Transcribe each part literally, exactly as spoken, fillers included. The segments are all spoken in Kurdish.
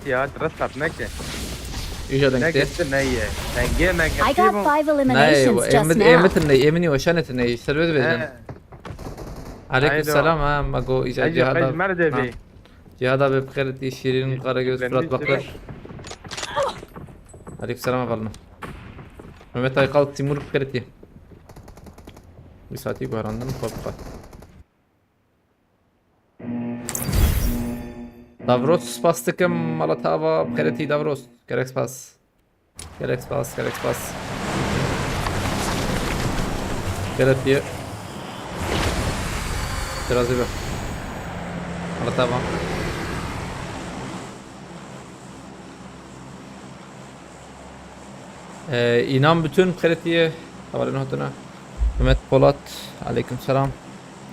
Ya, restart neke. Îja Ne dengtê. gitti ne ye. Denge ne I gitti got bu. Five Nayê, eliminations ê just min ê min now. tinê, ê min ê weşanê tinê, ser wê dibêjin. He. Aleyküm Haydi. selam ha, ma go îca Ece cihada. pej merde Ha. bi. Cihada bi bixêr tî şîrîn qara göz Ben Fırat de Bakır. selam. Aleyküm selam efendim. Mehmet Aykal Timur bixêr tî. Bir saati guharandım, xwe bixwe. Davros spas dikim, mala tava, bixêr tî Davros. Gerek spas. Gerek spas, gerek spas. Gerek diye. Biraz bir. Mala tava. Ee, İnan Bütün bixêr tî. Hevalên hatine. Mehmet Polat, aleyküm selam.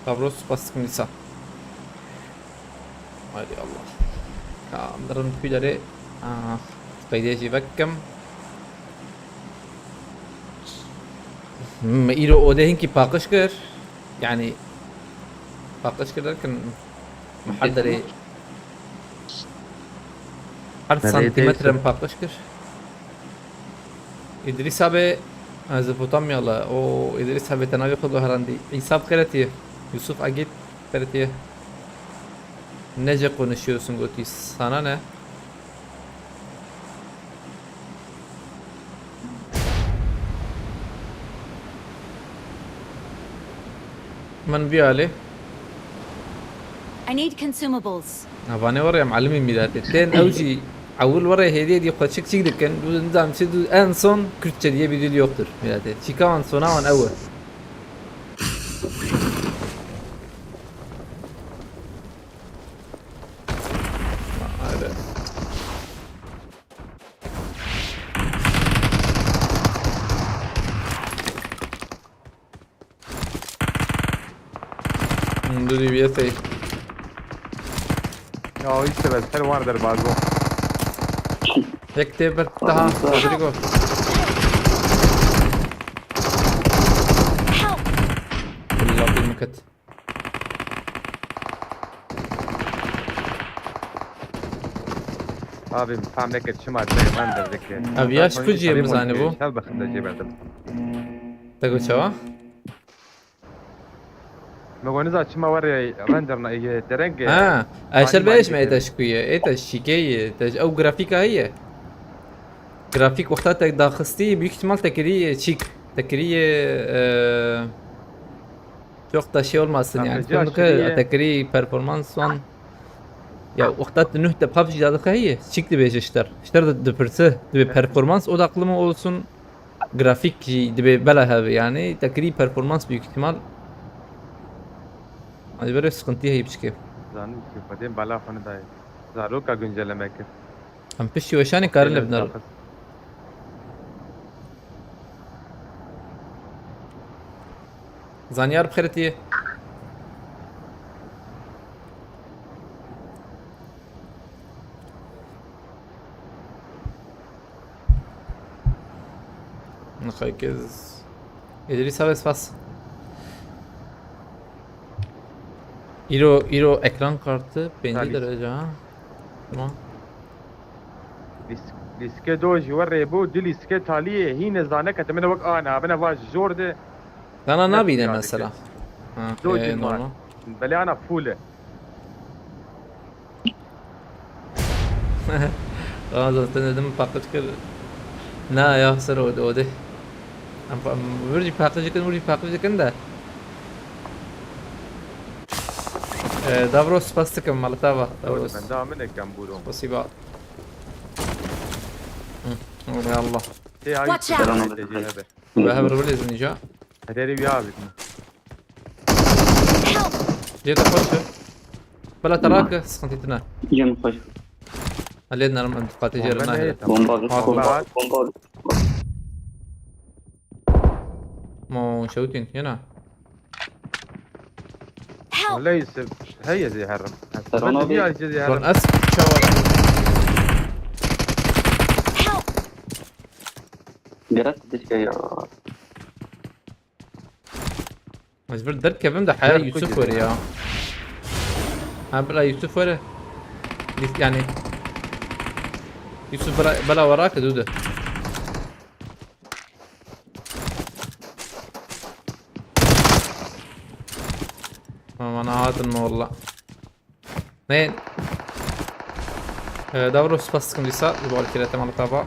Davros spas dikim dîsa. Haydi Allah. Ya, em dirin kuy derê. Ah, qeydê jî vekim. Hmm, îro odê hinkî paqij kir. Yani, paqij kir derken, mahal derê. Her santimetre paqij kir. Îdrîs abi, Mezopotamyalı. O Îdrîs abi te navê xwe guherandî. Îsa bixêr tî. Yusuf Agit bixêr tî. Nece konuşuyorsun gotî. Sana ne? Min vî alê. I need consumables. Navane were em alimî mîdatê. Tên ew jî ewil were hêdî hêdî xwe çik çik dikin. Du nizam çi du en son Kürtçe diye bir dil yoktur mîdatê. Çîka wan sona wan ew e. Haydi. Hmm, du D B S ey. Ya işte ben her var der bazen. Yek tê bir daha. Rodrigo. Help! Billah bir muket. Abi tam ne ke çima te ben de zeki. Abi yaş kuciyê min zanî bû. Çal bakın da cebeldim. Te got çawa? Me got niza çima were render na ye derenge. Ha, eşer beş me êta şikuye, êta şikeye, te ew grafika heye. Grafik wexta te daxistî, büyük ihtimal te kirî çîk, te kirî, e, çok da şey olmasın yani. Te kirî performans son. Ya wexta te nuh te PUBG da dixe heye, çîk dibêje ji te. Ji te de dipirse, dibê performans odaklı mı olsun? Grafik jî dibê bela hebe yani. Te kirî performans büyük ihtimal. Acaba sıkıntı heyip çike. Zanî ki Xwedê bela xwe nedayê. Zaroka güncelleme kir. Em piştî weşanê karin li binêrin. Zanyar bixêr tî. Nixaykiz. Îdrîs abi spas. Îro, îro ekran kartı pêncî derece ha. Tamam. Lîsk-, lîske do ji we rê bû, du lîske taliyê hîne zane ke te min wek ana, bine va ji jor de. Dana nabîne mesela. Ha, Do e, cin var. Normal. Belê ana full e. Ramazan, sen dedim paqij kir. Na ya, ser o, o de. Em pa-, em wir jî paqij dikin, wir jî paqij dikin de. Ee, Davros, spas dikim, mala te ava. Davros. Ben daha min ekem bûro. Spasiba. Hı, ya Allah. Tê Watch ayı out. tecih hebe. Ve hev rivil izin ica. Hederî ya abî. Help! Cê te xweş e. Bila te rake, sıkıntı tine. Cem xweş. Halê narim em diqatê jê Bomba nahêle. neyê tam? Bomba, Aa, bomba, bomba. Bomba. Mo şewtîn, yena. Help! Leyse, heye zê herim. Serhan abi. Ya zê Lan herim. ez çawa. Help! Gerek dişe ya. Ez bir derkevim de haya Gel Yusuf kucağına. Were ya. Ha, bila Yusuf Were. Biz yani. Yusuf bela, bela wara ke dude. Aman hatin mi valla. Ne? Ee, Davro spas dikim dîsa. Li bal kirete mala tava.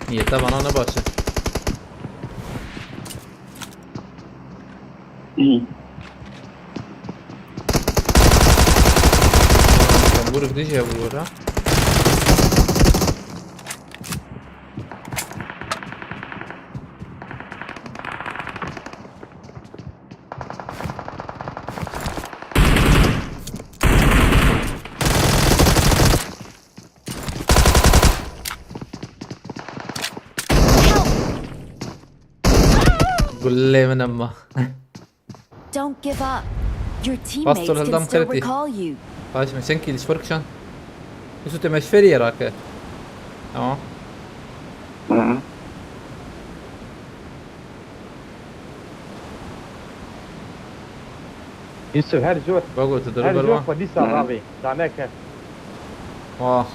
Niyete bana ne baş e. Vur bir şey vur ha. Gulê min emma. Don't give up. Your teammates can still recall you. Baş mı? Sen kiliş fark şan. Üstü te meşferi yerake. Tamam. Hı. Yusuf, her jor, Bago, tu her duru jor berwa. Xwedî saxavî, daneke. Wah.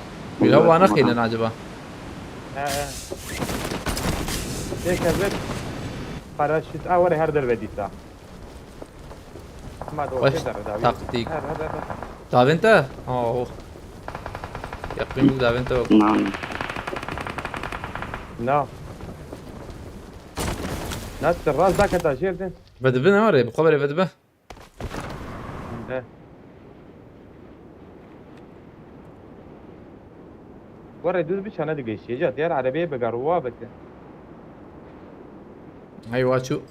Bila wana xînin acaba? He, he. Têkevir, paraşüt, a were her derve dîsa. Ma do Baş te derve davî. Taktik. Her, her, her, her. Davin te? Oh. Yakın davin te yok. Na, na. Na. Nasıl rast dakika jêr de? Vedibi ne var ya? Bu kadar vedibi. De. Were düz bir çana digeşiye. Ca diğer arabaya bir garuva beke. Ay, waçu.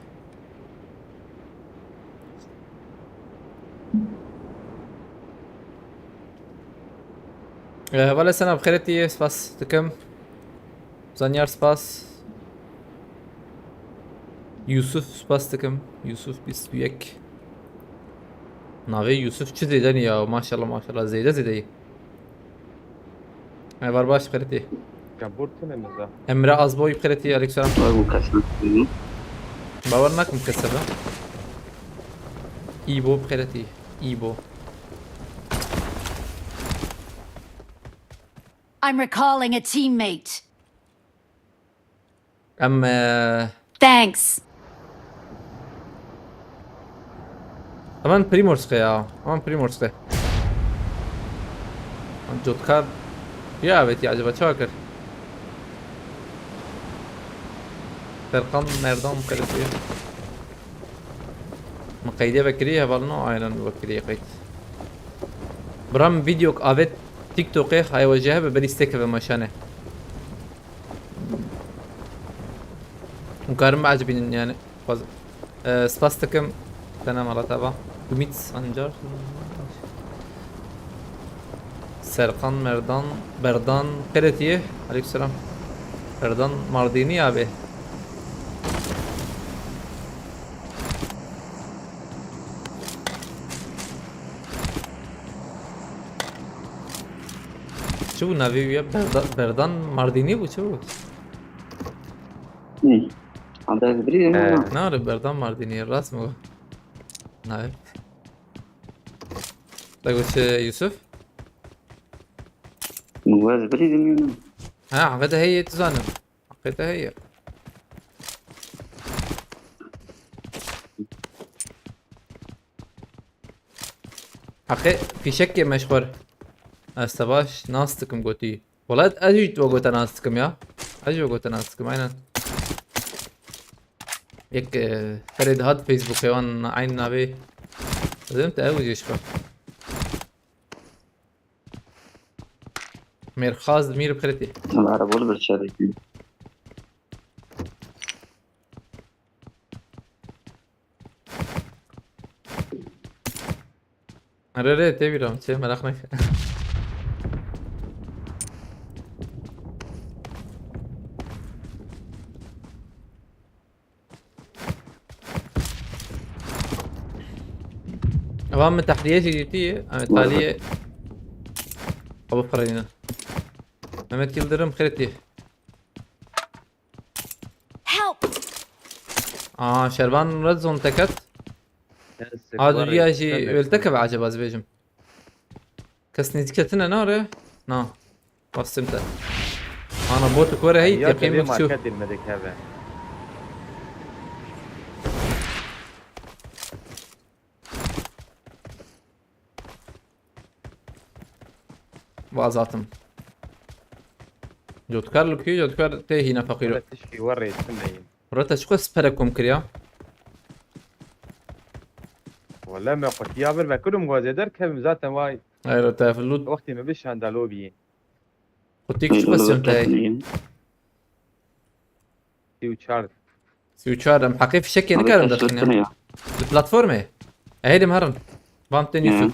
Ee, vale, sena bi xêretî, spas dikim. Zanyar, spas. Yusuf, spas dikim. Yusuf bîst û yek. Navê Yusuf çi zêde ne ya? Maşallah, maşallah, zêde zêde ye. Evar baş, bi xêretî. Ya, bur tine mi za? Emre Azboy, bi xêretî, aleyküm selam. Vay, bu kaçmak istedim. Bawer nakim kese be. İbo, bi xêretî. İbo. I'm recalling a teammate. Em, e, Thanks. Hemen Primorsk'e ya. Hemen Primorsk'e. Cotkar. Ya evet ya, acaba çawa kir? Serkan Merdan kırıklı. Mi qeyde vekirî hevalno, aynen vekirî qeyd. Bram videok avet TikTok'e, hay wecih be, belî stekeve maşane. Hûn karin biecibînin yani. Xwaz-, e, spas dikim. Te ne mala te ba. Umît Sancar. Serkan Merdan, Berdan Qeretî. Aleykümselam. Berdan Mardînî abi. Çi bû navê wî ye? Berda-, Berdan Mardînî bû, çi bû? Hı. Abi ez birî Ee, mi? Nare Berdan Mardînî, rast mı? Navê. Te got çi, Yusuf? Min got ez birî mi? Ha, Ahmet heye, tu zanim. Heqê te heye. Heqê fîşekê meşxur. Ez te baş nas dikim gotî. Wela ez jî we gote nas dikim ya. Ez jî we gote nas dikim, aynen. Yek, e, serê dihat Facebookê wan eyn navê. Ez ê te ew jî şixwe. Mêrxas Dmîr bi xêretî. Merhaba, bol bir çerekî. Re re, tê bîra min, çê, meraq neke. Ava min tehriyê jî dîtî, em taliyê ew bifirînin. Mehmet Yıldırım, xêretî. Help! Aa, Şervan Red Zone teket. Adiliya jî wê li te keve acaba ez bêjim. Kes nêzîketine nare? Na. Bastim te. Ana botik were hey, ya teqîm kevê biçû. Market dilme de keve. Vazatim. Cotkar li ku, cotkar tê hîna feqîr. Were tişkî were tişkî. Reta çiqas pere kom kiriya? Wele me qutiya bir vekirim gazê derkevim zaten vay. Hayır, te lut. Wextê me bişanda lobiyê. Qutik çiqas yom te? Sî û çar. Sî û çar, em heqê fişekê nikarin derxînin. Li platformê. E, hêdim herin. Van tên Yusuf.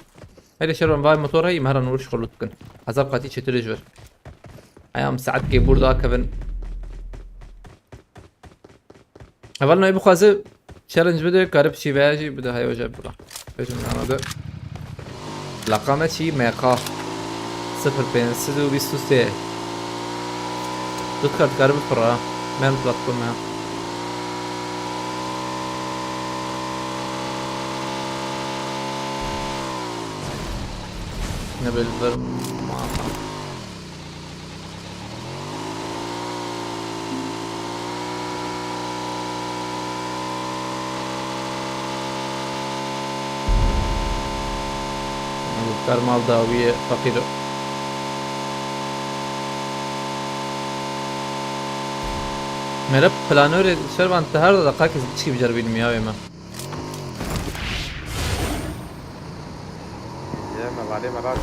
Hêdî şervan vay motor heyî, em herin wiriş xwe lut bikin. Hezar qatî çêtir ji vir. Heyam saetkê bûr dakevin. Heval nayê bixwaze challenge bide, kare piçî veya jî bide, heya jî bira. Bêjim nana de. Plaqa me çi? M K. Sifir pênc sed û bîst û sê. Du kar dikare bipira. Men platforma. Ne belli ver mata. Kar mal dawî ye, feqîr. Mere planore şervan te her deqakê biçî biceribînim ya wê me. Ye me valê me rast.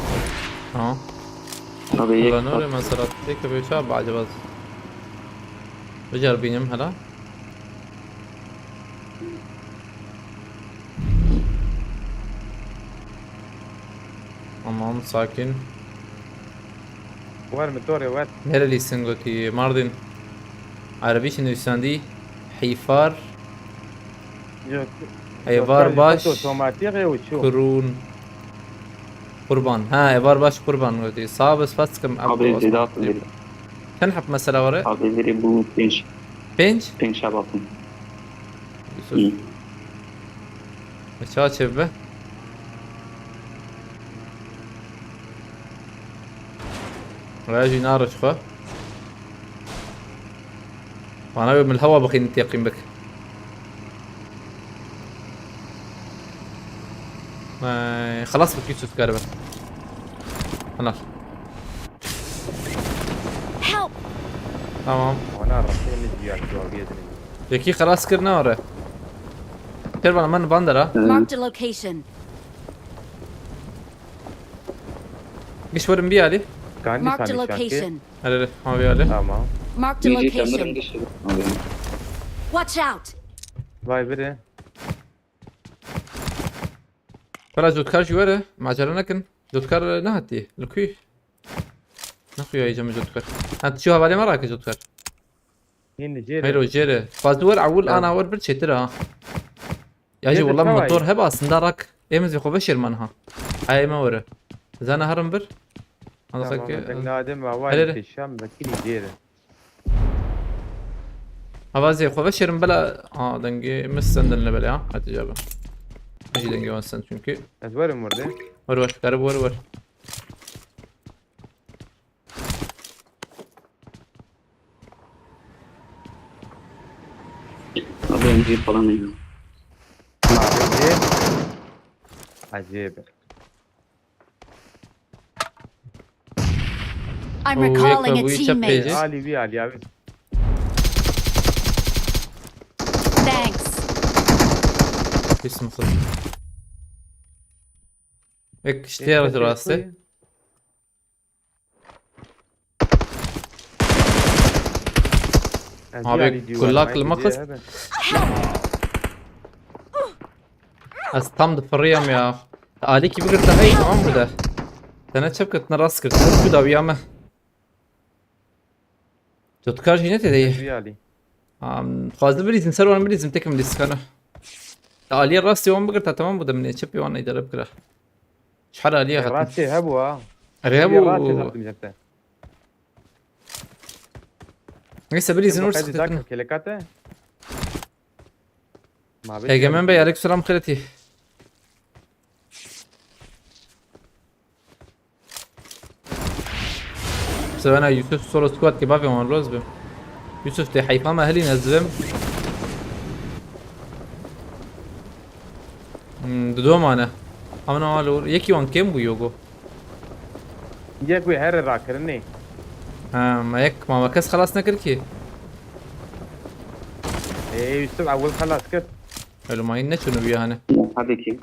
Ha. Abi, yek planore kat. Mesela tek bir şey abi acaba. Biceribînim hela. Tamam, sakin. Wer mi torê wer. Nerelisin gotî? Mardin. Erebî çi nivîsandî? Hîfar. Yok. Êvar baş. Otomatik e uçu. Kurun. Qurban. Ha, êvar baş qurban gotî. Sağ ol, spas dikim. Abi, Abdullah zêde Osman. Atın biri. Çend heb mesela were? Abi, biri bu pênc. Pênc? Pênc heb atın. Yusuf. Hı. Çawa çêbibe? Raya jî nare ji xwe. Vana wê min li hewa bixînin teqîm bik. Ay, xelas bik Yusuf karibe. Helal. Help! Tamam. Wana rastê min diya cevabiyê dinê. Yekî xelas kir ne ore. Ter bana min van dera. Marked a location. Giş verin bir yali. Marked a location. Hele hele, ha bir yali. Tamam. Marked a location. Watch out. Vay biri. Fela cotkar jî were, macera nekin. Cotkar nehatî. Li ku? Ne xuya cem cotkar. Ha, tu çi hevalê me rake cotkar. Yine jêre. Hayır o jêre. Fazla wer awul ana wer bir çetir ha. Ya jî wela motor heba aslında rak. Em zî xwe veşêr man ha. Ay me were. Zana herim bir. Ana sake. Nadem wa. Hele hele. Şam vekili jêre. Avazê xwe veşêrim bela. Aa, dengê min sendin le bela ya. Hadi cevabı. Jî dengê wan send çünkü. Ez werim werde. Wer wer, garip wer wer. Abi M G falan neydi? Acayip. I'm recalling a teammate. Ali, bir Ali abi. Thanks. Pis misin? Ek işte yaratır rastı. Abi kulak li me xist. Ez tam difiriyam ya. Alîkî bigirte hey tamam bide. Te ne çep kir, ne rast kir. Hep ku dawiya me. Cotkar jî ne tê de ye. Am, xwazdi bilîzim, ser wan bilîzim, tekim lîskana. Alî rastê wan bigirta tamam bide, min ê çepê wan îdare bikira. Çar alîye hatin. Rastê hebû ha. Erê hebû. Rastê hatim jete. Neyse bilîzin ûr sıkıntı. Kelekate. Egemen Bey, aleykümselam, xêretî. Sevena Yusuf solo squad kebabê wan roz bi. Yusuf tê heyfa me helî nezivim. Hmm, dido mane. Amna alo, yekî wan kêm bû yogo. Yek wê here rakirinê. Ha, ma yek, ma, ma kes xelas nekir ki. Ê, Yusuf ewil xelas kir. Elo, ma yîn neçûne bûye hane. Hadi ki.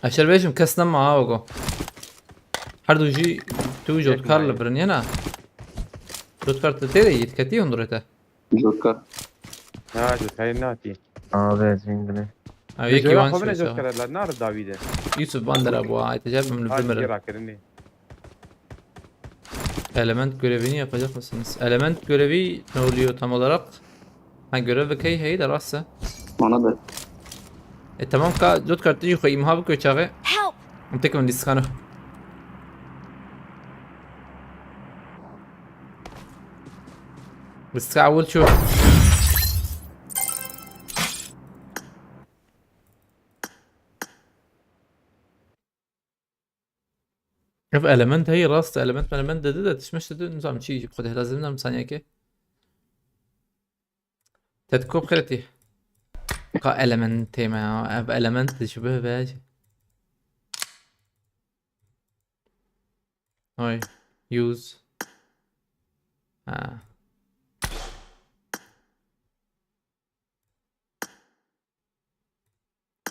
Eşer bêjim kes nema ha ogo. Her du jî tu jotkar li birin yena. Jotkar te tê de yî, ketî hundirê te. Jotkar. Na, jotkar natî. Abi ez vîndine. Ha, yekî wan şoy. Jotkar la nar dawî de. Yusuf van dera bu ha, te cevim li bimirin. Rakirinê. Element görevini yapacak mısınız? Element görevi ne oluyor tam olarak? Ha, görev key heyî de rast e. Bana da. E, tamam ka, dot kart jî xwe îmha bike çaxê. Help! Em tekim lîstikano. Lîstika ewil çû. Ev element heyî rast, element element dedi de tişmiş dedi, nizam çi, xwe de lazim nam saniyeke. Tetkop xeretî. Ka element tême ya, ev element de çi be be. Ay, use. Ha.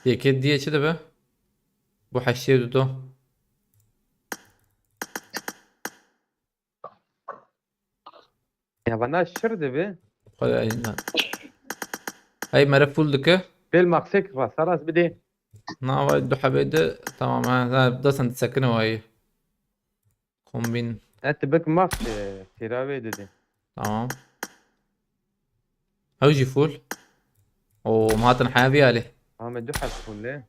Yekê diye çi dibe? Bu heştê du do. Ya bana şir dibe. Xwedê ayna. Hey, mere full dike. Bel maksek rasa ras bide. Na, vay du hebê de tamam ha. Ha, desen disekine vay. Kombîn. E, tu bik max, e, têra wê didê. Tamam. Ew jî full. Oo, ma hatin heya vî alê. Ha, me du heb full e.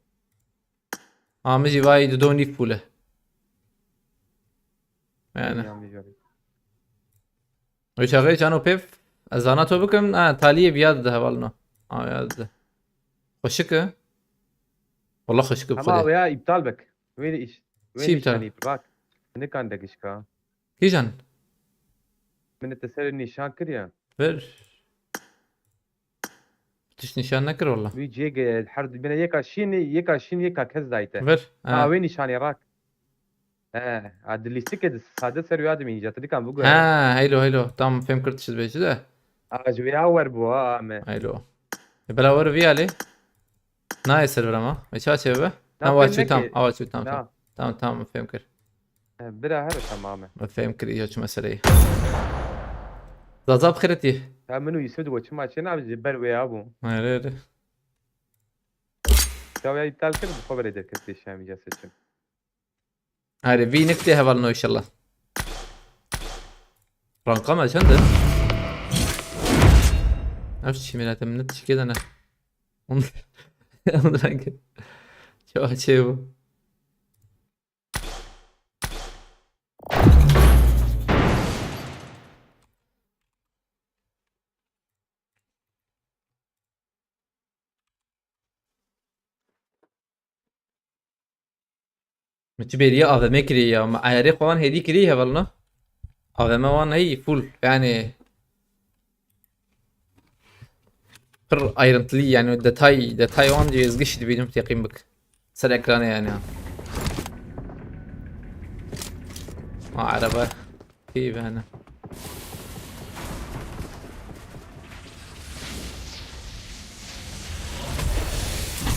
Ha, min jî vay du do nîv full e. Yani. Ya, min jî. Ew çaxê cano pêv, ez zana to bikim, ha, taliyê viya dide hevalno. Ha, ya dide. Xweşik e. Wallah xweşik e. Ama xwedê. Ew ya iptal bik. Wê de iş. Wê çi iptal? Nîşanî bak. Nikan de gişka. Kîjan? Min te ser nîşan kiriya. Ver. Tişt nîşan nekir wallah. Wî cêge her du bine yeka şîn, yeka şîn, yeka kes dayte. Ver. Ha, ha. Wê nîşanê rak. He, a di lîstikê de sade ser wî adimî hîja, tu dikan bigore. Ha, heylo, heylo. Tam fêm kir tişt bêjî de. A, ji wê ya wer bû, ha, me. Heylo. E, bela wer vî alê. Nayê server ama. E, ça çê be? Na, ha, wa fêm çû tam, neke. Awa çû tam, na. Tam, tam, fêm kir. E, bira here tamam e. Me fêm kir, îca çi meseleyê. Zaza bi xêretî. Ya min û Yusuf di we çima çê nabî ji ber wê ya bû. Here, here. Ya wê ya îptal kir, bi xwe berê derket pêşiya min îca seçim. Haydi, vî nik tê hevalno inşallah. Ranka me çend e? Ev çi milete min tişkê de ne? On, on rank. Çewa çê bu. Min çi bêriya A V M kirî ya. Me ayarê xwe wan hêdî kirî hevalno. A V M wan hey full. Yani pir ayrıntılı yani detay, detay wan jî ez giş dibînim teqîm bik. Ser ekranê yani. Ha, araba. Pî bene.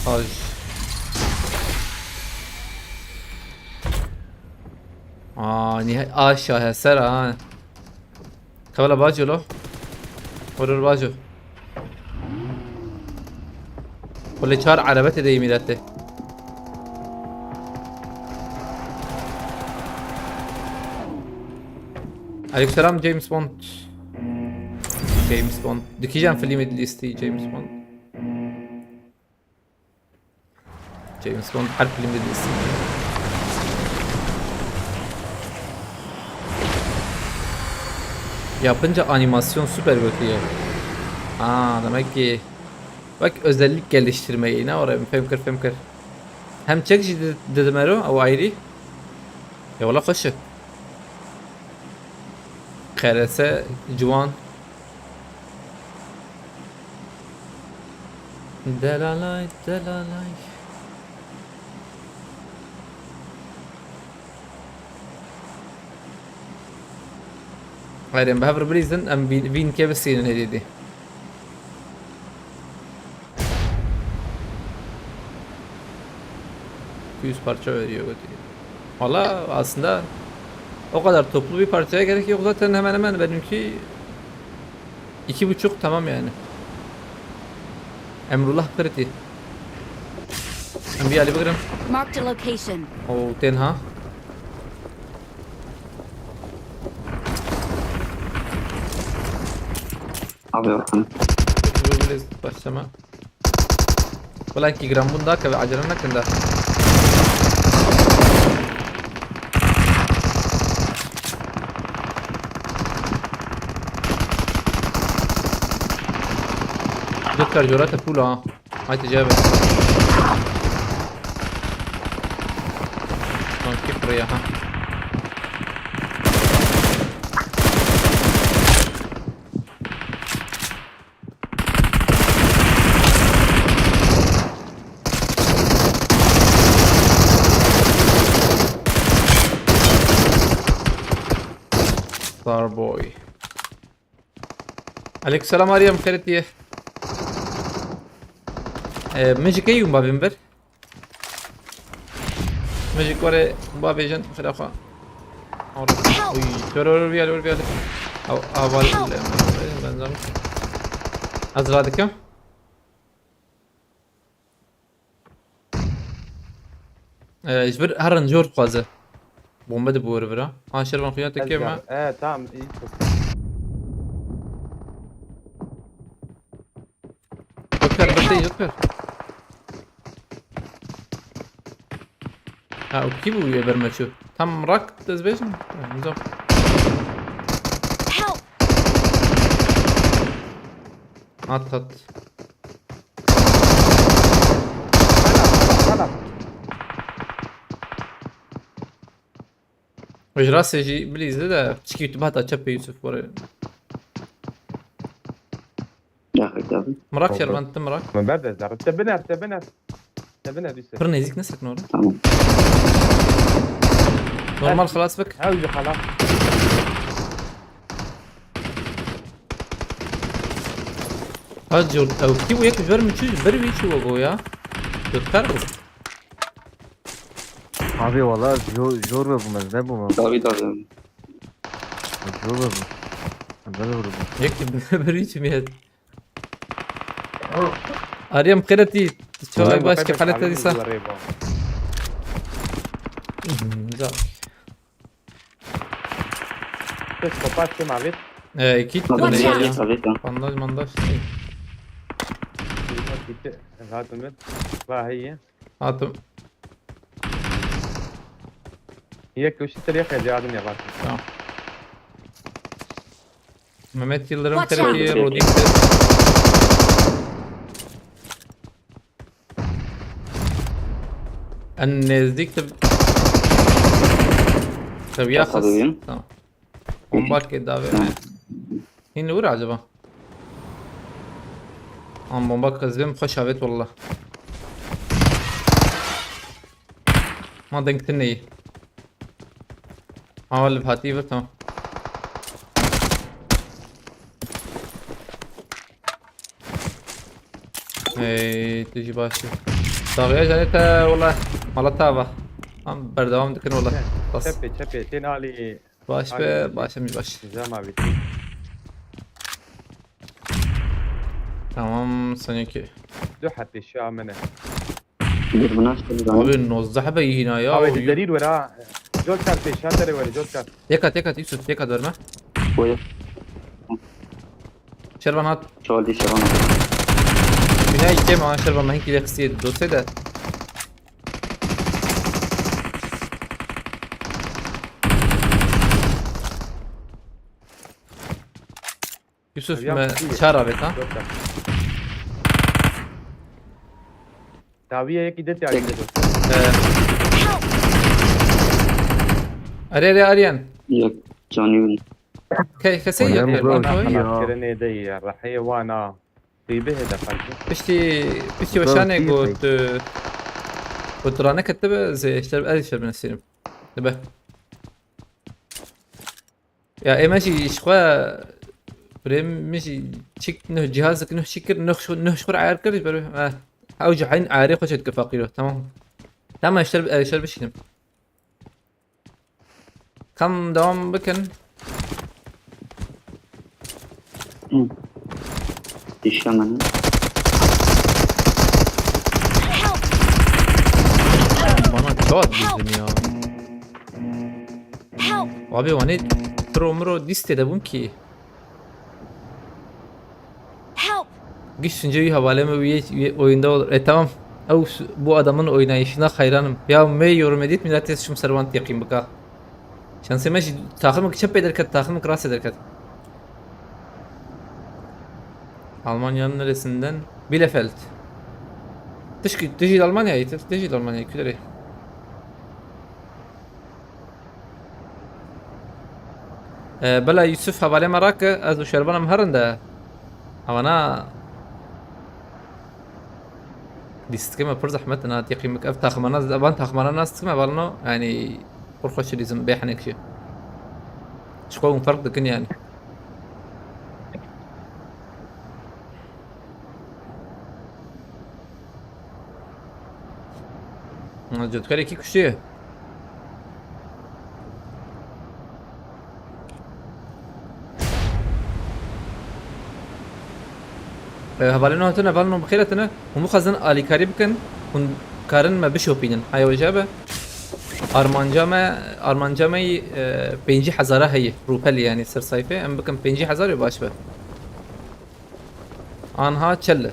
Aj. Aa, niha aşağı ser ha. Kabala baco lo. Vurur baco. Kule çar arabete de millet de. Aleykümselam James Bond. James Bond. Dikîjan filmê lîstî James Bond. James Bond her filmde de isim. Yapınca animasyon süper kötü ya. Aa, demek ki bak, özellik geliştirmeyi ne var, fem kir, fem kir. Hem çek jî di-, didim ero, ew ayrî. Ya wala xweş e. K R S ciwan. Delalay, delalay. Hayır, em bi hev re bilîzin, em vîn, vîn ke bisînin hêdî dî. iki yüz parça veriyor götü. Valla aslında o kadar toplu bir parçaya gerek yok zaten, hemen hemen benimki iki buçuk tamam yani. Emrullah Kırıti. Em bir Ali Bıgırım. Marked a location. O tenha. Abi bakın. Dur, dur, dur, başlama. Wala enkî giranbûn dake ve acele nekin de. Dikkat, jora te pûl ha. Haydi cebe. Lan kî qiriya ha. Starboy. Aleykümselam Meryem, xêrê tê. Ee, min ji kê yûn bavên vir? Min ji korê bavêjin xira xwe. Or-, uy, dur, dur, bir, bir, bir. Av, aval, ben zam. Ez radikim. Ee, ji vir herin jor dixwaze. Bombe de bor vira. Ha, Şervan xuya te kê me. E, tamam, iyi. Joker, bir şey Joker. Ha, o kim bu ya, bir maçı? Tam rak, dezbejim. Ha, güzel. Help! At, at. Hala, hala, hala. Ji rastê jî bilî zê de piçkî tu bihata çepê Yusuf were. Ya, tabii. Mirak şervend tu mirak. Min berdez de. Te biner, te biner. Te biner Yusuf. Pir nêzîk nesekin ora. Tamam. Normal xelas bik. Ew jî xelas. Ha, jor-, ew kî bû, yek ji ber min çû, ber wî çû we go ya. Jotkar bû. Abi valla jor, jor ve bûm ez, ne bûm. David abi. Jor ve bûm. Ben de vurdum. Yek ji ber wî çû mi yet. Ariyem xêretî. Çolak baş, kefalete dîsa. Güzel. Kes kopar kim abi? Ee, iki bandaj, bandaj. Bandaj, bandaj. Gitti. Rahat Ömür. Vah iyi. Hatım. Yek kuşu teriye kaydı yardım yapar. Tamam. Mehmet Yıldırım. Watch out. Kırıklı'yı, Rodin. En nezdik de. Tabii ya. Tamam. Bomba ke dave. Hîn li wir acaba? An bomba qezibê min xweş avêt wallah. Ma deng tune yî. Awa li hatî vir tamam. Hey, tu jî baş î. Daxuya canê te wala mala te ava. Em berdewam dikin wala. Bas. Çepê, çepê, tên alî. Baş be, baş em jî baş. Nizam abi. Tamam, seninki. Du hepê şu amene. Bir buna işte bir. Abi, nozdeh hebe yine ya. Abi, derî wera. Jotkar pêşa te re were, Jotkar. Yekat, yekat, Yusuf, yekat verme. Buyur. Şervan hat. Çaldî Şervan. Bina îkê ma Şervan, me hinkî lê xistiyê dosê de. Yusuf, me çar avêt ha. Dawiye yekî de tiyayî de. Ee. Erê, erê, Aryan. Yek canî win. Ke-, kesê Oğlum, yek bu wan ya. Kirinê de ye, rehê wana. Tîbihê de qelbi. Piştî, piştî weşanê got, e, got rane ketibe, zê, işte, ez işte bin sîrim. Dibe. Ya, ê me jî ji xwe, birê min jî çik nuh cihaz dik nuh çik kir, nuh xwe, nuh xwe ayar kir, ji ber, eh, ew jî eyn ayarê xwe çêdike faqîro, tamam. Tamam, işler, işler bişînim. Kam devam bikin. Hı. İşlemedi. Bana kağıt bizim ya. Abi o ne? Pro mro diste de bun ki. Help! Güç sunca bir havale mi bir, bir oyunda olur. E tamam. Ew s- bu adamın oynayışına hayranım. Ya me yorum edit millet şum servan teqîm bika. Şansê me jî taximik çep pê derket, taximik rastê derket. Almanya'nın neresinden? Bielefeld. Tişkî, tu jî li Almanyayê, tu, tu jî li Almanyayê, kuderê. E, bela Yusuf hevalê me rake, ez û şerbanim herin de. Ewana dîstike me pir zehmet in, ha, teqîmik. Ev taximana, evan taximana nas dikime, balno, yani, pir xweş dîzim, bê henek jî. Ji xwe hûn ferq dikin, yani. Cotkarekî kuştiye. E, hevalên hatine, hevalên bi xêr hatine. Hûn bixwazin alîkarî bikin, hûn karin me bişopînin. Haya wê jî be. Armanca me, armanca me, e, pêncî hezara heye. Rûpelî yani ser sayfê. Em bikin pêncî hezar ê baş be. Anha çelle.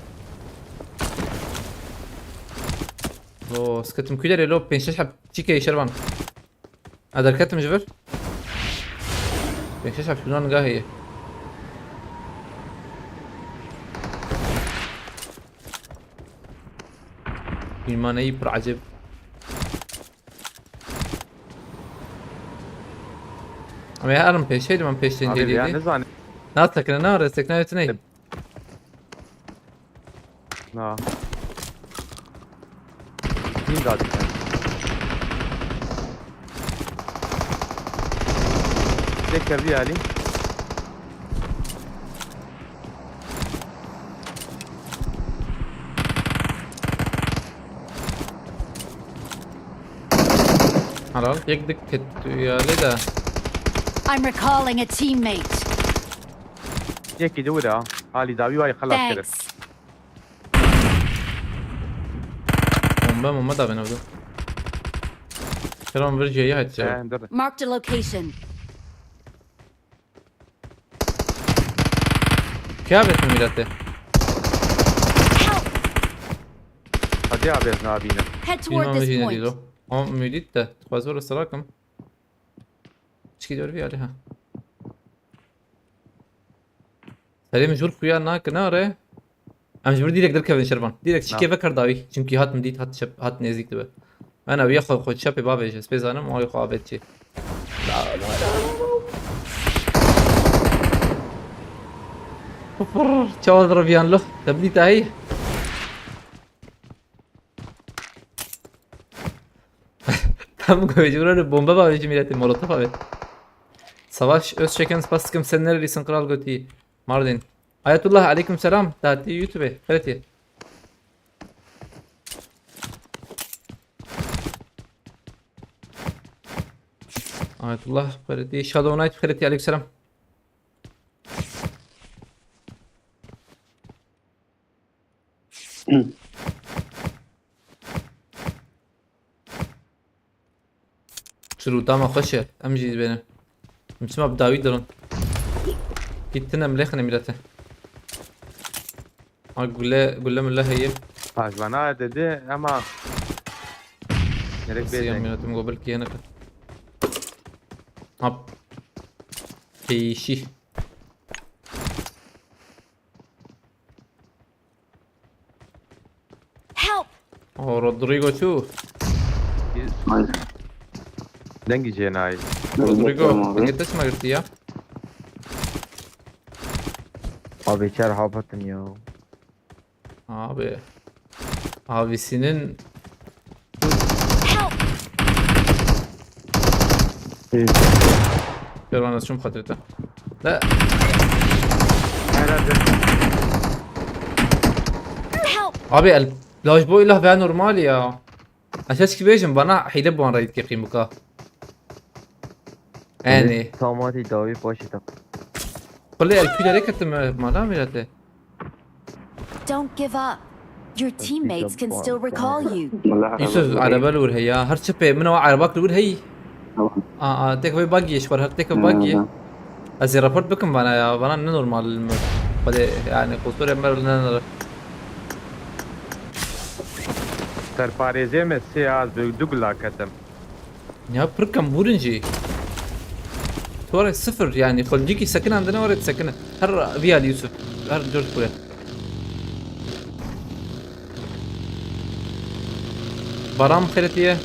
Lo, sketim kuler elo, pênc şeş heb çîkê şervan. A derketim ji vir. Pênc şeş heb şunan gahê. Filmaneyî pir ecêb. Em ê herin pêş, heydi em pêş tên Abi ya dêrî. Ne zanim. Na tekne, na restek, na yetiney. Na. Bin da diken. Tek bir alayım. Helal. Yek dik ket ya lê de. I'm recalling a teammate. Yekî de wira. Halî dawî wayî xelas kir. Thanks. Bomba bomba da ben oldu. Selam bir C'ye hadi. He, dur. Marked a location. Kıyafet mi millete? Help! Hadi abi ez nabînim. Head toward İnan this yine point. değil o. Ama müdit de. Fazla orası rakım. Çiki diyor bir hali ha. Selim jur kuya na kenare. Em ji vir direkt derkevin şervan. Direkt çikê vekar dawî. Çünkü hat min dît, hat çep, hat nêzîk dibe. Ana wî xwe, xwe çepê bavêje. Ez pê zanim, wî xwe avêt çê. Fırr, çawa reviyan lo. Te bidî tahî. Tam goyecî vurarê bombe bavêjî milletê molotof avêt. Savaş Özçeken spas dikim, sen nerelisin kral gotî. Mardin. Ayetullah aleyküm selam. Dati YouTube. Xêretî. Ayetullah xêretî. Shadow Knight xêretî aleyküm selam. Çirûta me xweş e. Em jî dibêne. Em çima bi dawî dirin? Gittin em lêxine milete. Ha gule, gule mule heye. Pajvana dedi ama gerek Siyam bêdeng. Yönetim go belki yanık. Hap. Değişi. Help! Oh, Rodrigo çû. Ay. Dengî jê nayê. Rodrigo, pekê te çima girtî ya? Abi çer hapatin ya. Abi. Abisinin Help! Pervane çum xatirte. La Help! Abi el laj bo ilah ve normal ya. Aşağı çıkıp bejim bana hile bu an raid kekim bika. Yani. Tamati dawi paşi tak. Kule el pidere kettim mala mirate. Don't give up. Your teammates can still recall you. Yusuf araba li wir heya. Her çi pê min o arabak li wir hey. Aa tek vê bagiyê ji xwe her tek vê bagiyê. Ez ê report bikim bana ya. Bana ne normal mi? Xwedê yani qusur ember ne nere. Serparêzê me sê az du gula ketim. Ya pir kembûrin jî. Tu were sifir yani xulcikî sekinandine were sekine. Her vî alî Yusuf. Her cur kure. Baran xêretiye.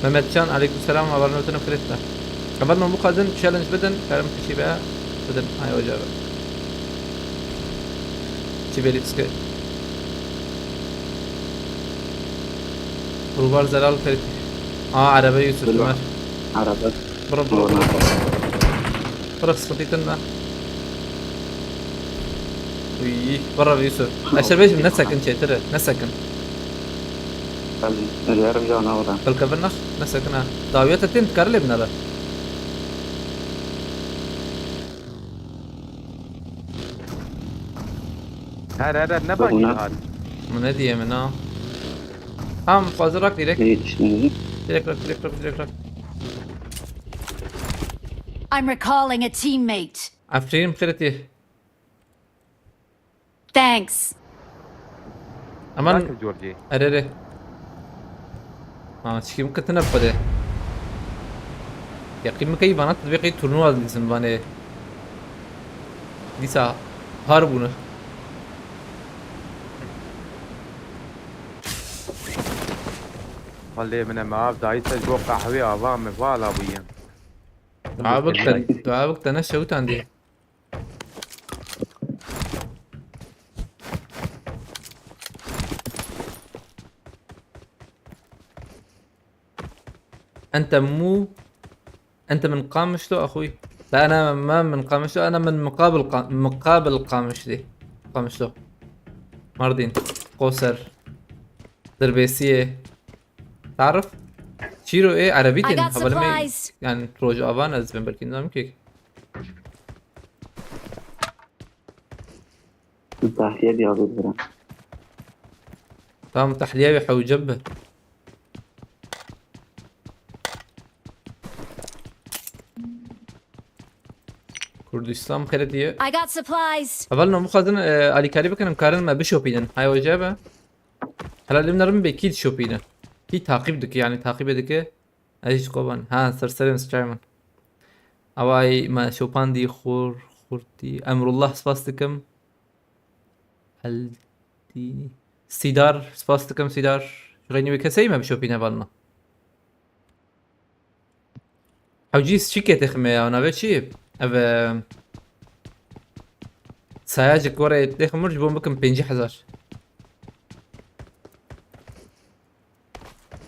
Mehmetcan aleyküm selam. Haber notunu xêretiye. Haber nomu kadın challenge bidin. Karim kişi be. Bidin. Ay hoca be. Çi belî. Rubar zelal xêretiye. Aa araba Yusuf Ömer. Araba. Bro bro. Bırak sıkıntı etme. Uy, bırak Yusuf. Aşağı beşim ne sakın çetire, ne sakın. Ben yarım can avra. Kılkavırnak, ne sakın ha. Daviyet ettin, karı lebnara. Her her her ne bakî hat. Bu ne diye mi ne? Tamam, fazla rak direkt. Hiç. Direkt rak, direkt rak, direkt rak. I'm recalling a teammate. Afrin xireti. Thanks. Aman. Dakil Georgie. Erere. Ha, çikim kitine pade. Yaqîn min key vana tu divê qey turnuwa dizin vanê. Dîsa har bûne. Xwelê min e me av dayî te ji bo qehwê ava me vala bûye. Dua bik te, dua bik te ne şewtan diye. أنت مو أنت من قامشلو أخوي؟ لا، أنا ما من قامشلو، أنا من مقابل قا-، مقابل قامشلي. قامشلو. ماردين. قوسر. دربيسية. تعرف؟ شيرو إيه عربيتين. I got هبل ما supplies. يعني روج أفان أزبن بركي نظام كيك. Tahliye diye alıyor bura. Tamam, tahliye ve hewcebe. Kurdistan xêre diye. I got supplies. Heval no bixwazin e, alîkarî bikin, em karin me bişopînin. Hay hoca be. Hela lim nerim be kî dişopîne. Kî taqîb dike, yani taqîb dike. Ez hiç koban. Ha, serserim sıçayman. Avay me şopandî xur, xurtî. Emrullah spas dikim. Eldînî. Sîdar, spas dikim Sîdar. Ji xeynî wê keseyî me bişopîne balna. Hewcî çi ketê xime ya, navê çi? Ev e, saya ji kore tê ximir ji bo bikim pêncî hezar.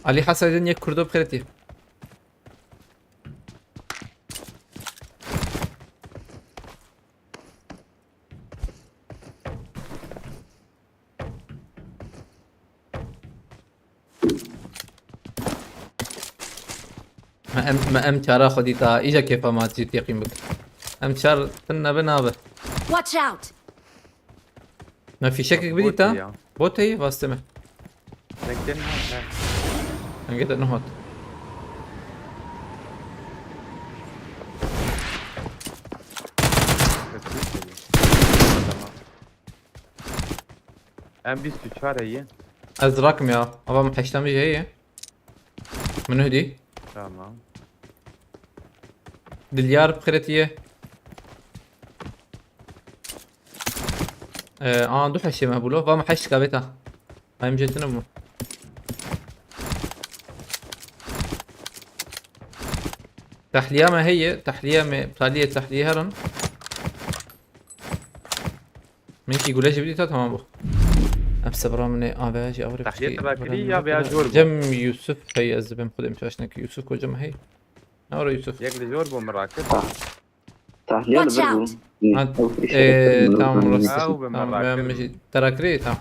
Ali Hasan yek kurdo bi xêretî. Me em, me em çara xwe dîta, îja kêfa ma jî teqîn bik. Em çar tin nebe nabe. Watch out! Me fîşekek bidîta. Bot heye, vaste me. Renkten ha. Henge de nuhat. M bîst û çar heye. Ez rakim ya. Ava min heşta min jî heye. Min nuh dî. Tamam. Dilyar bi xêretî ye. Ee, aa, du heşê me bûlo. Va min heşt kabeta. Em jê tune bû. Tehliya me heye, tehliya me, taliyê tehliyê herin. Min kî gule jî bidîta, tamam bû. Em sebra min ê, A V jî avrê Tahliye piştî, te vekirî bira ya min veya vekirî. Jor bû? Cem Yusuf hey, ez dibêm xwedê min şaş neke. Yusuf kocam hey. Ne ora Yusuf? Yek li jor bû min rakir. Tahliye li Watch vir bû. Out. Ha, Ew fişek ee, min tamam, rast. Ew bi min Tamam, ben rakir. Te rakirî, tamam.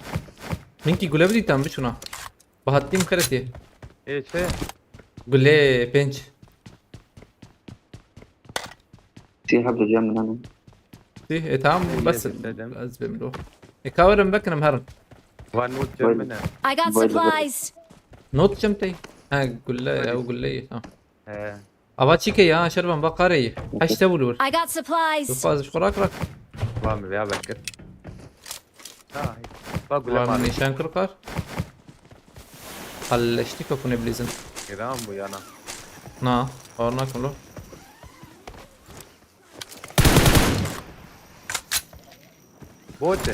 Min kî gule bidîta, em biçûna. Bahattin Xeretî. Ê çi? Gulê pênc. Sî heb li cem min hene. Sî, e, tamam, Ê, bes, yes, dedim. Ez bêm lo. E, kawerim vekinim herin. Van not cem min e. I got Vay, vay. Supplies. Not cem tey. Ha, gulle, Hadi. Ew gulle, ha. He. Ava çike ya, şervan, va qarê. Heşte bulur. I got supplies. Supplies, xora krak. Van veya bekir. Ha, bak, Var mı nişan kırkar? Halleştik o kune bilizin. Giran bu yana. Na, var nakım lo. Bote.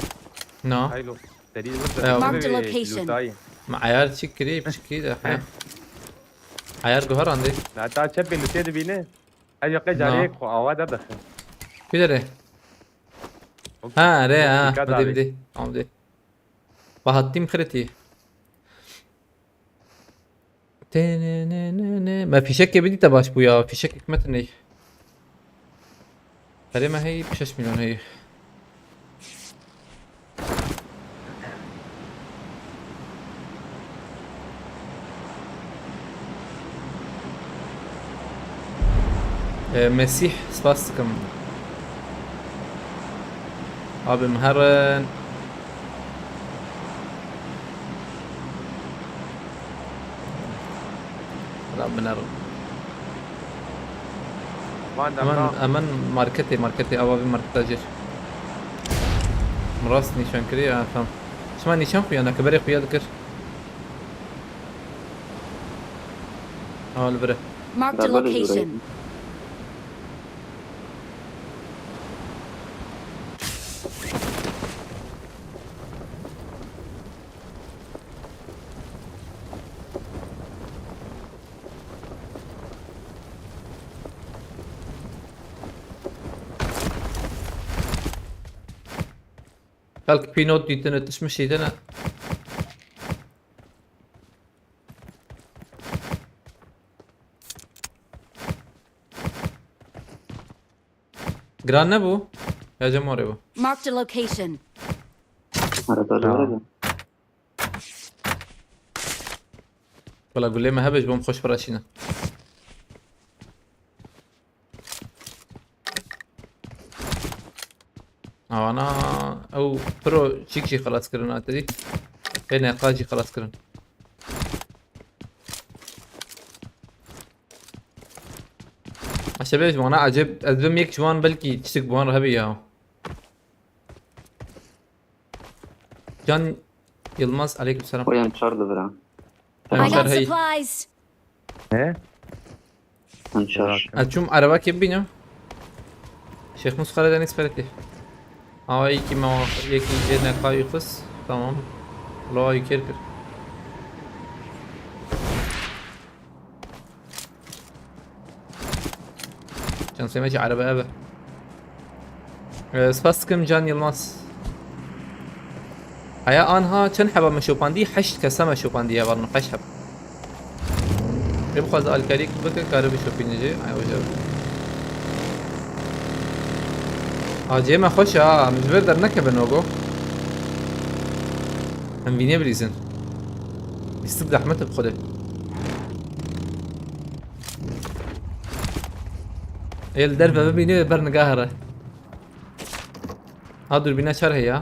Na. Haylo. Deli burada. Ya. Marked a location. Ma ayar çik kiri, çik kiri de. He. Ayar guhar andi. La ta çep bir lüteye de bine. Ay yok, no. Cari ko awa da da. Kudere. Ha, re, ha. Dikkat abi. Hadi, hadi. Tamam, hadi. Bahattin Xretî. Te ne, ne, ne, ne. Me fîşekê bidî te baş bû ya. Fîşek hikmet ney. Perê me hey şeş milyon hey. E, Mesîh, spas dikim. Abi, min herin. Wala min herin. Van Hemen, damla. Hemen marketê, marketê, ava vê marketa jêr. Min rast nîşan kiriye, ha, tamam. Çima nîşan xuya neke, berê xuya dikir. Ha, li vir e. Marked a location. Belki pînot dîtine, tişmişî dene. Giran nebû? Ya cem orê bû. Marked a location. Arada Tamam. Arada. Wala gulê me hebe ji bo em xweş biraşîne. Awana ew piro çîk jî xelas kirin a tedî. Ê neqa jî xelas kirin. Aşe bê ji wana ecêb ez bim yek ji wan belkî tiştik bi wan re hebî ya. Can Yılmaz, aleykümselam. Oyan çar li vira. Tamam. I got supplies. He? Sen çar. Açum araba kebine. Şeyh Mus Karadeniz Fereti. Ama iki ma, iki yerine kayıkız. Tamam. Lo yukarı kır. Can Semeci araba abi. Ee, spas dikim Can Yılmaz. Haya anha çend heba me şopandî? Heşt kesa me şopandî ya, varno heşt heb. Ê bixwaze alkarî bike, kare bişopîne jî. Ay, hoca. Acê me xweş a, em ji vir dernekevin ogo. Em vînê bilîzin. Lîstik zehmet bi xwedê. Ê li derve bibînî ber nigah here. Ha, dûrbîna çar heye.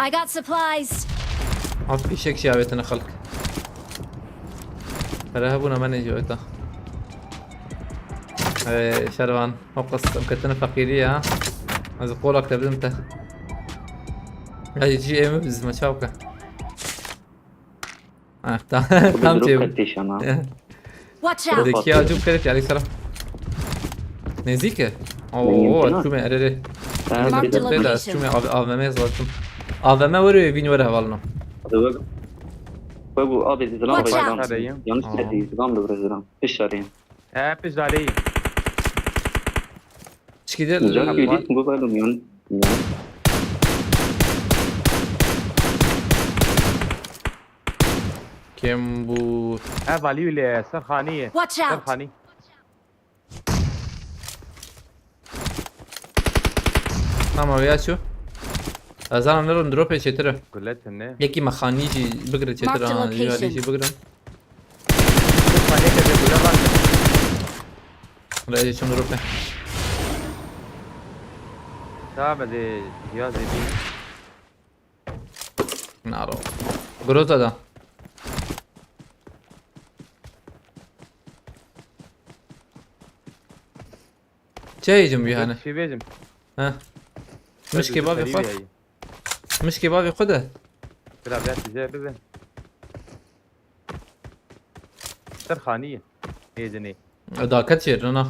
I got supplies. Ev fîşek jî avêtine xelk. Pere hebûna me nêjî avêta. Ey, şervan, o qas em ketine feqîrî ya. Ez qolak te bidim te. Ya jî ê min bizime çaw ke. Ah, ta-, tam çê. Watch out! Zeki acım keret, aleyküm selam. Nêzîk e? Oo, çûme, erê, erê. Marked a location. Çûme, A V M zaten. A V M were, vîn were hevalno. Hadi bak. Bak bu abi, zilam. Watch out! Yanlış dedi, zilam da biraz zilam. Pişt arayın. He, pişt arayın. Çikî de Güzel bir dit bu var mı? Yan, yan. Kêm bû. Ev alî wî lê ser xanî ye. Watch out! Ser xanî. Tamam ya şu. Ezan anırım drop'e çetire. Gulet ne? Yekî mexanî jî bigire çetire. Marked ha, location. Jî bigire. Rejê çim drope. Tamam, hadi cihaz edeyim. Naro. Groza da. Çi heyecim bir hani? Şey vereceğim. He. Mişkê bavê xwe. Mişkê bavê xwe de. Bira, bira, size bibe. Ser xanî ye. Êdinê. Daket çêr, rina.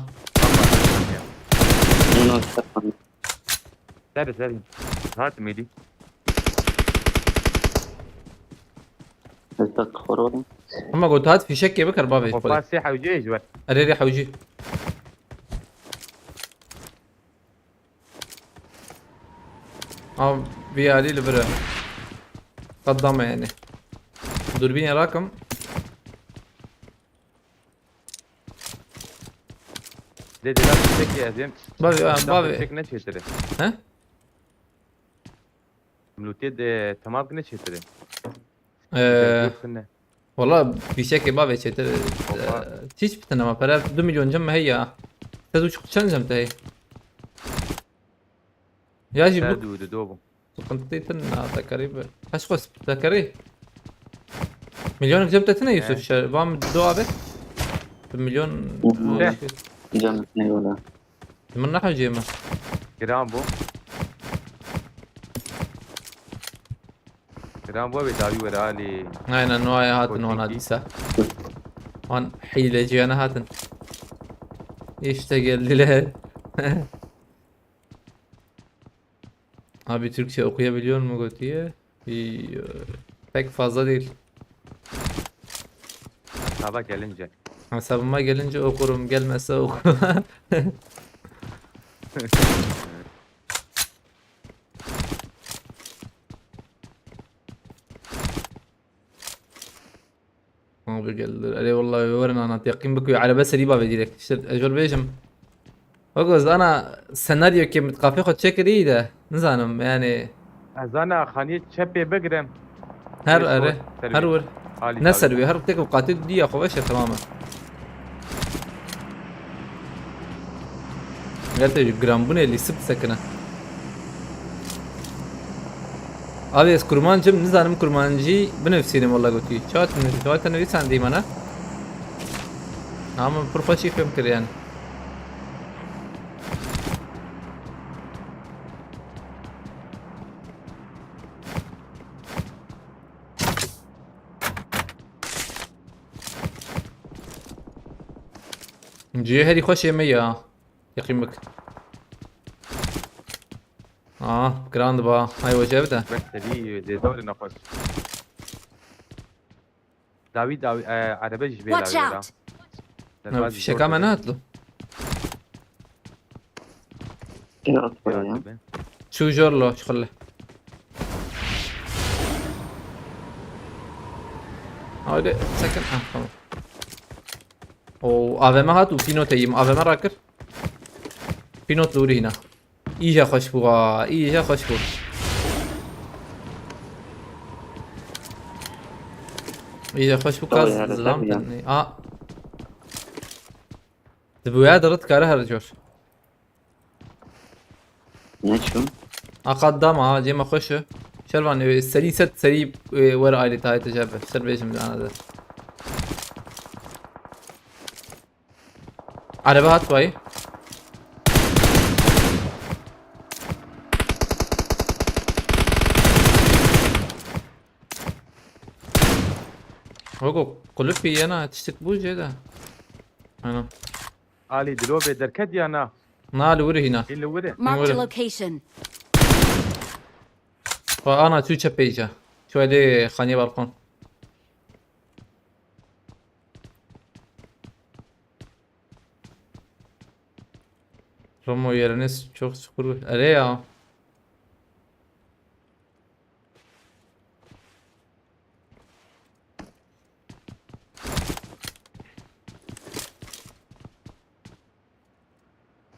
Rina ser xanî. Ser, ser. Hat mîdî. Ez de xororım. Ama got hat fîşekê bikir bavê xwe. Xwe pasê hewcê ji we. Erê rê hewcî. Av vî alî li vir e. Qet dame yani. Durbînê rakim. Lê dê lan tiştekî ez êm. Bavê, ha, bavê. Tiştek ne çêtir e? He? Lûtê de temam ne çêtir e? Ee, Tiştek ne? Wala fîşekê bavê çêtir, Opa. E, tîç bitin ama pere du milyon cem me heye. Sed û çend cem te heye? Ya jî bu Sed û du bû. Sıkıntı tin na tekerî bi. Kaç kos tekerî? Milyon cem te tine Yusuf He. Şer. Vam do abi. Bir milyon. Hı hı. Cem ne yola? Min nehewcê min. Giran bû. Giran bû, wê dawî were alî. Aynen, no aya hatin Koçîkî. Wana dîsa. Wan hîleciyane hatin. İşte geldiler. Abi Türkçe okuyabiliyor mu Gotiye? İyi, e, pek fazla değil. Hesaba gelince. Hesabıma gelince okurum, gelmezse okumam. Abi geldiler. Erê, vallahi werin anlat. Yaqîn bikû, erebe serî bavê direkt. İşte, ez jor bêjim. Wek ez ana senaryo ke min kafê xwe çekirî de. Nizanim, yani. Ez ana xaniyê çepê bigirem. Her Her erê, serwî. Her wir. Alî Ne serwî. Serwî, her tek qatil diya xwe veşe, tamam e. Gerçekten giranbûnê lîsip sekine. Abi ez kurmancim, nizanim kurmancî binivîsînim walla gotî. Çawa tu nivîsî, çawa te nivîsandî mana? Ama pir xweşî fêm kir yani. Cihê herî xweşê me ya. Yaqîn bik. Ah, giran diba. Hay wece bide. Bek serî, zêde were nexweş. Dawî, dawî, e, erebe jî ji vê Watch lawê ra. Out! Ne, fişeka me nehatlo. Kira atmaya ya. Çû jor lo, çixile. Haydi, sakın. Ah, tamam. O A V M hat û pînotê yim. A V M rakir. Pînot li wir hîna. Îja xweş bû ha, îja xweş bû. Îja xweş bû, ka Tamam, yani, zilam tabii ya. tenê. A. Dibuya dirit kare her cor. Ne çû? A qat dama ha, cêma xweş e. Şervan, e, serî set, serî, e, wer ailî tayê te jebe. Ser bêjim dana de. Araba hat bayî. Wego kulüpî yena tiştik bû jê de. Ana. Alî dilobê derket ya na? Na li wir hîna. Hîn li wir e. Marked a Were. Location. Xwe ana çû çepê îca. Çû lê xaniyê balkon. Romo yeriniz çok çukur. Ere ya.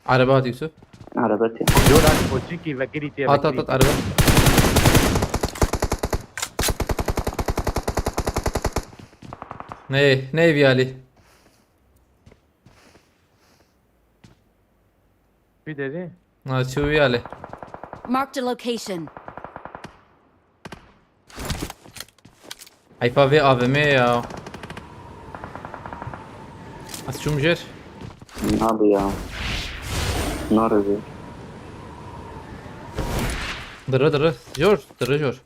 Araba at Yusuf. Araba tê. Yo, lan, koçinkî vekirî tê, at, at, vekirî at, tê. Araba. Ne, ne evi Ali? Bir dedi. Ha, çu Ali. Marked a location. Heyfa vê A V M ya. Ez çûm jêr. Nabe ya. Nare jêr. Dire, dire. Jor, dire jor.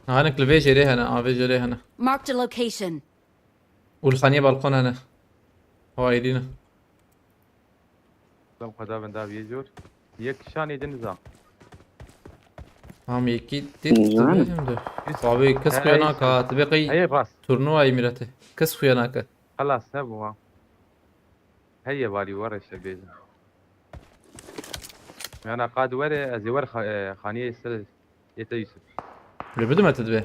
Hanik li vê jêrê hene, a vê jêrê hene. Marked a location. Û li xaniyê balkon hene. Hawa êdî ne. Dem xwe da bin da vê jor. Yek şanê din za. Tam yekî dit Nizam. Dibê hem de. Üst. Abi kes He, xuya naka, işte. Dibê qey Heye bas. Turnuva Emirati. Kes xuya naka. Xelas, ne bu ha? Heye valî were işte bêjin. Yana qad were, ez ê wer xa-, e, xaniyê ser ê te Yusuf. Lê bidime tu dibê.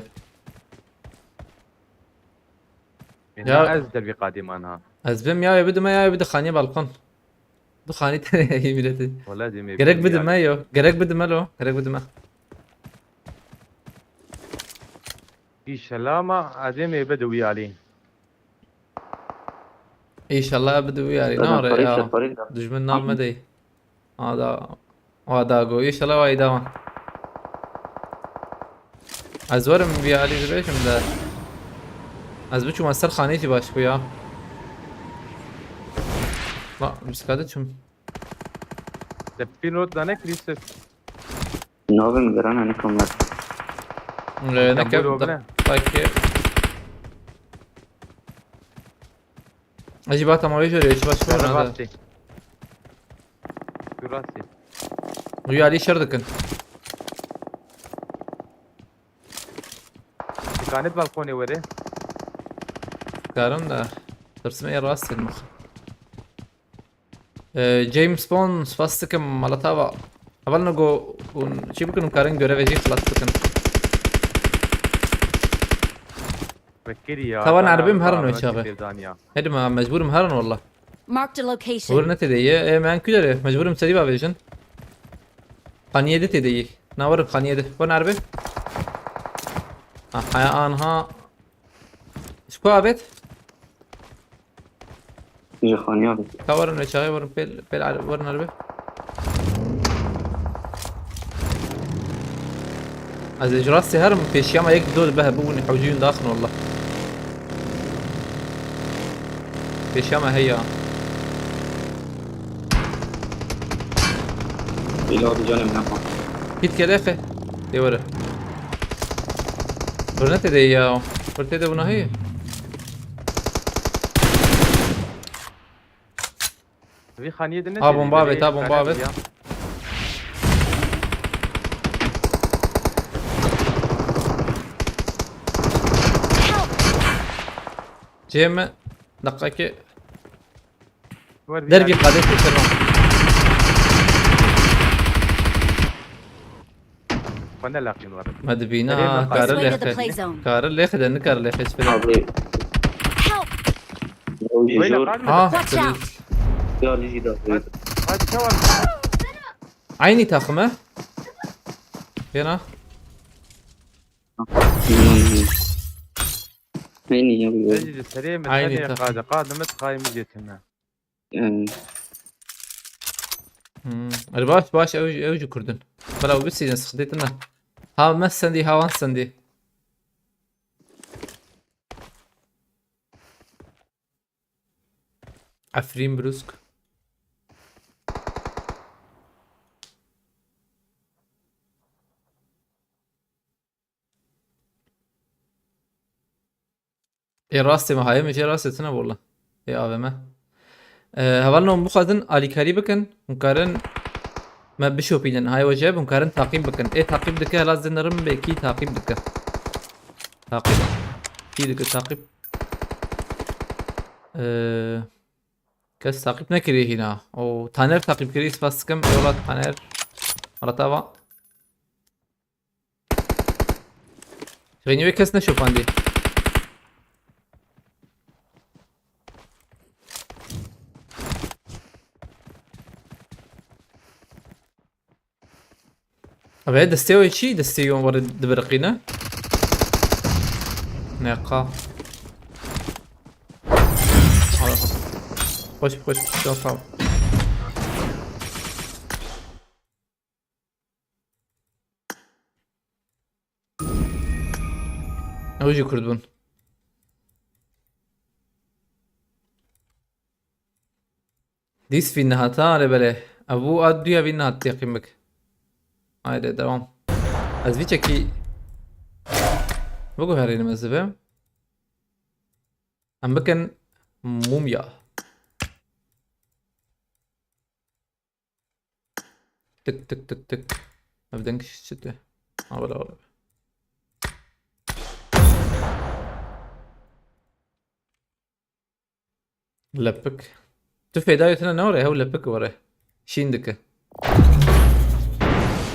Ya. Ya ez dervî qadê man ha. Ez bim ya, ya bidime ya, ya bide xaniyê balkon. Du xanî tenê heyî mîretî. Wala dê me Gerek bidime yo. Gerek bidime lo. Gerek bidime. Înşallah ma ez ê me bide wî alî. Înşallah bide wî alî. Nare ya. Parî da. Dijmin nam me dey. Ada, ada go. Înşallah wa îdaman. Ez werim vî alî dibêjim de. Ez biçûma ser xanî jî baş bû ya. La, biskade çûm. Te pîlot da nekirî ser. Navê min gerana ne kamera. Ee, ne Sen buyur oğlum, ne? Belki. Acaba tamam, öyle hiç başka Sen var da. Rastî. Şu rastî. Rüyali şer dikin. Dikanet balkonê were. Karim da. Tırsım e rahatsız etmek. Ee, James Bond, spas dikim, mala te ava. Hevalno go, hûn çi bikin, hûn karin görevê jî xilas bikin. Vekirî ya, Tavan erbim herin wê çaxê. Hedi me, mecbûrim herin walla. Marked a location. Were ne têde ye, e, me en kudere, mecbûrim serî bavêjin. Xaniyê de têde ye. Na were xaniyê de. Were erbe. Ha, haya anha. Ji ku avêt? Ji xaniya be. Ka werin ve çaxê werin pêl, pêl ar-, werin erbe. Ez ê ji rastî herim pêşiya me yek do dibe hebû win hewcî win daxin walla. Pêşiya me heya. Îla bi canê min hepa. Git gel exe. Dê were. Bir ne têde ya? Bir têde buna heye. Vî xaniyê din ne Ha, têdî bomba belê avêt, ha, bomba karar avêt. Ya. Cem, dakika ki. Wer vî Dergî yar. Qadê têkirvan. Xwe ne laqîn werin. Me dibîne, Erê, ha, me kare This way to the lêxe. Play zone. Kare lêxe de, nikare lêxe hiç bile. Abi. Help! Weyla Öyle. Kar mı? Ha, Watch out! Ya, Liji de. Hadi, hadi, çawa? Aynı takım he? Yena. Aynı ya, bu. Liji de serê mi? Aynı takım. Qade, qade mi tıkayım jetine. Hmm. Hmm. Erê baş, baş, ew, ew jî Kurdin. Bela, ew bisînin, sıkıntı ne? Ha, me sendî, ha, wan sendî. Efrîn Brûsk. Ê rastê me, hayê me jê rastê tune walla. Ê avê me. Ee, hevalno, hûn bixwazin alîkarî bikin, hûn karin Me bişopînin. Hay wece hûn karin taqîb bikin. Ê taqîb dike, hela zênirim bê kî taqîb dike. Taqîb. Kî dike taqîb? Ee, kes taqîb nekiriye hîna. O Taner taqîb kiriye, spas dikim. Eyvallah Taner. Halatava. Xeynî wê kes neşopandî. Abi destê wê çi? Destê yon were dibiriqîne. Neqa. Xweş, xweş, can sağ ol. Ew jî Kurd bûn. Dîs vî nehata, ale belê. Ev bû a duya vî nehat teqîm bik. Haydi devam. Ez vî çekî biguherînim ez ê. Em bikin mumya. Tık tık tık tık. Ev deng çi tê? Ha, wala, wala. Lepik. Tu fêdayê tine ne were, hew lepik were. Şîn dike.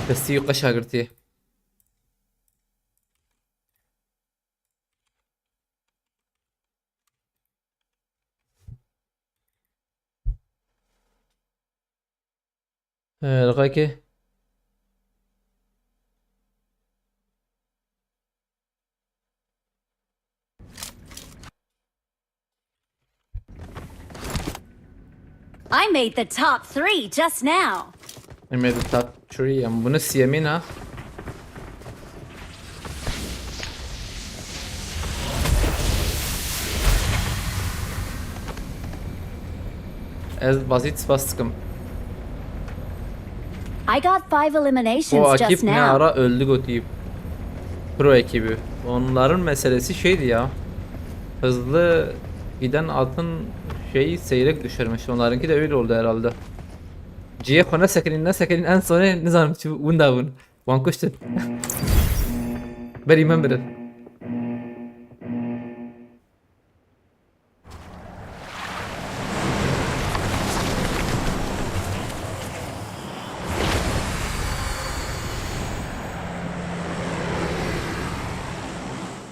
Destî qeşa girtiye. Ee, lixayke. I made the top three just now. Em ê di top three em bûne siyemîn ha. Ez bazî spas dikim. I got five eliminations just now. O Akif ne ara öldü gotî. Pro ekibi. Onların meselesi şeydi ya. Hızlı giden atın şeyi seyrek düşürmüş. Onlarınki de öyle oldu herhalde. Cihê xwe nesekinîn, nesekinîn, en sonê nizanim çi winda bûn. Wan kuştin. Berî min birin.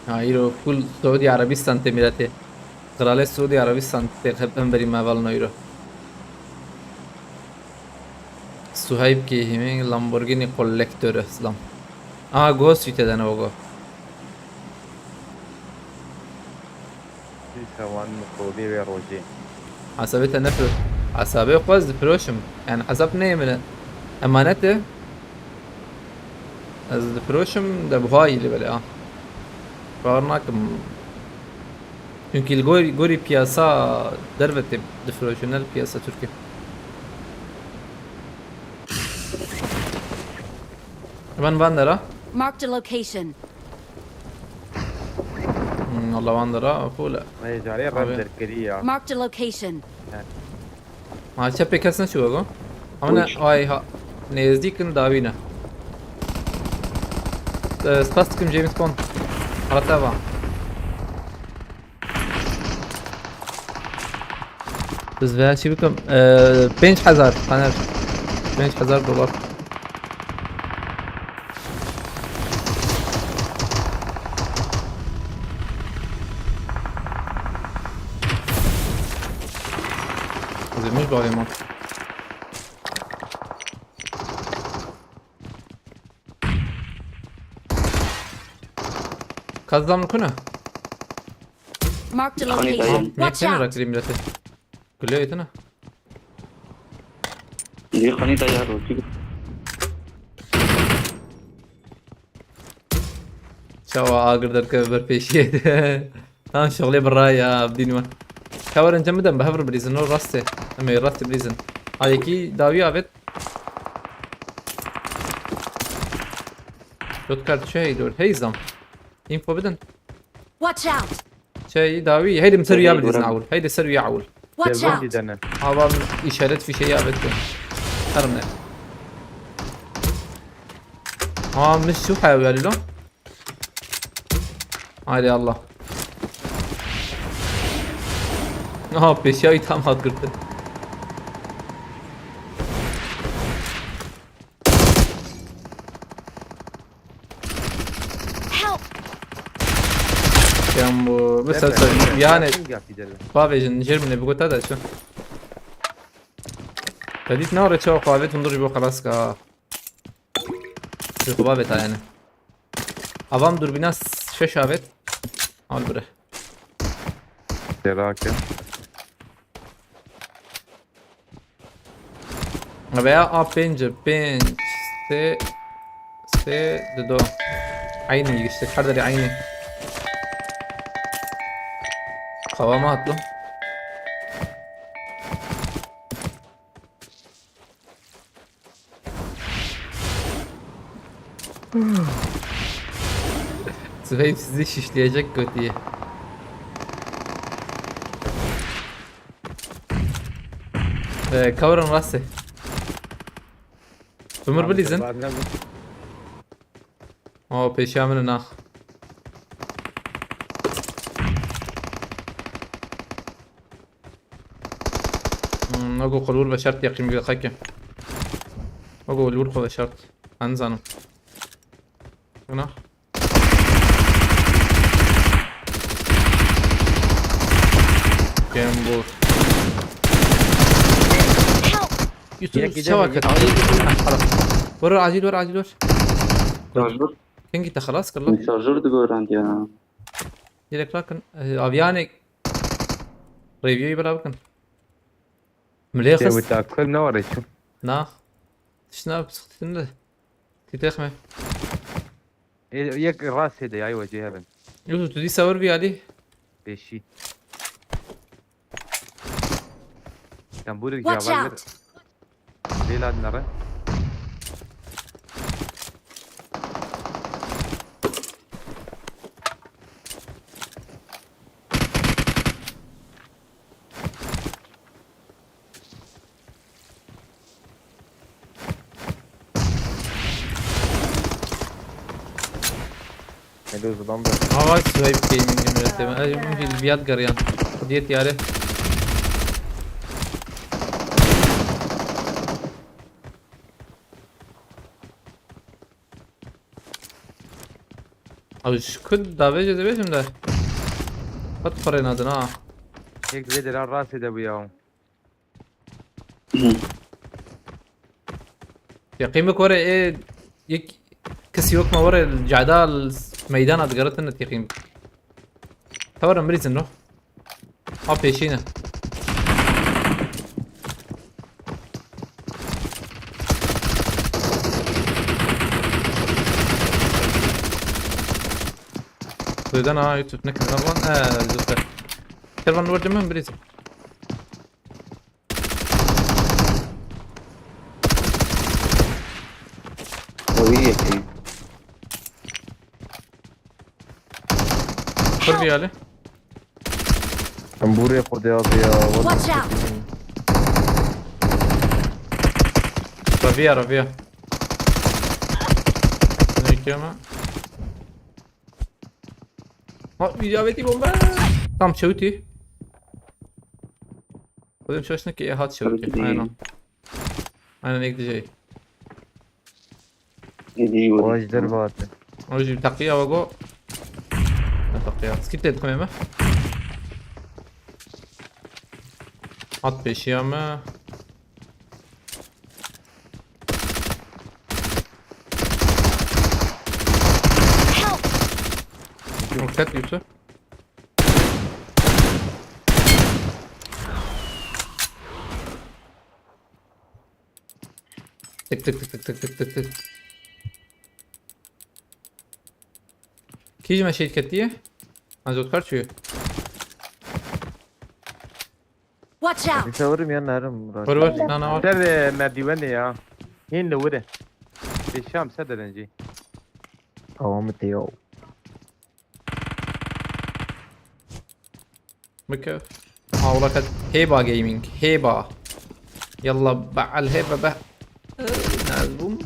Ha, îro full Suudi Arabistan tê miletê. Kralê Suudi Arabistan tê hep em berî me val no îro. Suheyb Kehîmî Lamborghini Collector, selam. Aha, Ghost jî tê de ne, Ogo. Dîsa wan mikrobê wê rojê. Hesabê te ne pro-, hesabê xwe ez difiroşim. Yani hesab neyê min e. Emanet e. Ez difiroşim de buha yî li belê, ha. Bawer nakim. Çünkü li gor-, gorî piyasa derve tê difiroşin, ne li piyasa Tirkiye. Ben van dera. Marked a location. Hmm, Allah van dera, full. Ay, carê Abi. Rap derkirî ya. Marked a location. Ha, çepê kes neçû wego. Ama ne, Uy. Ay ha, nêzdîk in dawî ne. Ee, spas dikim James Bond. Halatava. Biz veya çi bikim? Ee, pênc hezar, Taner. Pênc hezar dolar. Zilmiş bağlayayım. Kazdan mı kuna? Marked a Hani location. Dayan. Watch Yeksene out. Rakiri milleti. Gülüyor yetene. Diyor hani dayan. Çawa agir derkeve ber pêşiyê. Tam şixulê bi ray ya, bidînî me. Ka werin cem bidem, bi hev re bilîzin, no rastê. Em ê rastê bilîzin. Ha, yekî dawî avêt. Dot kar çi hey dor. Hey zam. Info bidin. Watch out! Şey, dawî. Heydi ser ya bilîzin awul. Heydi ser ya awul. Watch out! Hava işaret fişeği avêt. Herim ne. Aa, min şû heya wî Lîlo. Haydi Allah. Aha, pêşiya wî tam hat girtin. Help! Yan bu, mesela, yani, bavêjin, jêr min ê bigota de çi? Te dît ne re çawa xwe avêt hundir ji bo xelas ka. Ji xwe bavêt yani. Avam durbîna şeş avêt. Al bire. Têrake. Veya A pênc, pênc, sê, sê, dido. Eynî işte, her derê eynî. Qawama atlı. Süheyb sizi şişleyecek kötüye. Ee, cover'ın rastı. Ömür bilizin. O pêşiya min e nax. Hmm, nago qulur ve şart yaqîm bi xeke. Nago qulur xwe ve şart. Ben zanim. Buna. Game bu. Yusuf, yek çawa gidelim, kat? Yek gidelim. Ha, xelas. Vur, acil vur, acil vur. Şarjör. Kengî te xelas kir lan. Şarjör digorandiya. Direkt rakin. E, aviyanek. Review'yu bela bikin. Milê xist. Wita kul ne were çû. Na. Tişna sıkıntı. Titrex me. E, yek rastê de yay wecê herin. Yusuf, tu dîsa wir vî alî? Pêşî. Sen bu Watch out! Lêla dinere. Hello, zilam be. Hava Suheyb Gaming emrettim. Ay, mümkün bir yat garyan. Diyet yare. Abi şu kud davêje dibêjim de. Hat parê nadin ha. Yek vê dera rastê de bû ya. Yaqîn bik were ê yek kesî wek me were li cada li meydana digeritin yaqîn bik. Tewere mirîzin no. Ha pêşî ne. Duydan ha YouTube ne kadar lan? Eee, züppe. Kervan vurdum ben birisi. Ew î yekê. Kur bir hali. Em burê xwe de abi ya. Watch out! Raviya, raviya. Ne ki ama? Ha, bir yaveti bomba. Tam çewti. Oğlum şaştın ki e hat çewti. Aynen. Aynen ek diyecek. Oj dervate. Oj taqiya ve go. Ne taqiya? Skit de tkmeme. At peşiya me. Roket yüzü. Tık tık tık tık tık tık tık tık. Kî ji me şehîd ketiye? An zotkar çûye. Watch out! Dişe vurim ya nerim Murat. Vur vur. Na na vur. Ser, e, merdîwenê ya. Hîn li wir e. Pêşam ser derencî. Tamam mı Teo? Bike. Ha, wala ket. Hêba Gaming. Hêba. Yalla be'al hêba be. Nazbûm.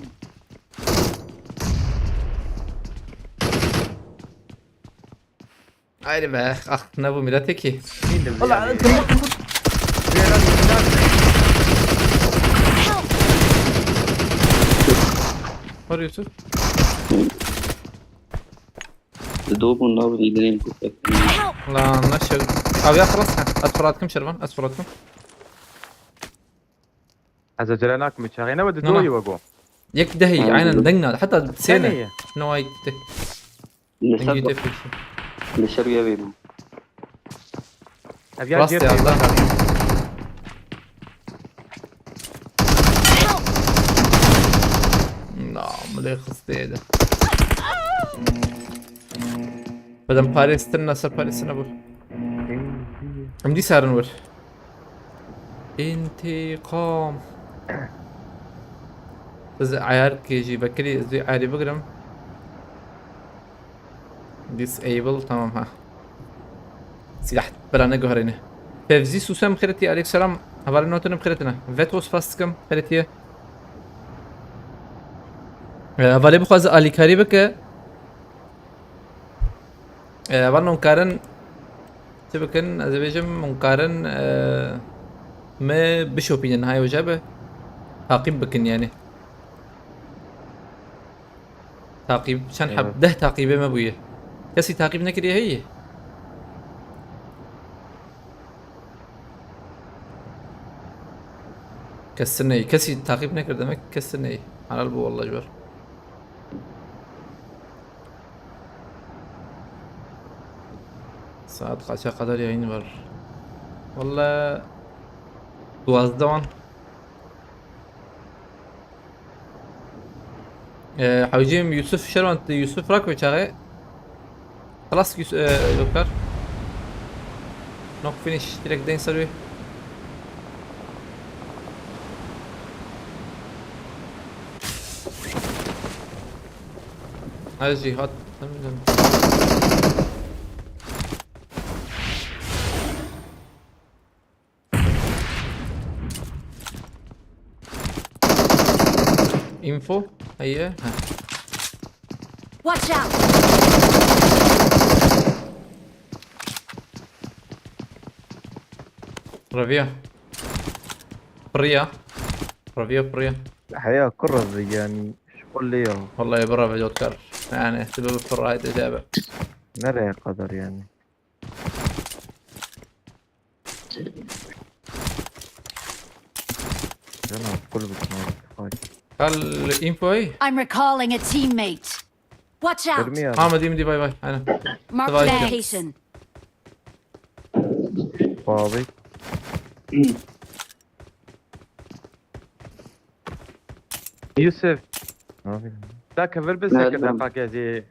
Haydi be. Ah, ne bu millet ki? Neydi bu Valla yani? kırmızı kırmızı. Diğer abi yüzünden Var Yusuf. Di do bûn nabin îdirên ku fetin. Help! Lan ne şey. Abi ya خلاص ha. Ez fırlatım Şervan. Ez fırlatım. Ez acele nakim çaxê ne we di No, no. doyê we go. Yek dehî. Aynen. Aynen deng na. Hatta sene. Seneye. No ay gitti. Li Dengî ser tepişi. li ser wê bûn. Ev ya Rast cêr ya, tê. lan. Na, milê xistê de. Bedem parêstirina ser parêstirina bû. Em dî sarin wir. İntikam. Ez ayar ki jî vekirî, ez ê ayarî bigirim. Disable, tamam ha. Silah bela neguherîne. Fevzi Susem xêretî, aleyk selam. Hevalê notinê xêretine. Vetos fast dikim, xêretî ye. Ee, hevalê bixwaze alîkarî bike. Ee, heval non karin. Çi bikin? Ez ê bêjim, hûn karin, e, me bişopînin, hay hoca be. Taqîb bikin yani. Taqîb, çend heb, Evet. deh taqîbê me bûye. Kesî taqîb nekiriye heye? Kes neyê. Kesî taqîb nekir demek kes neyê. Helal bû wallah ji ber. Saat kaça kadar yayın var? Valla duwazdeh wan. Ee, hewcîm Yusuf Şerwant, Yusuf rak ve çağı. Xelas Yus-, e, Doktor. Knock finish, direkt deyn ser wê. Her jî hat. Info? Heye? Ha. Watch out! Revia. Priya. Revia priya. Heya kurre yani şkol lê ya. Vallahi bravo Jotkar. Yani sebebe priya de cebe. Nereye kadar yani? Canım kul bitmez. Hadi. Kal info ey. I'm recalling a teammate. Watch out! Görmüyor. Ha, medi medi bay bay. Aynen. Marked Давай. a location. Abi. Yusuf, Ne yapayım? da kevir bi Nereden? sekir de pakezi.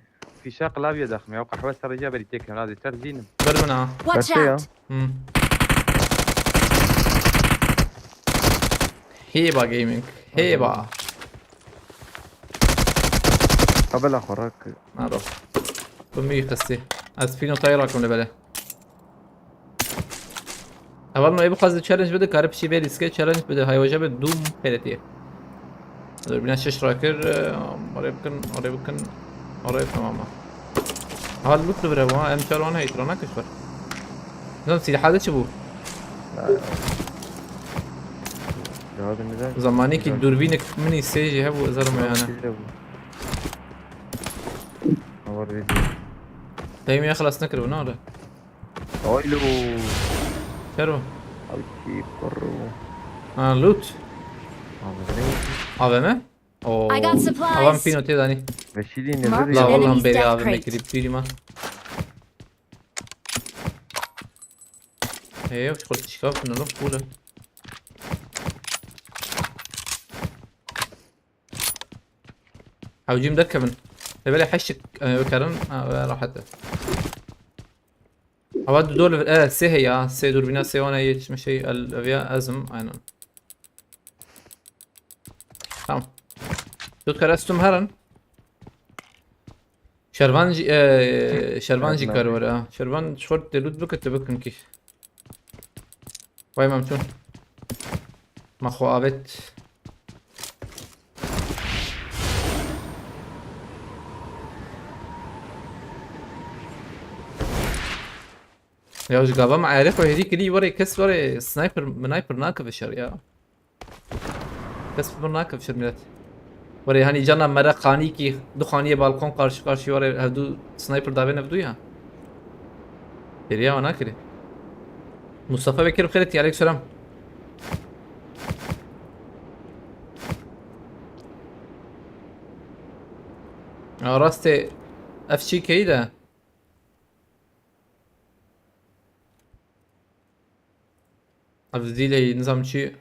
Fişa klavye daxme ya qehwe serî ya berî têkim lazî ter zînim. Ver bana. Watch Kaçtı ya? Out! Hmm. Heba Gaming. Heba. Kabela xorak. Naro. Bu mi kesti. Ez pino tayra kum lebele. Heval no ê bixwaze challenge bide, kare pişî vê lîske challenge bide, hay hoca be dûm xêretiye. Dur bina şeş rakir, e, oraya bikin, oraya bikin, oraya tamam. Heval loot li vir hebû ha, M çar wan heye, îtira nake ji ber. Nizam silahê de çi bû? Cevabı neden? Zamanî ki Güzel. Durbînek min î sê jî hebû, ez herim yani. Güzel bu. Haber veriyor. Dayım ya xelas nekiribû ne orada? Aylo. Çero. Abi ki kurru. Ha, loot. Abi ne? A V M? Oo. I got supplies. Avan pino tê danî. Veşili ne Mark dedi? La Enemies oğlum beri death A V M crate. kirip duyurma. Hey, yok, şurada çıkar bunu, look burada. Hewcîm derkevin. Lê belê heştik, e, bikarin, ha, ve rahat e. Ama du dor, e, sê heye ya, sê durbîna sê wana yetişme şey, el, ev ya, ezim, aynen. Tamam. Dut kere stum herin. Şervan jî, e, Şervan jî Şervan kar abi. were ha. Şervan şort de loot bike, tu bikin ki. Vay Memçûn. Ma xwe avêt. Ya ji gava me erê xwe hêdî kirî, warê kes warê sniper, sniper nakeve şer ya. Kes bi nake fişir millet. Were hani cana mere xanîkî du xaniyê balkon karşı karşıya were hevdu sniper davê nevdu ya. Beriya wana kiri. Mustafa Bekir bixêr etî, aleyküm selam. Ya rastê ev çî keyî de. Ev zîleyî nizam çi.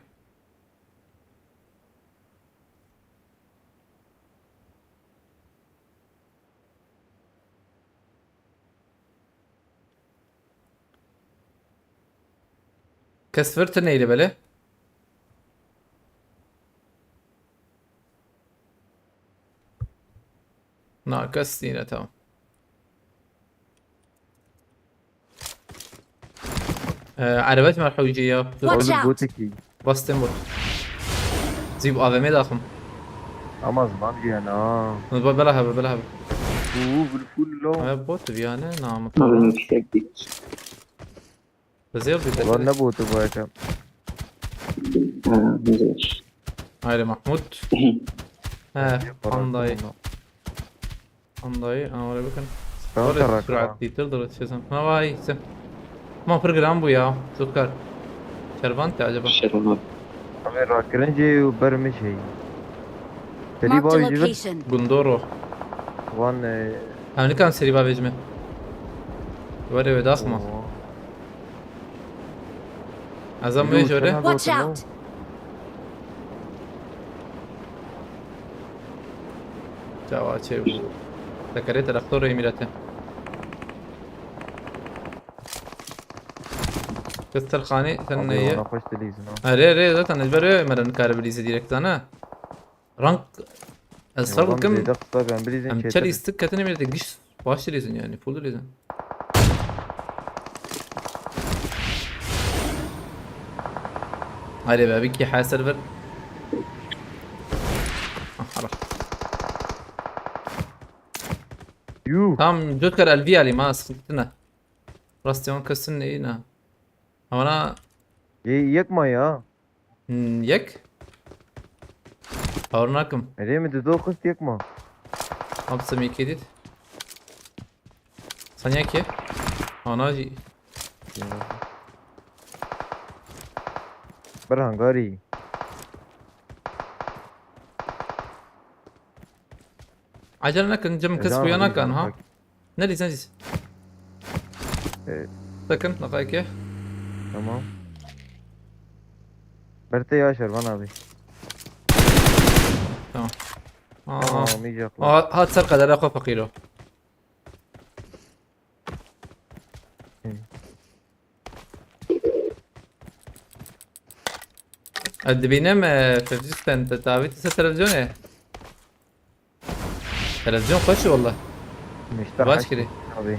Kes vir tune île belê. Na kes nîne, tamam. Ee, erebet mer hewcê ya. Dur. Watch Oğlum out. Gotekî. Bastım bot. Zîb A V M daxim. Ama zman diye na. Bela hebe, bela hebe. Uuu, full full lo. Ee, bot bir yani, namı. Abi yüksek bir. Zêr dî. Ulan ne botu bu Ekrem? Ha, ne zêr. Haydi Mahmut. He, Yapar pandayı. Aslında. Pandayı, ha, oraya bakın. Tamam, oraya karak, sürat tamam. Detail de şey sen. Ha, vay, sen. Ama program bu ya. Zutkar. Şervan te acaba? Şervan. Abi rakirince bermiş şey. Marked a location. Gundoro. Wan, e, Em nikan serî bavêjime. Were wê daxma. Oo. Ez em wê jore. Watch out! Çawa çê bû. Tekerê traktorê mîrete. Kız terxanê sen ne ye? Ona xweş dilîzin ha. Erê, erê, zaten ez berê me re nikare bilîze direkt zana. Rank ez fer bikim. Em çel istik ketine mîrete giş baş dilîzin yani, full dilîzin. Haydi be, bir ki haser ver. Aha bak. Yuh. Tamam, Jotkar elvi alayım ha, sıkıntı ne? Rastê wan kesin neyî ne? Ama na Yê yek ma ya. Hmm, yek? Hawr nakim. Erê min dido xist yek ma. Hapsım yekê dît. Sen yekê? Ana jî. Bir hangarî. Acele nekin, cem kes xuya nakan ha. Nerî sen zî? Ee, Sakın, nakayke. Tamam. Berte ya Şervan abi. Tamam. Aa, tamam, iyice yaklaşık. Aa, hat ser kadere xwe feqîro. Hı. Ez dibînim, e, Fevzi Sten, te davêt ser televizyonê. Televizyon xweş e walla. Baş kirî.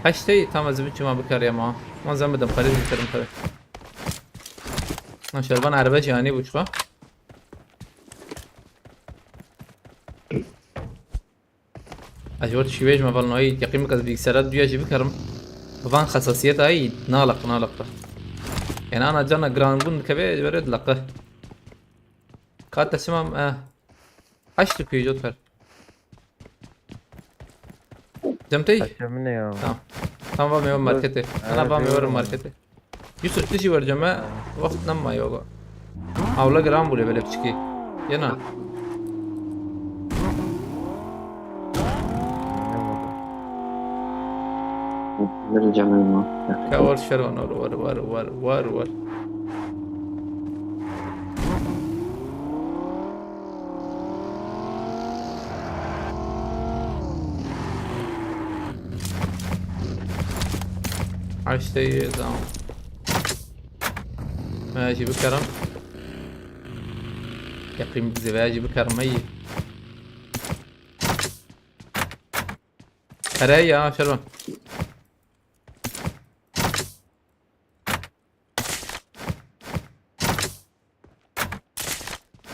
Heştê tam ez biçim abi kariyama. Wan zem bidim, xerîz bikerim tabi. Lan şervan erbe jî anî bû çiqa. Ez ji we tişkî bêjim, hevalno, ey, teqîmek ez bilgisayara duya jî bikarim. Bi van xesasiyeta ey, naleq, naleq. Yani ana cana giranbûn dikeve, ji we re dileqe. Ka te çima, eh. Heşt û pêncî ot ver. Cem tey? Heşt min e ya. Tamam. Tamam, va me markete. Ana va me markete. Yusuf, tu jî werceme, wext nema yoga. Hawla giran bûle belê piçikî. Yena. Vereceğim elma. Ka war şervan, war, war, war. Heştê yê, tamam. Me jî bikerim. Yaqîn zêve jî bikerim, me yî. Here ya, şervan.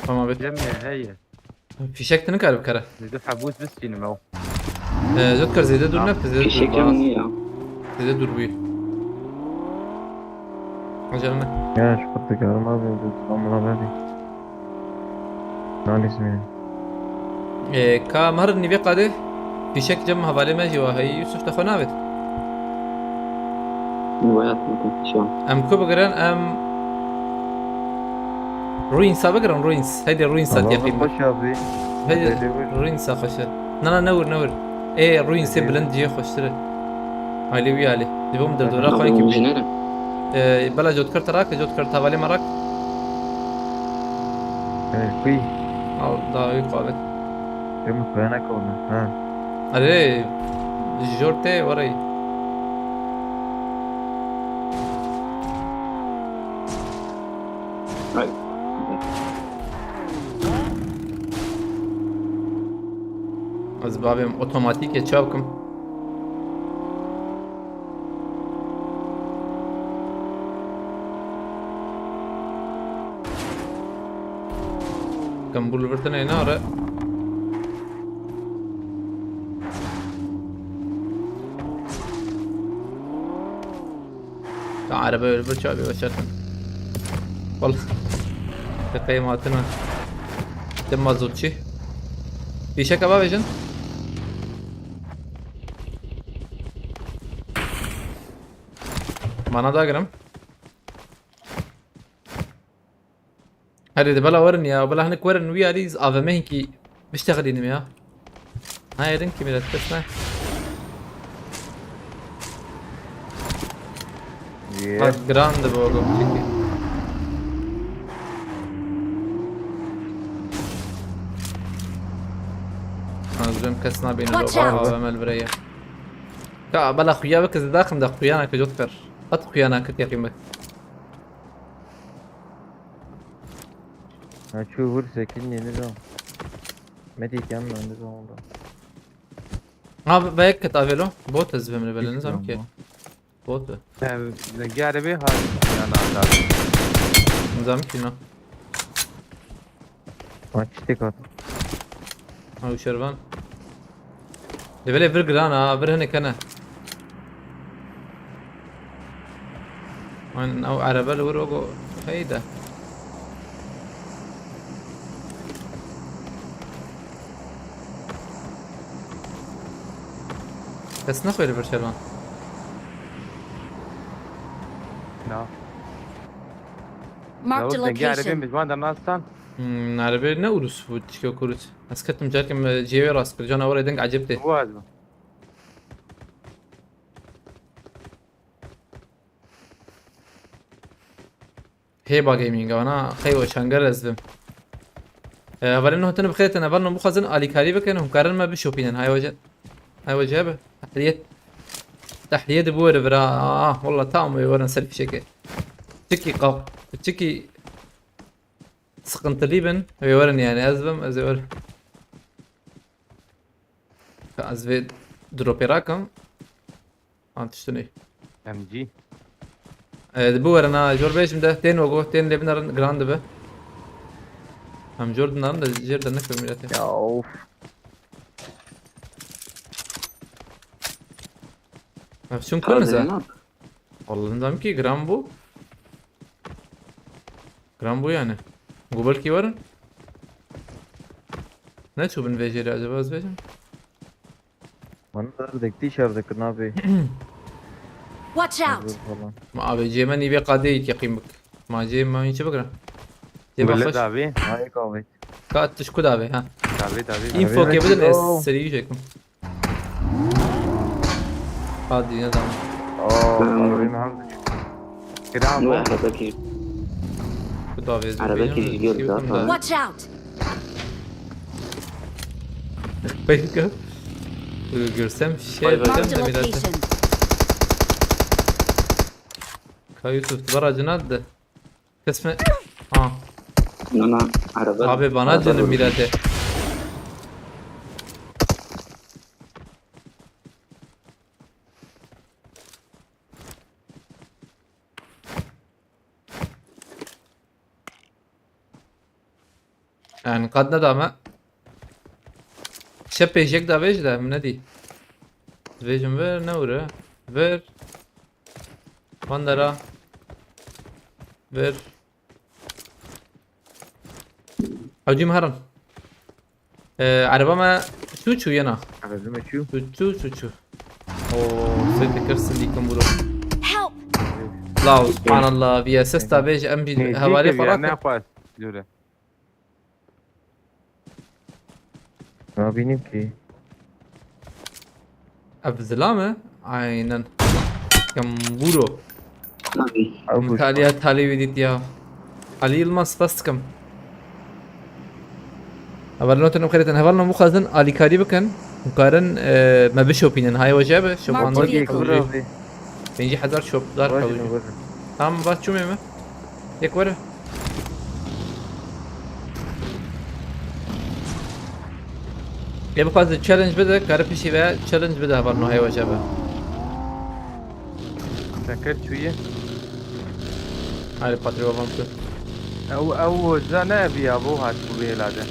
Tamam abi. Cem ya, heye. Fişek tini kar bikara. Zêde hebûs bistînim ew. Ee, zot kar zêde dur ne, zêde dur. Fişek bas. Cem niye ya? Zêde dur bûyî. Aceleme. Ya, şu kurtu görme abi, bu İstanbul'a abi. Nalis mi? Ee, ka mehrin nîvê qadê. Fîşek cem hevalê me jî wa heyî Yusuf te xwe navêt. Nivayat mı konuşuyor? Em ku bigirin, em Ruins'a bigirin, Ruins. Heydi Ruins'a Allah'ım tepî. Hoş abi. Heydi Ruins'a xweş e. Na, na, newir, newir. Ê, Ruins'ê bilind cihê xweştir e. Alî wî alî. Ji bo min derdora xwe yekî bî. Ee, bela Jotkar te rak, Jotkar te hevalê me rak. Ee, kuy. Al, da wî xwe avêt. Em xweyana kewna. Ha. Erê, jor tê, werey. Ay. Ez babêm otomatîk e, çaw kim. Kembûl vir tine nare. Ka erebe öyle bir çabi başartın. Vallahi. Şakayı matına. Dem mazotçi. Bir şaka var vejin. Bana da girim. Herê de bela werin ya, bela hinek werin wî alî, ez A V M hinkî biştexilînim ya. Nayê din kî milet kes ne. Yê. Ha, giran de bu oğlum, çekil. Ha, zulüm kes nabîne. Watch out! A V M el bireye. Ka bela xuya bik, ez daxim da xuya nake, Jotkar. Qet xuya nake, teqîm bik. Ha, çû hur sekin yeni zam. Medî kêm ben de zam oldu. Ha, be-, beyek kit avelo. Bot ez bimri bele, nizam ki. Bot. Em, garibi ha, yana da. Nizam ki na. Ha, çiçek at. Ha, şervan. Lê belê vir giran ha, vir hinek hene. Aynen, ew erebe li wir ogo heyde. Kes nexwêre vir şervan. Na. Marked a location. Lavuk dengê erebê min ji wan de nastan. Hmm, erebe ne Urus bu, tişkê Kurus. Ez ketim carkê me cihê wê rast kir, cana were deng ecêb tê. Bu az mı? Hêba Gaming, ana, xey weşanger ez bim. E, hevalên hûn hatine bi xêr têne, hevalên hûn bixwazin alîkarî bikin, hûn karin me bişopînin, hay wece, hay wece bi. Tehliyet, tehliye de bu were vira, ah, wallah tam wê werin ser fişekê. Çikî qav, çikî sıkıntılı bin, wê werin yani, ez bim, ez ê werim. Ez vê dropê rakim. An tiştinê. M G. E, di bu werin ha, jor bêjim de, tên ogo, tên lê binarin, giran dibe. Em jor dinarin de, jêr de nekir milletê. Ya of. Ev çim Taze kırmızı. Yok. Vallahi nizam ki, giran bu. Giran bu yani. Go belkî werin. Ne çû bin vê jêrê acaba, ez bêjim? Bana da dek tî şer dikir nabê. Watch out! Hazır falan. Ma abi, cê me nîvê qadê yî teqîm bik. Ma cê me çi bikira? Cê me Bile xweş. Davê. Hayır kahve. Ka tu ji ku davê, ha? Davê, davê. Info Davê ke bidin, ez go. Serî çekim. Hadi ne zaman? Oo, Hmm. Arabim hazır. Kiram Ne bu. Arabaki, Bu da vezir arabaki benim, jigir şey zaten. Watch out! Peki. Görsem şey Bay bay. Marked a yapacağım da biraz da. Location. Ka Yusuf, bara cinadı. Kesme. Ha. Nana, araba. Abi bana araba canım durdu. Mirate. Yani qad nedame. Şep pêşek da vêj de, min nedî. Vêjim ver, ne ure. Ver. Van dera. Vir. Hewcî me herin. Ee, ereba me çû çû yena. Ereba me çû. Çû çû çû çû. Oo, sê dikir sindîkim bûro. Help! Law, subhanallah, V S S ta bêj em bî hevalê xwe rakin. Ne xwest, jûre. Nabînim ki. Ev zilam e? Aynen. Kemburo. Ew Min kuş. Taliya talî wî dît ya. Ali Yilmaz, spas dikim. Hevalno tenim xêretin. Hevalno bixwazin alîkarî bikin. Hûn karin, e, me bişopînin. Hay we jebe, şopandin. Mark the vehicle. Pêncî hezar şopdar qewî. Tamam, va çûmê me. Yek were. Ê bixwaze challenge bide, kare piştî ve challenge bide heval no heywa jebe. Tekir çûye. Haydi Patrik, babam tun. Ew, ew za ne eviya bo hat bu vêla de.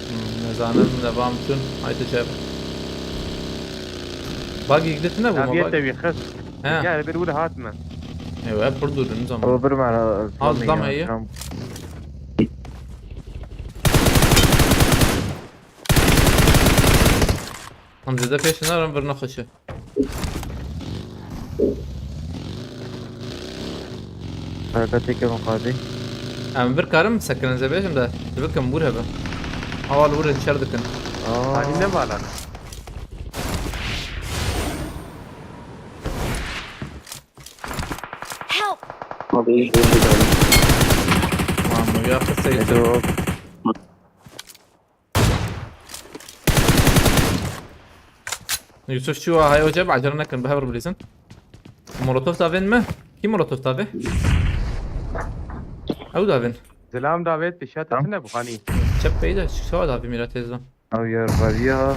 Hmm, nezanim, ne bam tun. Haydi jebe. Bagi gidit ne bu ma bagi? Eviye te wî xist. He. Gel bir wî hat me. Ew, hep pir dûr in zaman. O bir mala. Ha, zam heye. Em zêde pêş narin, vir nexweşe. Hareketê ke miqadî. Em vir karim sekinin ze bêjim de. Dibikim bûr hebe. Awa li wir in şer dikin. Aa. Hani ne bala ne? Help! Abi, bu bir tane. Tamam, ya kısa. Yusuf şu ay hocam acele nekin, bi hev re bilîzin. Molotof davên mi? Kî molotof davê? Ew davên. Zilam davê, pişat tine buxanî. Çep peyda, şu sawa davê mîra têzdan. Ew yer xweriya.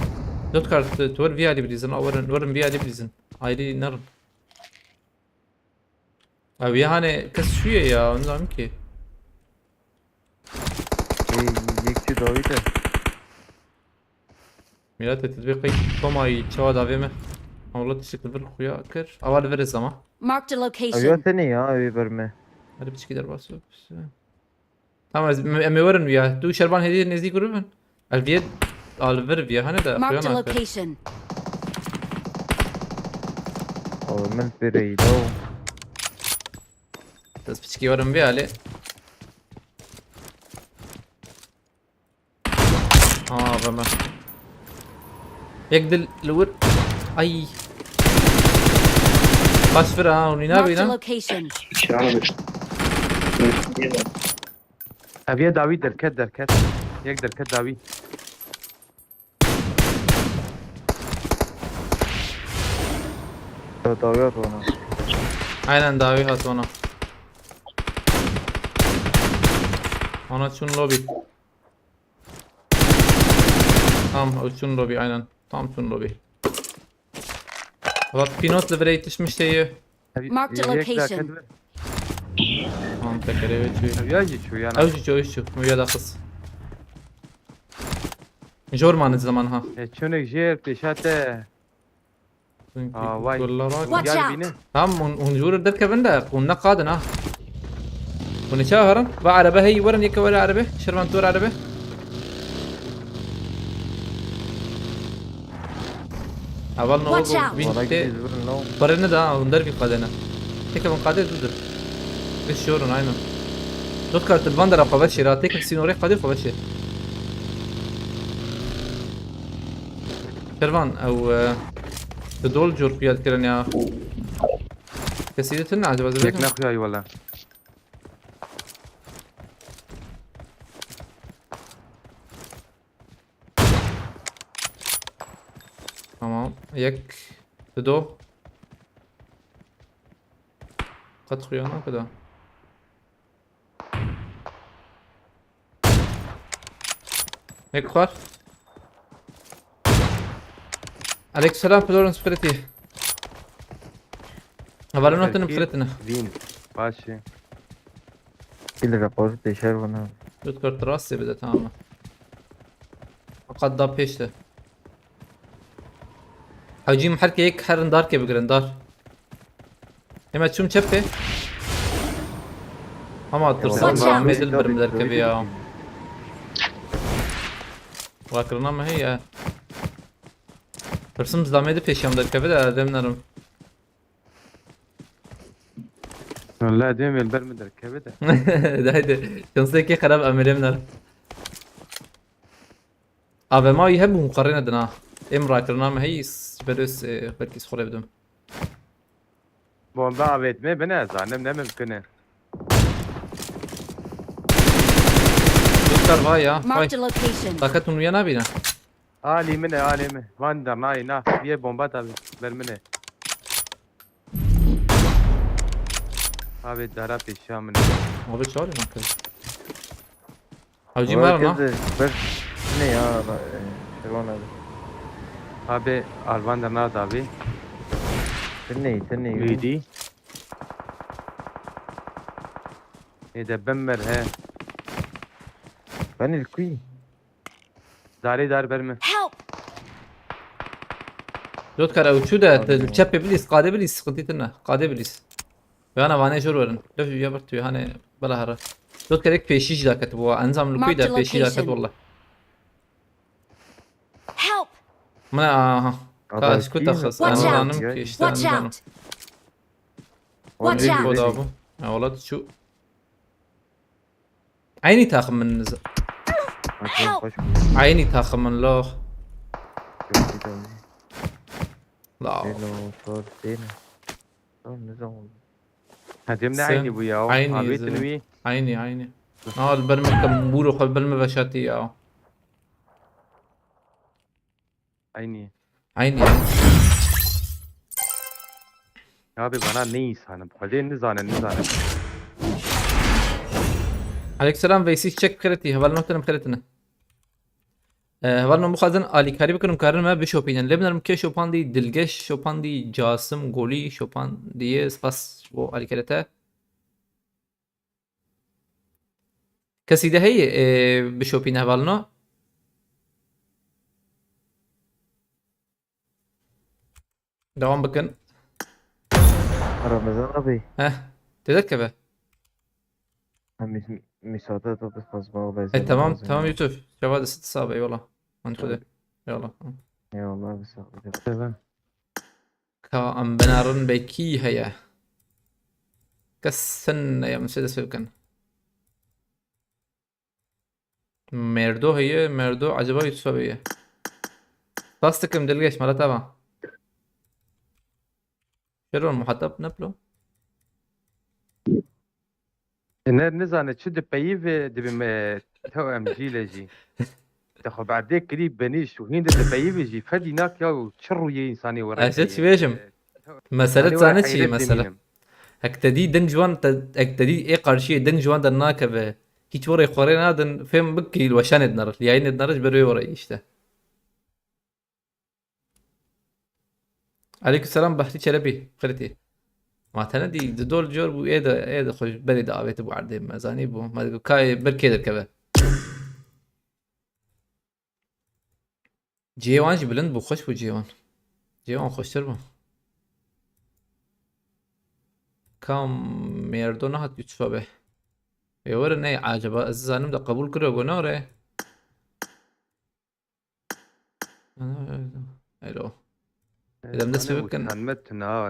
Dot kar, tu, tu wer vî alî bilîzin, a werin, werin vî alî bilîzin. Ayrî nerin. Ew ya hani kes şu ye ya, onu zaten ki. Ê, yekçî dawî te. Mîratê, tu dibê qey Tomayî çawa davê me? Ewla tiştek li vir xuya kir. Awa li vir ez ama. Marked a location. Ew ya tenê ya, ew ê ber me. Hadi piçikî derbas yok. Tamam, ez, em, em ê werin ya. Tu şerban hêdî nêzdî grû bin. Ez viyê al vir viyê, hani de xuya nakir. Marked a location. Ew min pêre îlo. Ez piçikî werin vê alê. Aa, ve me. Yek dil li wir. Ay. Baş vir ha, hûn nîna bîna. Marked a location. Ev ye dawî derket, derket. Yek derket dawî. Dawî hat ona. Aynen, dawî hat ona. Ona çûn lobby. Tam, o çûn lobby, aynen. Tam çûn lobby. Valla pinot li virê yetişmiş şeyi. Marked a location. Tam tekere ve çû. Ya jî çû yana. Ew jî çû, ew jî çû. Ew ya da qis. Jor mane zaman ha. E, çûnek jêr pêşa te. Aa, vay. Watch out. Tamam, hûn, hûn ji wir derkevin de, hûn neqadin ha. Hûn ê çawa herin? Va erebe heyî, werin yeke were erebe. Şervan tu were erebe. Heval no. Watch out. Wek bîn tê. Pere neda, hûn dervî qadene. Têkevin qadê, dû dir. Geş şorin, aynen. Dot kar tu li van dera xwe veşêr ha, têkek sînorê qadê xwe veşêr. Şervan, ew, e, tu dol cor xuya dikirin ya. Kesî de tune acaba? Yek nexuyayî wele. Tamam. Yek, tu do. Qet xuya nakida. Yek xwar. Aleykümselam, Florence Pretty. Hevalê notin Pretty ne. Vîn. Baş e. Kil rapor pêşer bûne. Dot kar rastê bide, tamam. Fakat da pêş de. Hacîm her ke yek herin dar ke bigirin dar. Hemen çûm çepê. Ama tirsim Watch out! Zilamê dil bir mi derkevî ya. Rakirina me heye. Tirsim zilamê di pêşiya min derkeve de lêm nerim. Walla dêm ê li ber min derkeve de. Haydi. Şansekê xerab em ê lêm nerim. A V M wî hebû muqarrê nedina. Êm rakirina me heyî s-, berê s-, e, belkî sixurê bidim. Bombe avêtmê bine, zanim ne mimkun e. Doktor vay ya. Vay. Marked a location. Taket hûn wiya nabîne. Alî min e, alî min. Van der nayê na. Yê bomba tabi. Ber min e. Abi dara pêşiya min e. Abi çağırın arkadaş. Hacı var mı? Herkes de ber. Ne ya? La, e, Şirvan abi. Abi Alvan der na tabi. Sen ne? Sen ne? Lady. Ê de bin mer he. Ben ilk kuy. Darê dar ber min. Help! Dotkar ew çû de, te çepê bilîs, qadê bilîs, sıkıntı tine. Qadê bilîs. Yana vanê jor werin. Lef ya bir tüy, hani bela hara. Dotkar ek pêşî jî daket bu. Enzam lukuy de pêşî daket valla. Help! Mına aha. Ka ez ku taxis. Watch out! Watch out! Watch out! Koda bu. Ya valla tu çû. Aynı takımın niz-, Help! Aynı takımın lo. La. Hadi ne aynı bu ya? Aynı abi izin. Aynı, aynı. Al ber me kembûr xwe ber me veşatî ya. Aynı. Aynı ya. Abi bana ne insanım? Hadi ne zanen ne zanen. Aleykümselam Veysi çek xeretî. Heval notenim xeretine. Ee, heval no bixwazin alîkarî bikin û karin me bişopînin. Lê binerim kê şopandî, Dilgeş şopandî, Casim, Golî şopandî. Spas bo alîkarê te. Kesî de heye, e, bişopîne hevalino? Devam bikin. Ramazan abi. Heh, tê derkeve. Ha, mîs-, mîsade de bixwaz baba. E, tamam, tamam Yusuf. Cevap de sit sabe, eyvallah. Mantıklı. Eyvallah. Eyvallah abi, sağ ol. Selam. Ka em binerin be kî heye? Kes hene ya, min çi dest pê bikin? Merdo heye, Merdo acaba Yusuf abi ye? Spas dikim Dilgeş, mala te va. Şeron muhatap ne pilo? Ne, nizane çi dipeyivê dibim, e, tew em jî le jî. Te xwe berdê kirî benîş û hîn de dipeyivê jî fedî nak ya û çi rûyê însanê were. Ez çi bêjim? Mesele zane çi ye mesele? Hek te dî deng ji wan te, hek te dî ê qarşiyê deng ji wan dernakeve. Hiç were xwe rê nadin, fêm bik kî li weşanê dineriş, liyayînê dineriş ber wê were işte. Aleykümselam Behrî Çelebî, xirtî. Ma tene dî di dol cor bû, ê de, ê de xwe ji berê de avêtibû erdê, me zanîbû. Me digot, ka ê ber kê derkeve? Cihê wan jî bilind bû, xweş bû cihê wan. Cihê wan xweştir bû. Kam mêrdo nehat Yûsufa be. Ê were ney acaba? Ez zanim de qebûl kiriyo go ne were? Alo. Edem dest pê bikin. Sen me tuna,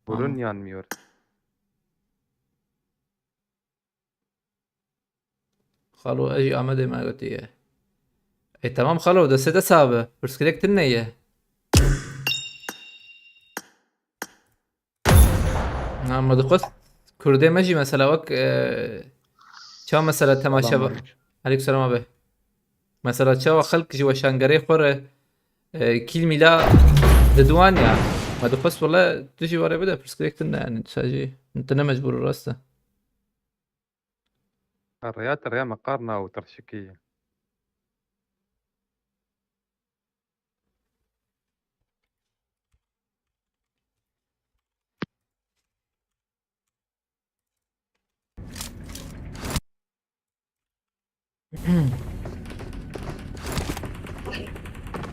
burun yanmıyor. Xalo, ez jî Amedê me gotiye. E, tamam xalo, destê te sax be. Pirsgirêk tune ye. Ha, me dixwest Kurdê me jî mesela wek, e, ça mesela temaşe... Selam aleyküm. Aleyküm selam abi. Mesela çawa xelk ji weşangerê xwe re, e, kîl mîla didiwan ya. Me dixwest wele tu jî were bide pirsgirêk tune yani. Sadece tu ne mecbûr rast e. Rêya te rêya meqarna û tirşikî ye.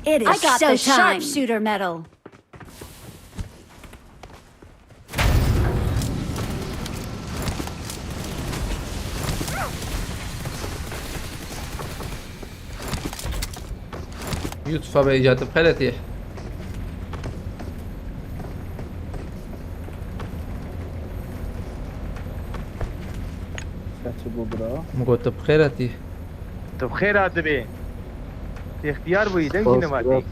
It is I got the showtime. Sharpshooter medal. Yûtfa be îca tu bi xêr hatî. Min got tu bi xêr hatî. Tu bi xêr hatibî. Tu ixtiyar bûyî, deng jî nematî.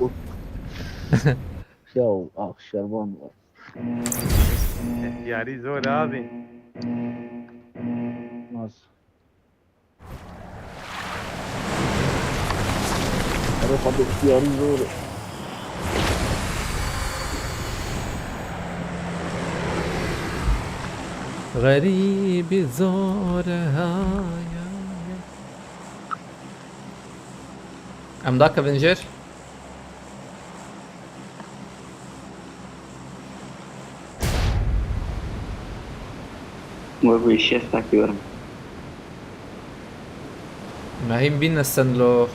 Ya, ax, şervan var. Ixtiyarî zor e abi. Naz. Erê xwe bi ixtiyarî zor e. Xerîbî zor e, hay, hay. Em dakevin jêr. Wek wî şêst takî werin. Mehîm bîne sen lo.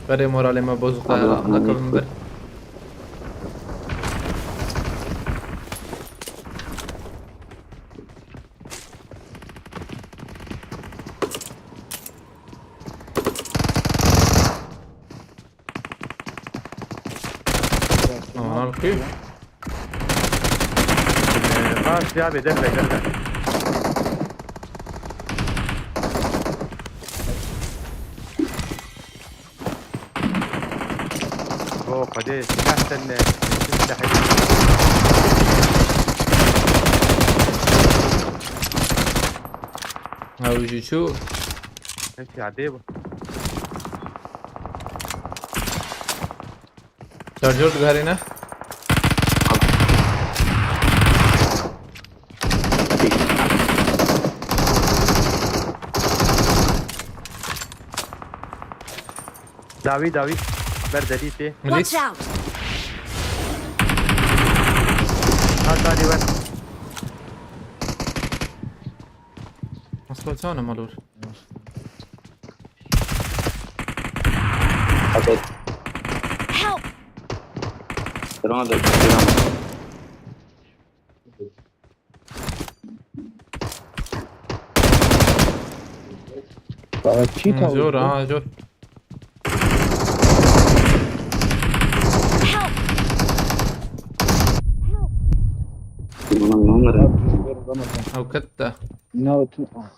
Berê moralê me bozuk da, Allah Allah, nakevin bir. Aha, bakayım. Ee, bas ya, bir derle, derle. Bo, Xwedê, silah tenne, silah. Ew jî çû. Hepsi adê bu. Şarjör diguherîne. Dawî, dawî. Ber derî tê. Milis. Watch out! Ha, darî wer. Nasıl çawa ne malor? Help! Drone da, drone. Aa, çî Hmm, tawî zor bu? Ha, zor. Help! Help! Bunun numara. Ew ket de. Ne o tu? Ah.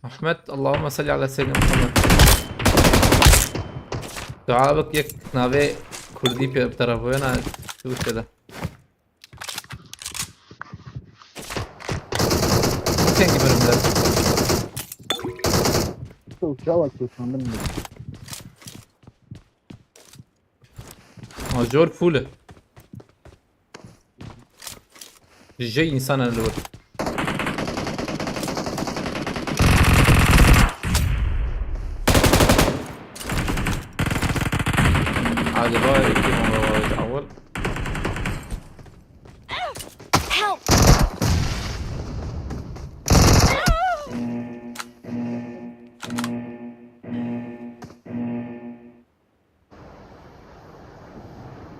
Ahmet, Allahümme salli ala seyyidina Muhammed. Dua bik yek navê Kurdî pê bi terafoyana tu işte de. Kengî birim de. Çawa kêşandim mi? Major full e. Ji însan li wir. Hadi bay, iki numara var, awal. Help!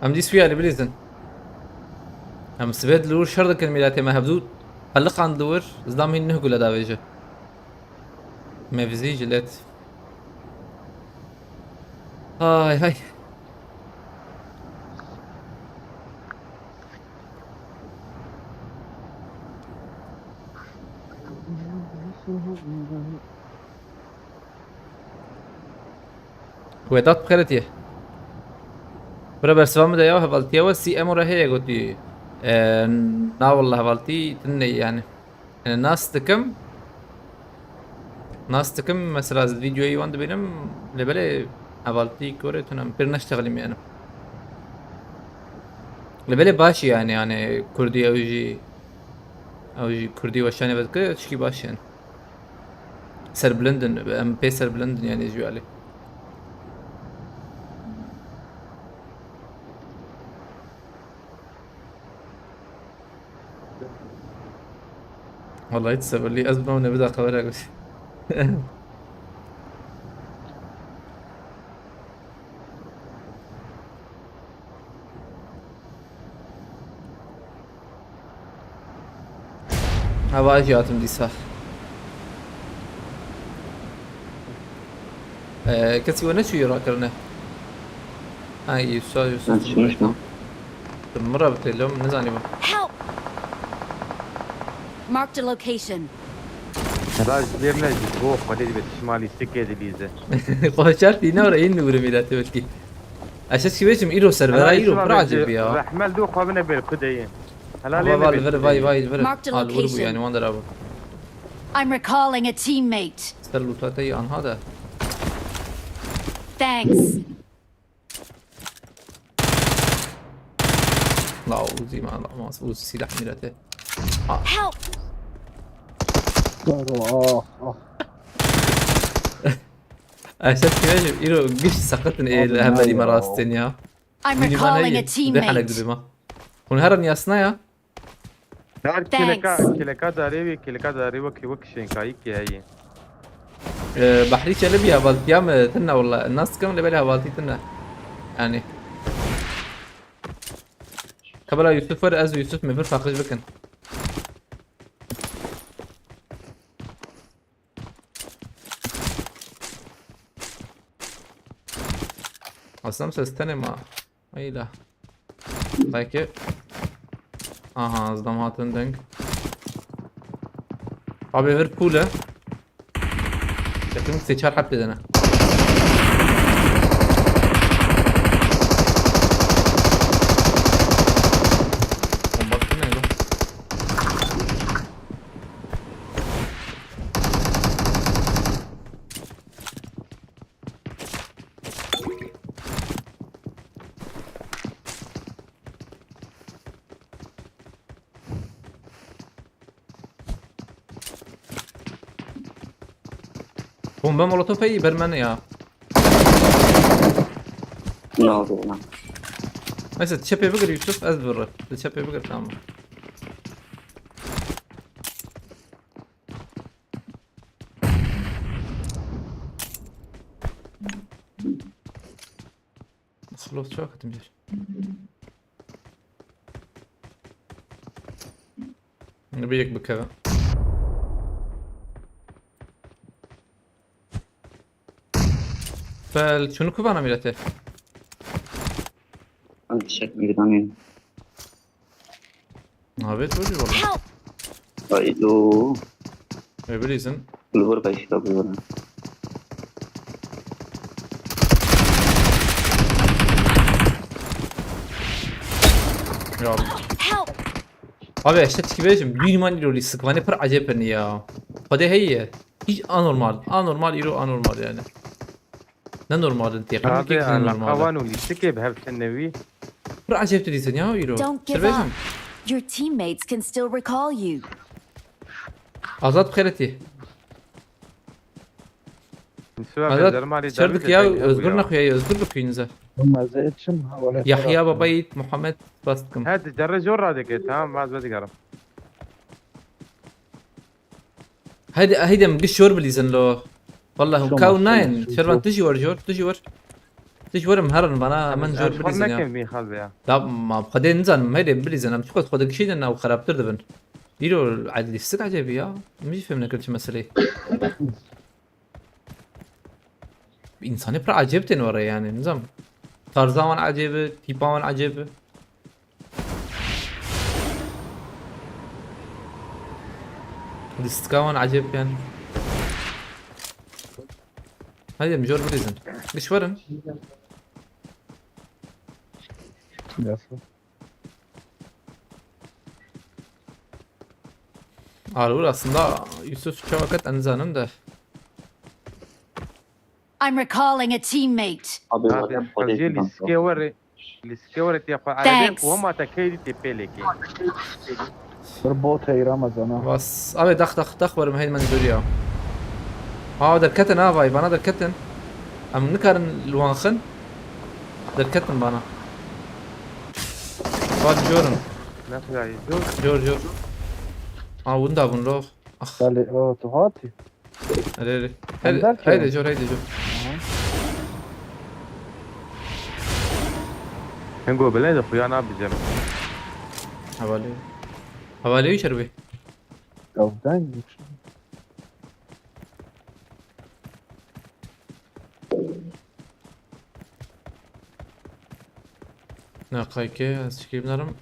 Em dî suya li bilîzin. Em sibê li wir şer dikin mîletê me hevdû. Qeliqan li wir, zidam hîn nuh gule davêje. Mevzî jilet. Hay hay. Wedat bi xêr hatiye. Bira bersiva min de ya hevaltiya we sî em re heye gotî. E, na walla hevaltî tune yani. Yani nas dikim. Nas dikim mesela ez videoyê wan dibînim. Lê belê hevaltî gore tune pir neştexilî yani. Lê belê baş yani yani kurdî ew jî ew jî kurdî weşanê vedike tişkî baş yani. Serbilind in, em pê serbilind in yani ji alî. Vallahi hiç sevilî ez buna ne bir dakika ver. Hava jî hatim dîsa. Ee, kesî we neçûyî rakirine? Ha, Yusuf, Yusuf. Ben çıkmıştım. Min re bi têlom, nizanî bû. Help! Marked a location. Helal ji lêr ne jî, bo xwedê dibe tişmalî sikê dilîze. Xweşer tîne re yên nûrê mîretê belkî. Ez çi bêjim, îro servera, îro pir acib ya. Rehmel du xwe bine ber kudeyê. Helal. Ava êne val ber ver, vay, kudeyê. Vay, ver. Marked a location. Al, vur bu yani, wan dera bu. I'm recalling a teammate. Ser lûta te yî anha de. Thanks. La Uzi ma, la mas Uzi silah mîretê. Help! Doğru, ah, ah. Esed kime jî îro giş sakitin ê. Abi, li hemberî me ya. Rastên ya. I'm recalling a teammate. Hûn herin yasna ya. Her kileka, kileka darê wî, kileka darê wek, wek şênkayî ki heye. Ee, Behrî Çelebi hevaltiya me tune walla. Nas dikim lê belê hevaltî tune. Yani. Kabela Yusuf ver, ez û Yusuf me bir paqij bikin. Aslında ses tenê ma. Eyle. Belki. Aha, ez dam hatin deng. Abi, vir pule. Yakın sê çar hep dedene. Bomba ne lan? Bomba molotof heye, ber me ne ya. Ne oldu lan? Neyse, çepê bigir Yusuf, ez vurur. Çepê bigir, tamam. Xelos, çawa ketim jêr? Bi yek bikeve. Fel, çûnû ku vana mîretê? An çek mîrdanê. Navê to jî wala. Help! Haydo. Ê bilîzin. Li vir qeşî de bû. Ya. Help! Abi, işte çi bêjim, dûnî man îro lîstikvanê pir ecêb in ya. Xwedê heye. Hiç anormal. Anormal îro anormal yani. Ne normal in têqî. Abi, kek ne normal. Wan û lîstikê bi hev çi newî? Pir ecêb tu dîtin ya îro. Don't give up. Your teammates can still recall you. Azad xêretî. Azad, çer dikî ya, Özgür nexuya, Özgür dikî nize. Yahya Babayît, Muhammed, bas dikim. He, di derre jor radike, tamam, vaz vedigerim. Heydi, heydi em giş jor bilîzin lo. Wallahî hûn kaw nayên. Şervan, tu jî wer jor, tu jî wer. Tu jî wer em herin vana, hemen jor bilîzin ya. Nekin vî xelbê ya. Da ma xwedê nizanim, heydi bilîzin em çiqas xwe digişînin ew xerabtir dibin. Îro lîstik ecêbî ya. Min jî fêm nekir çi meseleyê. Însanê pir ecêb tên were yani, nizam. Tarza wan ecêb e, tîpa wan ecêb e. Lîstika wan ecêb yani. Hadi em jor bilîzin. Giş werin. Yasa. Alur aslında Yusuf çawa ket em zanin de. I'm recalling a teammate. Abi, abi, wate xwedê jê lîskê were, lîskê were tê xwe. Thanks. Erebê ku hema te key dî tê pêlekê. Bir bot heyra mezana. Bas, abi, dax, dax, dax werim, heydi men dûr ya. Ha, derketin ha, vay, bana derketin. Em nikarin li wan xin. Derketin bana. Bak, jorin. Nasıl yani? Jor? Jor, jor. Ha, winda bûn, lo. Ax. Belê, o, tu hatî? Erê, erê. Heydi, heydi, jor, heydi, jor. Aha. Hingo bile de xuya nabicem. Hevalê. Hevalê wî şer bê. Çavdaymış. Ne kayke, ez çekeyim derim.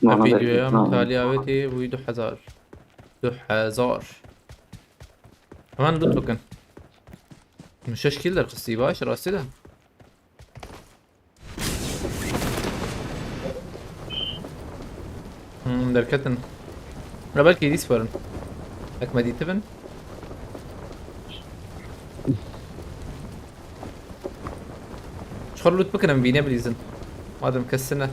Ev Mana videoya derketine. Mitaliya wê tê bûyî du hezar. Du hezar. Hemen loot bikin. Min şeş kill derxistî, baş, rastî de. Hmm, derketin. Ya belkî dîs verin. Ek me dîtibin. Ji xwe loot bikin, em vîne bilîzin. Madem kes ne.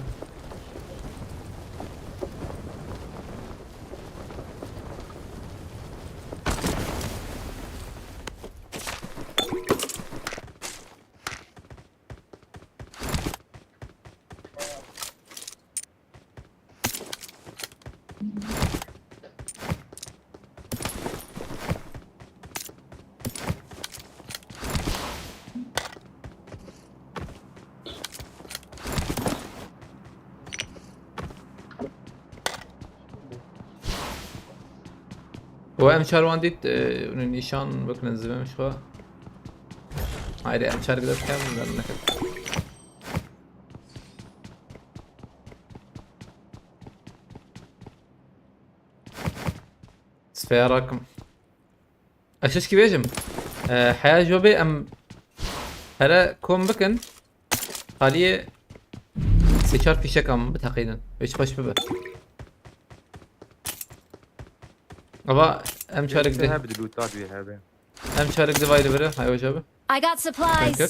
Û em çar wan dît, e, hûn nîşan bikinin zivê min ji xwe. Haydi em çar gidelim, em neket. Sifeya rakim. Ez şişkî bêjim. E, heya ji we bê em here kom bikin. Xaliyê sê çar fîşeka min biteqînin. Wê çi xweş bibe. Ava em çarek Hepsi de. Hebe di lûta duyê hebe. Em çarek divay li vir e. Hay hoca bi. I got supplies. Danke.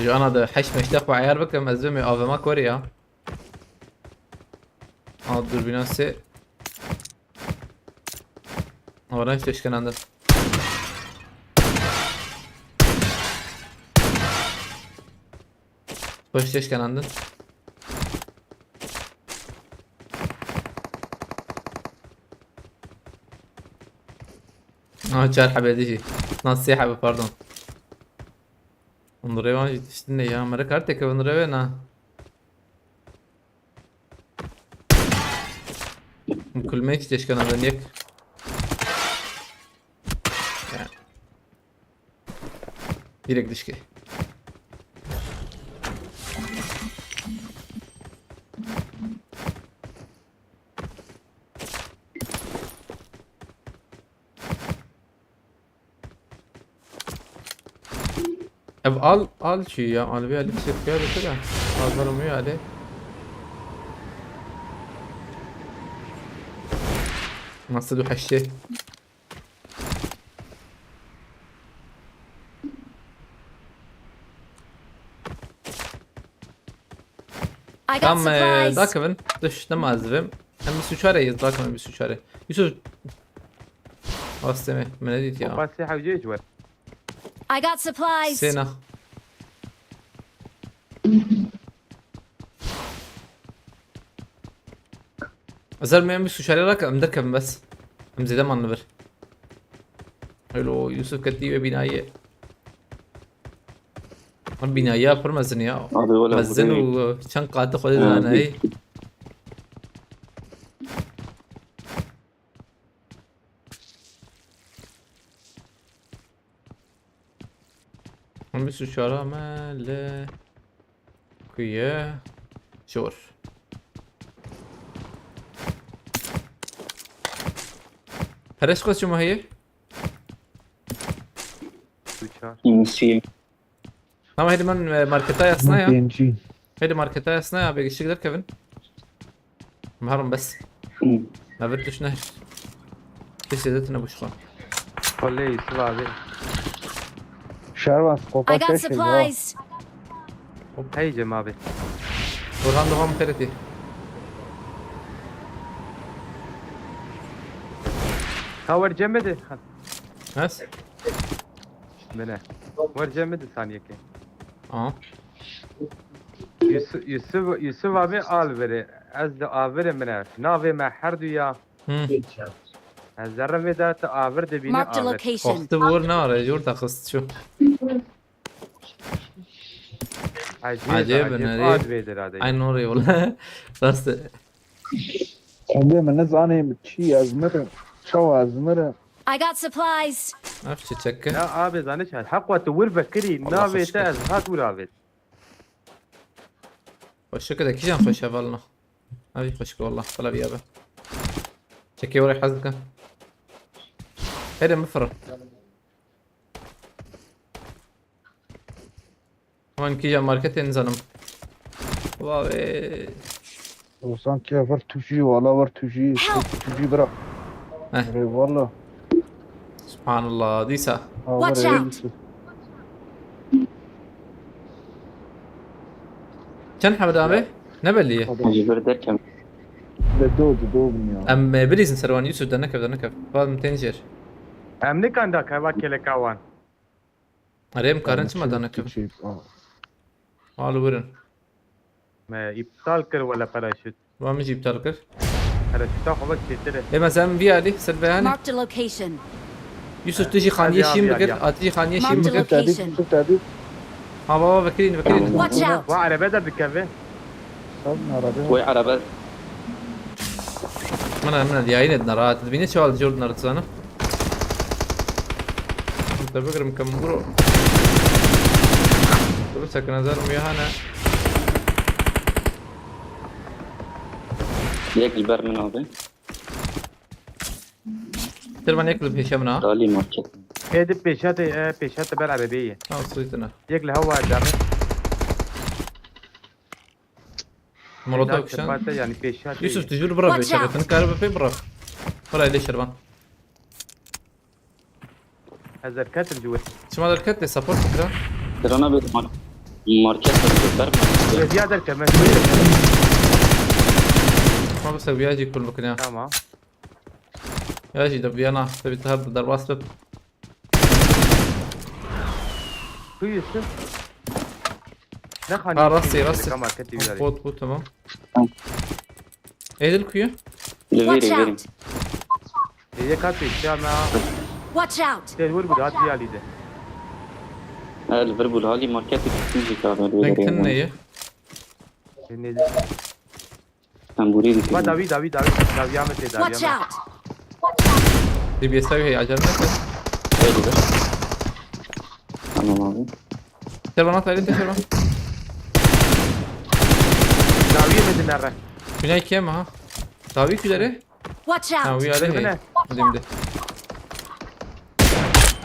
Ji ana de heşt meşte xwe eyar bikim, ez bimê avema korê ya. Al durbîna sê. Orange teşkenandin. Xweş teşkenandin. Ah, çar hebe dijî. Na, sê hebe, pardon. Hundirê wan jî tiştin ne ya. Meriv kar teke hundirê wê na. Kulmê hiç teşkenandin yek. Ya. Direkt dişkê. Ev al, al çi ya? Al bir alıp sefkaya da şöyle. Al var umuyor hadi. Nasıl bir haşçı? I got Tam, e, supplies. Dakivin. Düş, namaz vim. Em bîst û çar yez, dakivin bîst û çar. Yusuf. Asteme, me ne dît ya? Bas lê hewcê ji we. I got supplies. Sêna. Ezer me em bîst û çar rake, em derkevin bes. Em zêde man li vir. Hello, Yusuf ketî ve bînayê. Em bînaya pir mezin ya. Hadi wala Mezin buraya. Û çend qatî xwe Ee, dizane, hey. Em bîst û çar me li ku ye? Jor. Perê xwe çima heye? Û çar. Nasıl? Ama hadi man, e, marketa yasna ya. Pêncî. Hadi marketa yasna ya, be gişik derkevin. Marum bes. Hı. Ma bir tuşne. Keşke de tine buşkan. Oley, Yusuf abi. Şervan, skopa I got şeş ya. Supplies. Hey Cem abi. Orhan devam tereti. Tower Cem de. Nasıl? Min e. Wer cem min di saniyekê. Aha. Yusuf, Yusuf, Yusuf abi al veri. Ez de aviri min e. Navê me her du ya. Hı. Ez zerre vê de te avir dibîne. Marked a avir. Location. Oxti bor nare, jor da xist şu. Acayip, acayip nereye? Aynı oraya ola. Rast. Abi min nizanê çi ez mirim. Çawa ez mirim. I got supplies. Af çiçek. Ya abi zanî çi? Heqwa tu wir vekirî, Allah navê te ez hat wir avêt. Xweşik de kîjan xweş hevalno. Abi xweşik wallah. Bala bir abi. Çekê oraya haz dikin. Hele mi fırın. Wan kîja marketê nizanim. Vavê. Sanki ver tujî, wala ver tujî, tujî bira. Heh. Eyvallah. Subhanallah, dîsa. Ha, Watch ver out. Çend hebe dame? Ne belli ye? Ji vir derkem. De do, de do bin ya. Em, e, bilîzin serwan Yusuf de nekev, de nekev. Bad min tên jêr. Em nikan da keva keleka wan. Erê, em karin çima dane kevin? Al wirin. Me îptal kir wele paraşût. Wa min jî îptal kir. Paraşûta xwe vek çêtir e. Ê, mesela em vî alî, ser vê hanê. Marked a location. Yusuf, tu jî xaniyê şîn bikir. A, tu jî xaniyê şîn bikir. Marked a location. Ha, va, va, vekirîn, vekirîn. Watch out. Wa erebe de dikeve. Wê erebe. Mina, mina, diyayî nedine rahat. Dibîne çawa li jor dine, dizane. Te bigirim, kem buro. Te bisekine, zarım ya hane. Yek ji ber min abi. Tir ben yek li pêşe min a. Dalî market. Ê di pêşe te, e, pêşe te ber erebeyê. Ha, sûytine. Yek li hewa dame. Molotov kişan. Bate yani pêşa te. Yusuf, tu jûr bira. Watch out. Pêşa te nikare bi pê bira. Bira, lê şervan. Ez derketim ji we. Çima derket de support bikira? Dirana bir mar-, market bir ber mi? Diya derkeme. Ma bi seviya jî kul bikine. Tamam. Ya jî de viyana, te bir her derbas bip. Kuyusu. Ne hani? Ha, rastî, rastî. Market diyor. Bot bu, tamam. Tamam. Edil kuyu. Li vêrê, vêrê. Watch out. Yê katê ya me. Watch out. Te vur bir hat ya lide. Ha, li vir bû, li halî marketê kiştin jî ka me. Renktin ne ye? Ne? Tembûrê dikir. Va dawî, dawî, dawî. Dawî ya me tê, dawî ya me. Watch out. D B S heye, acele neke. Öyle de. Tamam abi. Te bana, te bana. Dawî me dinere. Güney kim ha? Dawî külere? Watch out. Ha, uya de. Dibine. Hadi şimdi.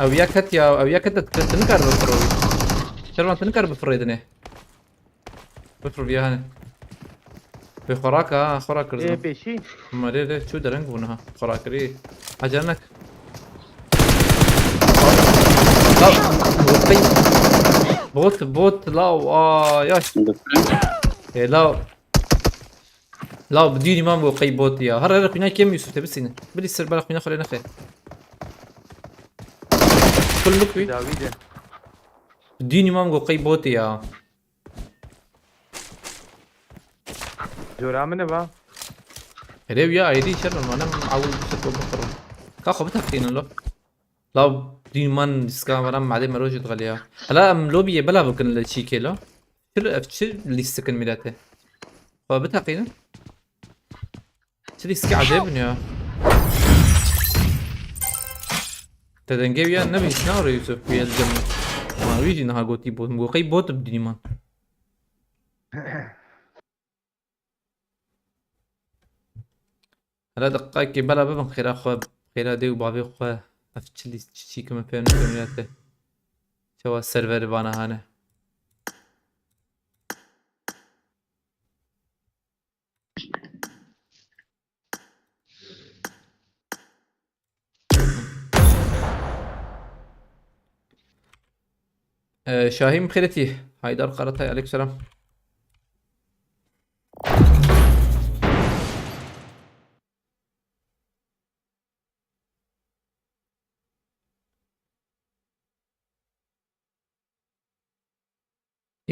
Ew ya ket ya, ew ya ket de tu nikar bifirî. Şervan, tu nikar bifirî dine. Bifir viya hani. Bi xoraka, ha, xorak kurdum. Ê, pêşî. Mare de çu dereng bûne ha. Xorak kiri. Acanek. Bot, bot, la, aa, yaş. E, la. La, bi dînî man go qey bot ya. Her, her, xwîna kêm Yusuf te bisîne. Bilî ser bela xwîna xwe lê nexe. Kulluk wî. Dawî de. Bi dînî man go qey bot ya. Jora min e va. Erê ya, ayrî şer normalde min awil bir şey bot. Ka xwe biteqînin lo. La, dînî man diska vana madê merojê dixeliya. Hala em lobiyê bela bikin li çîkê lo. Çi, ev çi lîstikin milete? Xwe biteqînin. Çi lîstikê ecêb in ya. Te dengê wî ya nebîst, ne re Yusuf, wî ya li cem. Ma wî jî niha gotî bot. Min got qey bot bi dînî man. Hele deqayekê bela bibin xêra xwe, xêra dê û bavê xwe. Ev çi lîst, çi çî ki min fêm nekim ya te. Çawa server vana hane. Ee, Şahin Xêretî, Haydar Karatay, aleykümselam.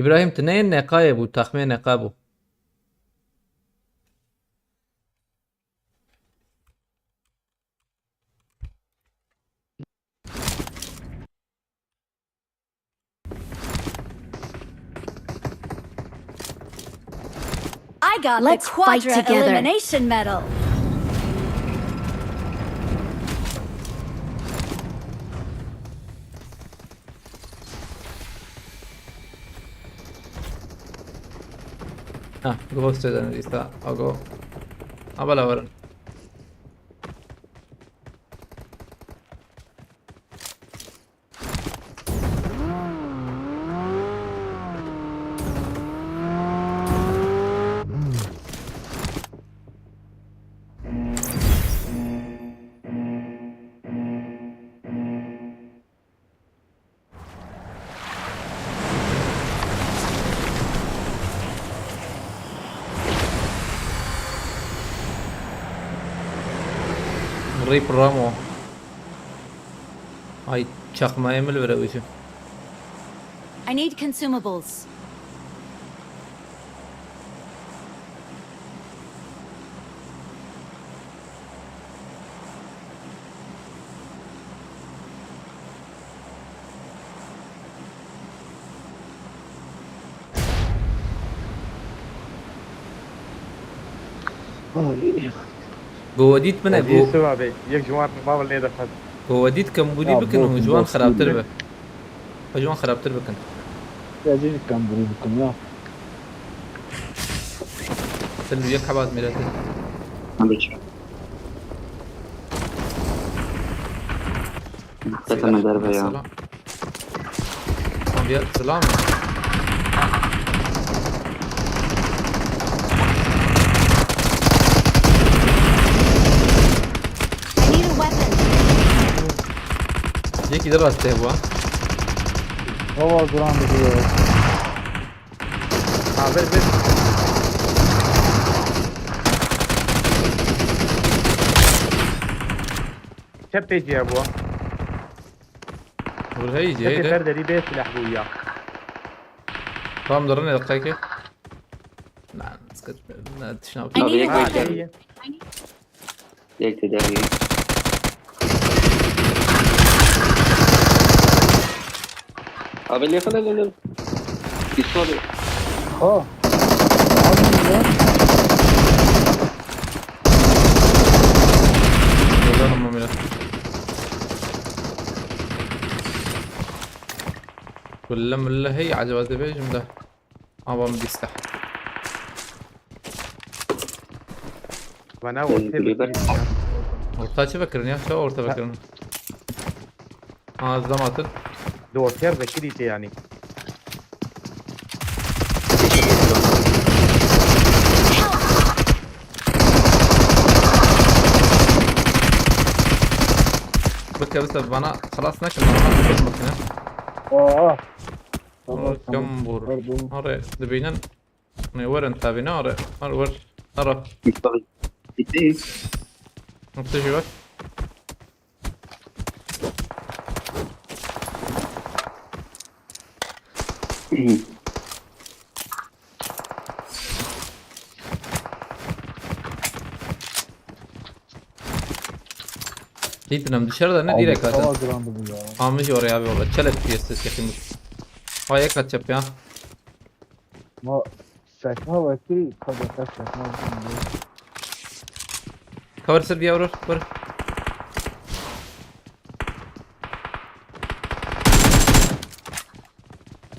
Îbrahîm, tu neyê neqayê bû, taxmê neqa bû. I got the Let's fight Quadra together. Elimination Medal. Ha, ghost eden dîsa. Ago. Abala verin. Rip Ramo. Ay, çakmayê min li vir e wî jî. I need consumables. Go we dît min e, Ecî go, siva be, yek ji wan bavil lê dixwest. Go we dît kembûrî Ya, bikin bok, û ji wan bok, xirabtir bok. Be. Ji wan xirabtir bikin. Ya, cî kembûrî bikim ya. Til yek hebat mîrete. Hadi çi. Dikkat edin derbe ya. Selam. Tamam, bir selam. I need a weapon. Yekî de rastê bu ha. Baba duran diyor. Ha, ver, ver. Çep pêcî ya bu. Vur hey, Çepê hey de. Ser derî bê silah bû ya. Tamam, durun, el kayke. Lan, sıkıntı. Ne, tişnav. Abi, yek Ha, bekle. Iyi. Yek tedavi. Abi, ne kadar, ne kadar? Pistol. Ha. Abi ya. Buradan ama biraz. Kulle mulle hey, acaba dibêjim de. Ama min dîste. Bana ortaya bir ya. Orta çi vekirin ya? Çawa orta vekirin? Ha, zam atın. Di ortaya vekirî te yani. Bike, bike, bana xelas nekin, bana bakın ha. Aa. Tamam, tamam. Kam vur? Pardon. Are, dibînin. Ne werin tabi, ne are? Ar ver. Ara. Bitti. Bitti. Nokta jî var. Dîtin em dışarıda ne direkt zaten. Tamam, duran bu ya. Almış oraya abi valla. Çelep piyasası yakınmış. Ay, kat yap ya. Ma sekma wekî, ka deste sekma wekî. Cover ser bir vur, vur.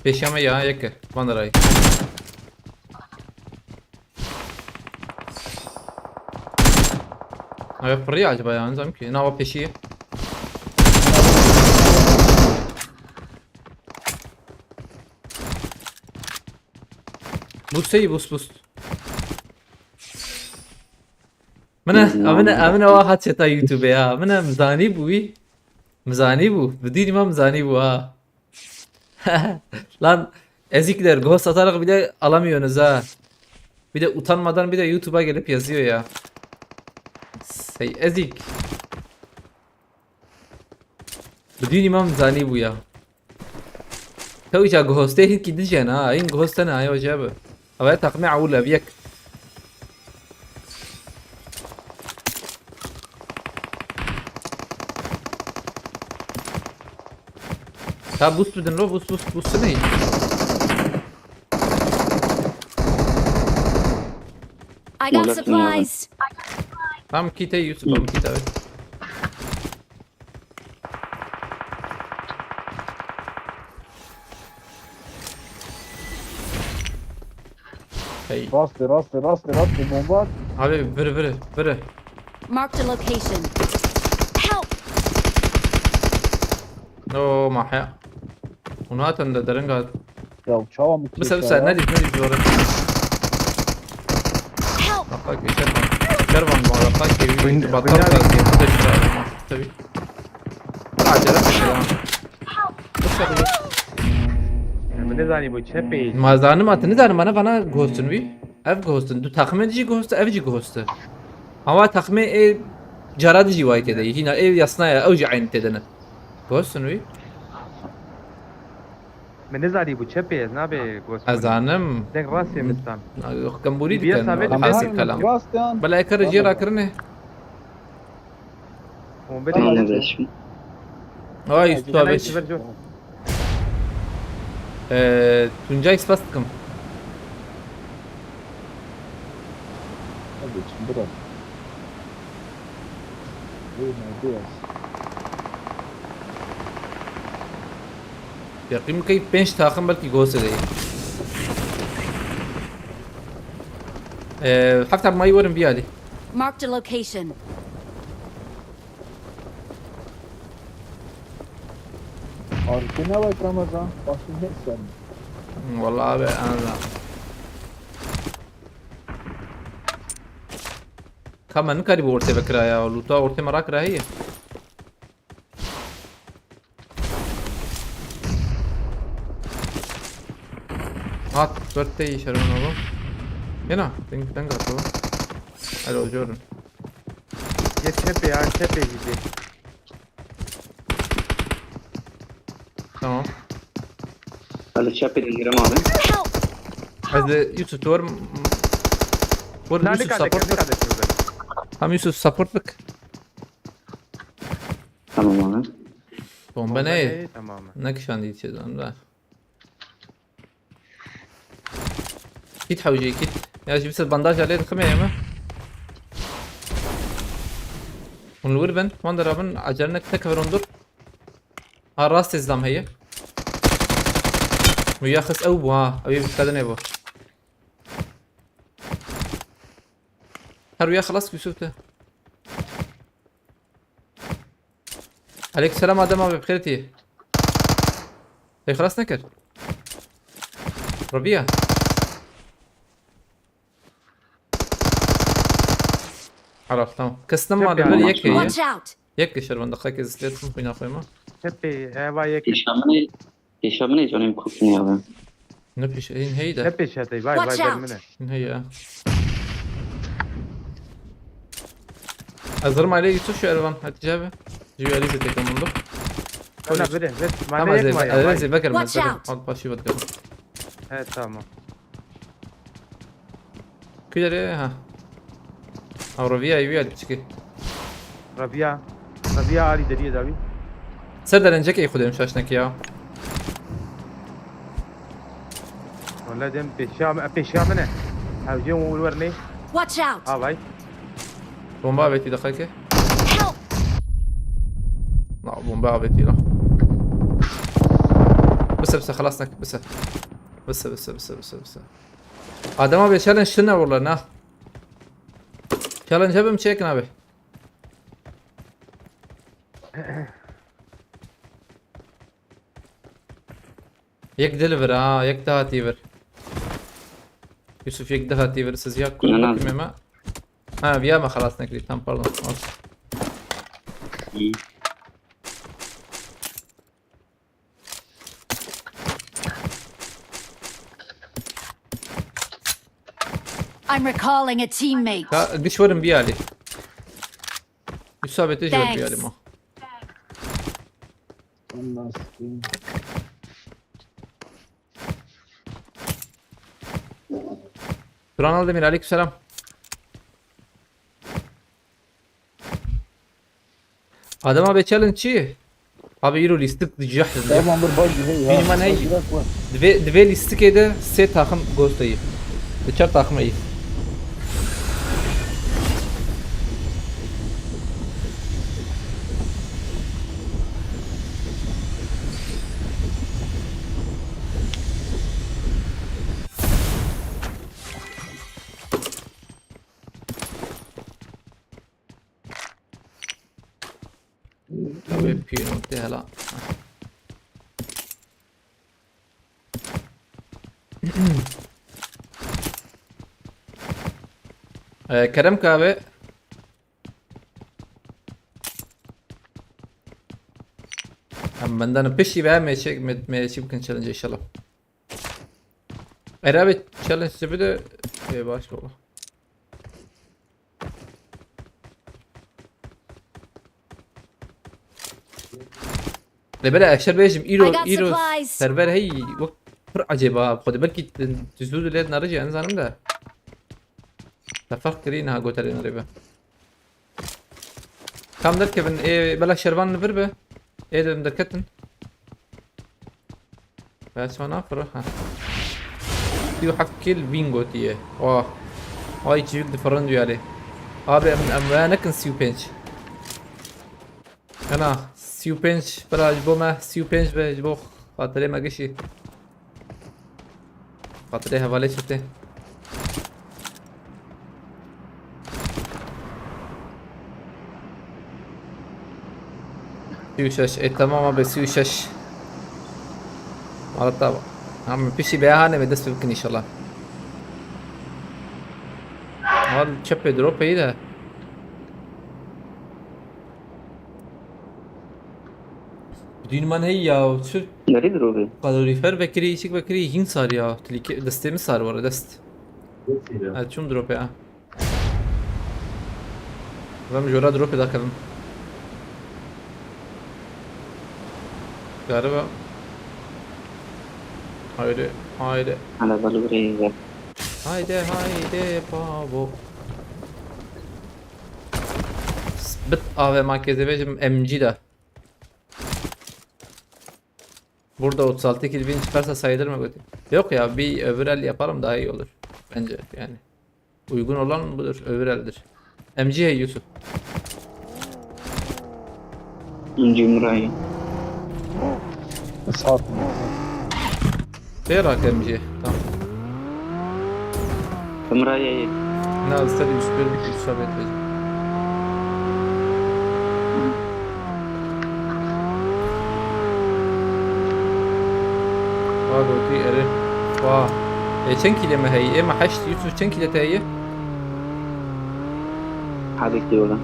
Pêşiya me ya, yek e. Van der ay. Ay, piriye acaba ya, nizam ki. Nava pêşiye. Boost hey, boost, boost. Min e, min e, min e wa hat çeta YouTube ya. Min e, mizanî bû wî. Mizanî bû. Bi dînî me mizanî bû ha. Lan, ezikler, ghost atarak bile alamıyorsunuz ha. Bir de utanmadan bir de YouTube'a gelip yazıyor ya. Sey ezik. Bi dînî me mizanî bû ya. Tewîca guhostê hinkî dijên ha. Hîn guhoste ne, ayo jebe. Ev takmê ewil ev yek. Ta boost bidin lo, boost, boost, boost ne? I got Molek mi abi? Supplies. Tam kite Yusuf, tam kite abi. Hey. Rastê, rastê, rastê, rastê, bomba at. Abi, viri, viri, viri. Marked a location. Help! No, mahya. Hûn hatin de deringa. Ya çawa min Bisa, kêşa bisa, ya? Nedît, nedît, zor e. Help! Laqakê şervan. Şervan, ma laqakê wî Win-, batal win-, gazê, teşra, tabii. Acele et ya. Min nizanî bû çepê. Ma zanim, ma tu nizanim, mana vana guhostin wî. Ev guhostin. Du takmê jî guhoste, ev jî guhoste. Ama takmê ê cara dijî waytê de. Hîna ê yasna ya, ew jî eyn tê de ne. Guhostin wî. Min nizanî bû çepê, ez nabê guhostin. Ez zanim. Deng rastê min stan. Na, yok, kembûrî Bî dikin, sabit. Bela eker jê rakirinê. Bombe Tamam, değil. Kardeşim. Ay, Ay, üstü abi. Ver, ver, ver. Ee, Tuncay spas tıkım. Kardeşim, bırak. Buyurun, biraz. Yaqîn bike pênc taxim belkî gose de. Ee, hefta mayî werin biyalî. Marked a location. Arkene bak Ramazan. Başın hep sen. Vallahi abi, anla. Ka me nikarî bi ortê vekira ya. Lûta ortê me rakira heye. Hat, dört tey şervan abo. Yena, deng, deng at baba. Alo, Jordan. Yê çepê ya, çepê gidê. Tamam. Hadi çepê dindirim abi. Ez de Yusuf, tu wer m-, wer Lan Yusuf dikkat et, support bik. Dikkat et şurada. Tam Yusuf support bik. Tamam abi. Bomba ne? Bomba ne? Tamam. Ne kişan diye içeceğim da. Kit hewcê kit. Ya jî bisir bandaj alê dixime yeme. Hûn li wir bin. Wan derabin. Acele nek tek ver hûn dur. Ha, rastê zam heye. Û ya xist ew bû ha. Ew yê bi dikkat nebû. Her wiya xelas Yusuf te. Aleykümselam Adem abi, bi xêr tî. Te xelas nekir. Robiya. Xelas, tamam. Kestim ma li vir yek heye. Watch out! Yek şervan, deqekê zistê xwîna xwe ma. Hepê eva yek. Pêşa min ê, pêşa min ê canê min kuştin ya be. Ne pêşa, hîn heyî de. Ne pêşa tey, vay, vay, Watch out! Ber min e. Hîn heyî ya. Ez zirma lê Yusuf şervan, Hatice abi. Jüyeli zî teke mundu. Ana bire, bire. Tamam, mane ez yek ê, ma ya, ez vay. Ê vekirim, ez Watch vekirim. Out! Al paşî vekirim. He, tamam. Kuyere ha. Ha, Roviya evi ya çiki. Rabia. Rabia alî deriyê dawî. Ser derencek ey xudem şaş nekî ya. Wala dem pêşiya, pêşiya min e. Hewcê û wernê. Watch out! Avay. Bomba avêtî deqeke. Help! Na, bomba avêtî la. Bise, bise, xelas nek, bise. Bise, bise, bise, bise, bise. Adama bê challenge tune vurlar, na. Challenge hebim çêkin abi. Yek dil vir ha, yek daha tî vir. Yusuf yek daha tî vir, siz ya Ne lan? Bakayım hemen. Ha, viya mı xelas nekirî? Tam pardon. Al. İyi. I'm recalling a teammate. Ka giş verin bir hali. Yusuf abi te jor bir hali Thanks. Ma. Anasını. Turan Aldemir, aleykümselam. Adem abi, challenge çi? Abi, îro lîstik cih. Tamam, bir bak, hey, ya. Bînî man hey. Bak, bak. Divê, divê lîstikê de sê taxim gosteyî. Di çar taxim ey. Ew ê pînotê hela. Ee, Kerem kahve. Em benden piştî be me çek, me, me çi bikin challenge inşallah. Era bir challenge bide, e, baş ola. Lê bere ekşer bêjim, îro, I got îro supplies. Server hey, wek pir ecêb a, xwedê belkî tu, tu zû dilê nare jî, ez nizanim de. Te ferq kirî niha goterê nirê be. Kam derkevin, ê, belek şervan li vir be. Ê, dedim derketin. Ve sonra fırı, ha. Sî û heft kill win gotiye. Oh. Ay, çiçek diferent duyarê. Abi, em, em veya nekin sî û pênc. Ana, sî û pênc, bira, ji bo me, sî û pênc be, ji bo xatirê me gişî. Xatirê hevalê çi tê? Sî û şeş, e, tamam abi, sî û şeş. Arada, ama piştî be hane me dest bikin inşallah. Hal çepê drop iyi de. Dîn man hey ya, çi? Nerê drop e? Kalorifer vekirî, içik vekirî, hîn sar ya. Tilîke, destê min sar were, dest. Destê ya. Ha, çûm drop ya. Vem jora drop da kevim. Galiba. Haydi, haydi. Hala balı buraya gel. Haydi, haydi, babo. Bit A V M A K Z V M G de. Burada otuz altı kill win çıkarsa sayılır mı kötü? Yok ya, bir öbür el yapalım, daha iyi olur. Bence yani. Uygun olan budur, öbür eldir. M G hey Yusuf. Cimrayı. Sağ ol. Têra ke M G. Tamam. Cimrayı. Na, ister üst bir, üst sabit. Wa gotî erê. Wa. E, çend kîlê me heye? Ê me heşt, Yusuf, çend kîlê te heye? Hadi ki oğlum.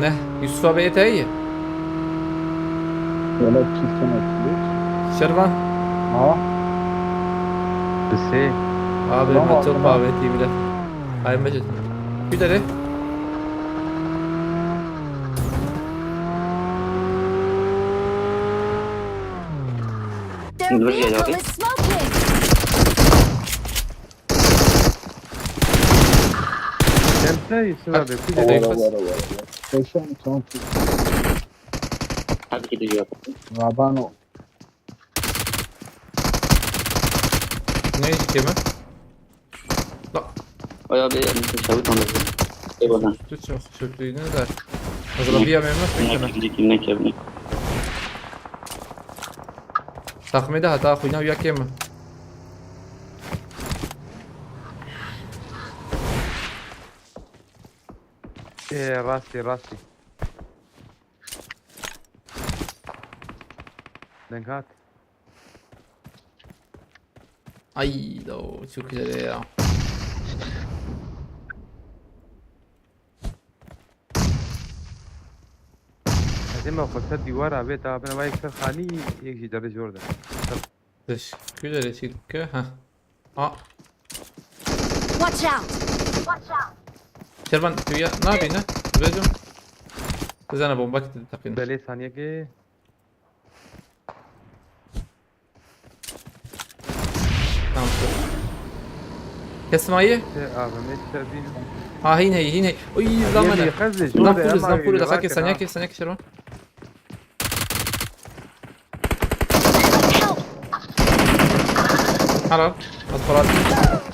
Ne? Yusuf abi, ê te heye? Valla çiftine. Şervan. Ha? Bisê. Abi, tamam, me çok tamam. Davetî bile. Ay, mecid. Bir de ne? Their vehicle is smoking! Sen sen iyisin abi. Kuzey. Var, var, var, var. Seçen son. Hadi gidiyor. Rabano. Ne iş kemi? La. Ay abi, yani, çabuk anladım. Eyvallah. Tu çok kötüydün de. Hazır bir yemeğim yok. Ne bekle. Kevni, ne kevni. Takmide hata xwîna ya kêm e. Ê, rastî, rastî. Deng hat. Ay, do, çok güzel ya. Ez ê me xwe ser dîwara bê, ta bine vay ser xanî, yek jî derê jor de. Teşekkür ederim, teşekkür. Ha. A. Watch out! Şervan, tu ya, ne yapayım ne? Dibêjim. Bizana bomba gitti takın. Belê saniyekê. Tamam, dur. Kes maye? Te A V M çevî. Ha, hîn hey, hîn hey. Uy, lan Yê mene. lî xez lê Lan jor e, full, ema lan full, wî daxakê, rakin ha. Saniyekê, Saniyekê, Şervan. Help! Helal. Az parat.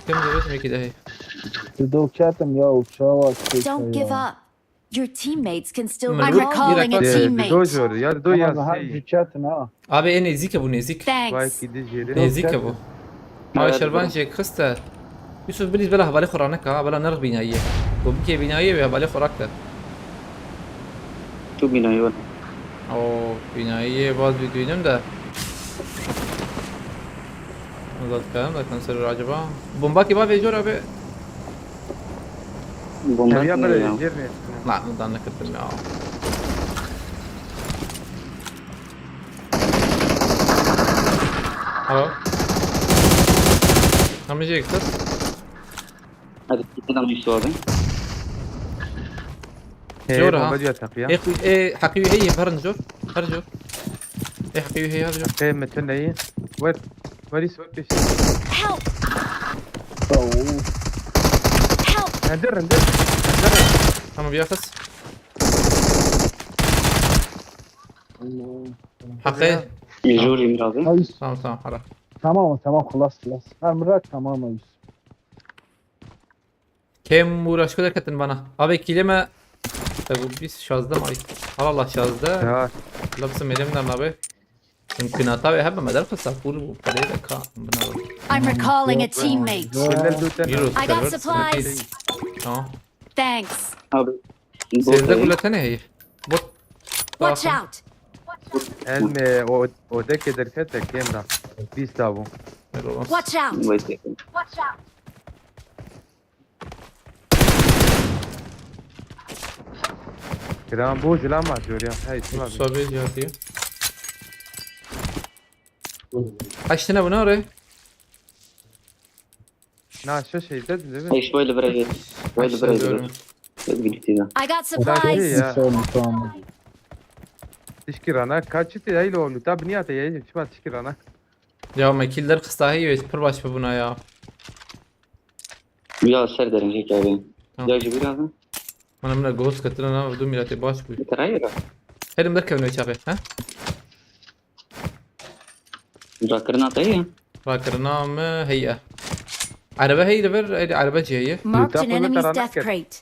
Kim de betim iki de hey. Di do ketim ya, û çawa çêkir Don't give ya. Up. Your teammates can still Min I'm rût recalling a direkt Di, di do teammate. Jor ya, di do ya Ama her sey. Ciketin ha. Abi, ê nêzîke bû, nêzîk. Thanks. Vay ki di jêrê. Nêzîke Ketin. bû. Ay, Evet, Şervan bro. Jê xiste. Yusuf, bilîz bela hevalê xwe raneka, ha, bela nerx bînayî ye. Ku bikê bînayî wê hevalê xwe rakte. Tu bînayî were. O bînayî yê baz bî dûynim de. Zat karim da kanser acaba. Bombakî ba vê jor abi. Bomba Teviya ne bere ya? jêr ne. Na, dan nekirdim ya. Alo. Hemî jê xist. Hadi, iki tane üstü abi. He, Jor ha. Bomba diya teqiya. Ê xu-, ê heqî wî heyî, herin jor. Her jor. Ê heqî wî heyî, her jor. He, Metin neyi? Ver. Ver is, ver peşi. Help! Sağ ol. Help! Endir, endir. Tamam, bir yakız. Heqî. Mecbur Emir abi. Ay, Tamam, tamam, hala. tamam, tamam, خلاص، خلاص. Emrak tamam, ay. Kêm uğraşkı derketin bana. Abi, kîlê me. Te bu biz şazde mi? Ay. Allah Allah, şazde. Ya, Lapsım elimden abi. Mümkünata ve hebe medar kısa full bu parayı da ka. Buna bak. I'm recalling a teammate. Wellel du tane. Virüs I got terör, supplies. sıkıntı. Tamam. Thanks. Abi. Sezde Bombayı. gulete hey. Bot. Watch out! Watch out! Elme o odeke derkete kemra. Pis da bu. Ver oğlum. Watch out! Wait, wait. Kiran bu zilama diyor ya. Hey, şuna bir. Sabe cihazı. Kaç tane bu ne oraya? Na, şu şeyde değil mi? Hey, şöyle bir evet. Şöyle bir Aşağı evet. doğru. Hadi gitti ya. I got Sen şey supplies. ya. Tamam, tamam. Tişkirana kaçtı ya ile oğlu. Tabi niye atayım? Şuna tişkirana. Ya me killer kısa hey ve pır baş buna ya. Ya ser derin şey abi. Tamam. Ya Jibril abi. Bana buna ghost katına ne vurdum, milletê baş bu. Bir tarayı ya. Elim derkevin ve çabe, ha? Uzaklarına atayı ya. Rakirina me heye. Araba hey de ver, hey de araba ciheye. Marked an Lütfen enemy's tarana death gel. Crate.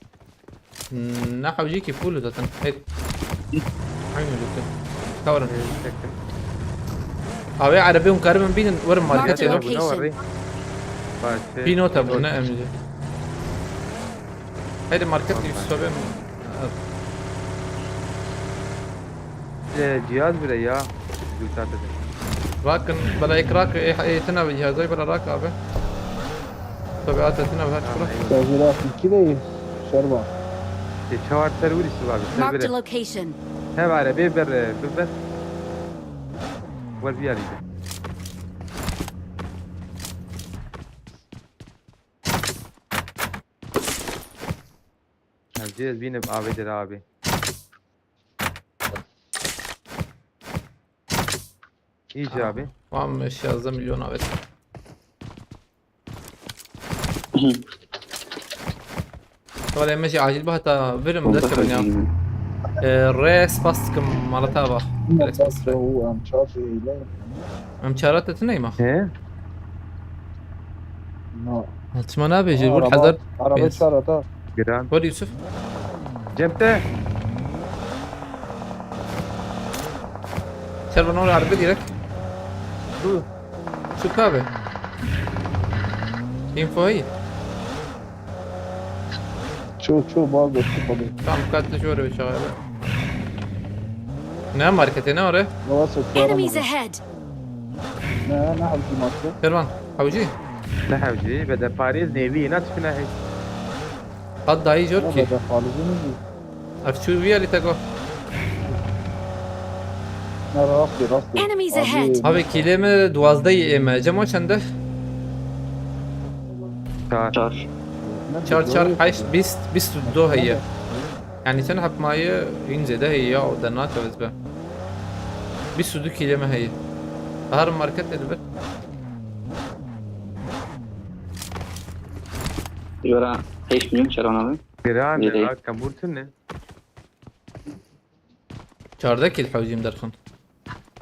Hmm, ne havcı ki full zaten. Hey. Aynı lütfen. Kavrın. Abi, araba un karım binin, varım market Marked a ya. location. Pino tabi ne emci. Haydi market gibi sobe mi? Ee, cihaz bile ya. Gülsat edin. Rakın, bela ek rak, e, e, tına bir cihazı bela rak abi. Tabi at etine bir Ha, çukura. eyvallah. Tezgah iki de Şervan. Te çawar ser vurî silabi. Ser Marked a bile. Location. Hev arabê ber, e, biber. Wer biyarî de. Hevcê ez bînim avê de abi. İyice abi. Tamam, şazda milyon evet. Wala me jî acil bi heta birim dest kevin ya. Ee, re spas dikim malata va. Re spas re. Em çar şey eyle. Em çara te tuney ma. He? No. Çima nabe jî bur Araba- hazır. Araba Yes. çar ata. Giran. Hadi Yusuf. Cem te. Ser bana oraya harbi direkt. Du. Yusuf abi. Info iyi. Ço ço bal da ço bal. Tamam, dikkatli şöyle bir şey abi. Ne markete, ne oraya? Yavaş et. Enemies ahead! Ne ne hevcî market? Servan, havcı. Ne hevcî ve de Paris nevi ne tişkine hey. Qad dayı jor Ne ki. be de Paris'in mi? Ev çû viya li te go. Ne rastî rastî. Enemies ahead. Abi, kîlê me duwazdeh ê me. Cemo çende? Çar. Çar. Çar, çar, heşt, bîst, bîst û du heye. Yani sen hep mayı hîn zêde heye ya, o da nakevez be. Bîst û du kîlê me heye. Her market elbet. Jora heşt milyon çeran abi. Giran Nereye? e, ha, kemûr tune. Çardeh kî dihewcîm derxin.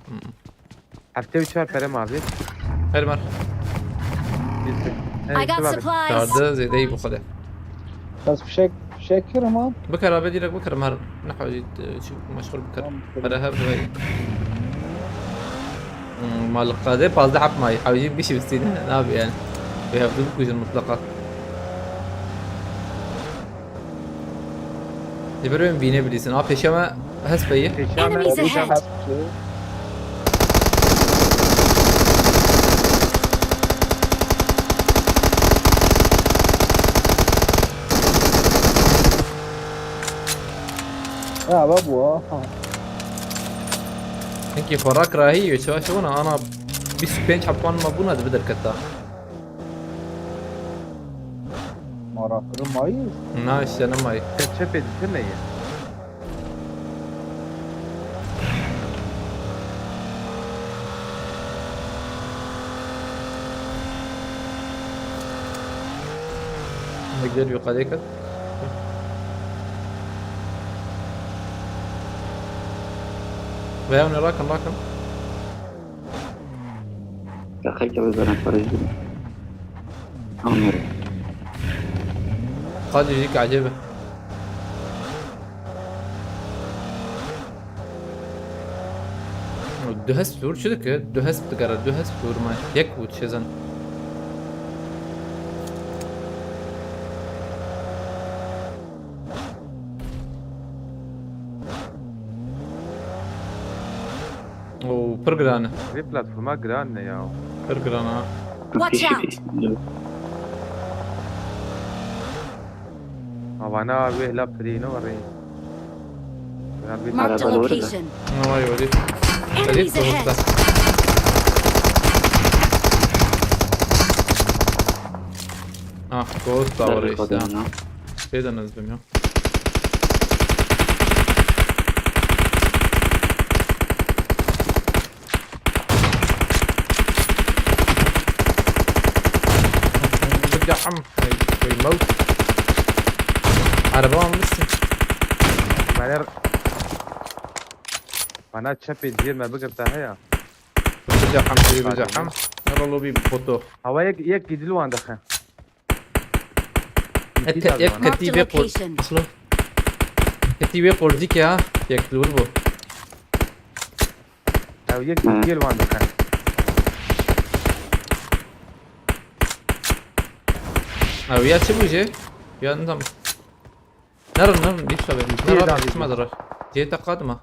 Hmm. Heftê û çar pere ma abi. Her mer. I got supplies. Çardeh zêdeyî bi xwe de. Ez fişek, fişek kirim ha. Bikar abi direkt bikar mer. Nehewcî çi meşgul bikar. Tamam, Pere hev ve. Hmm, Malik qadê pazdeh hep mayî. Hewcî bir şey üstüne ne abi yani. Ve hevdu bikujin mutlaka. Dibir ben bine bilirsin. Ha peşeme hes peyi. Pêşiya me Enemies pêşiya me ahead. Ya babo ha. Hinkî xwe rakirahî wê çawa çawa ana bîst û pênc hepwan me bûna dibi derketa. Maraklı mayıs. Na işte ne mayî. Te çepê ditir ne ye? Hêk der wî qadê kir. Veya hûn ê rakin, rakin. Deqeyke bi zere parêz bidin. Anlıyorum. Qadê jî ecêb e. Du hesp dûr çi dike? Du hesp digere, du hesp dûr me. Yek û çi zan. Oo, pir giran e. Vê platforma giran ne ya. Pir giran e. Watch out! Havana wê hela pirî ne warê. Giran vê Marked a Araba doğru da. Location. Ne var yolî? Enemies ahead! Ah, Ghost da var işte. Kodum ya. Şeyden ezdim ya. Sıcağım. Ay, ay, mevt. Araba almışsın. Meler. Bana çepê ciyê me bigirte heya. Sıcağım, şey, sıcağım. Yaralı bir foto. Hawa yek yek gidil wan dixe. Ek, ek, Marked a ketibe kol. location. Ketibe kol dike ha. Yek dur bu. Ew yek gidil wan dixe. Abi ya çi bu şey? Ya ne zaman? Nerede nerede? Bir şey. Şey Nerede daha çıkmadı rar. Ceyta kadma.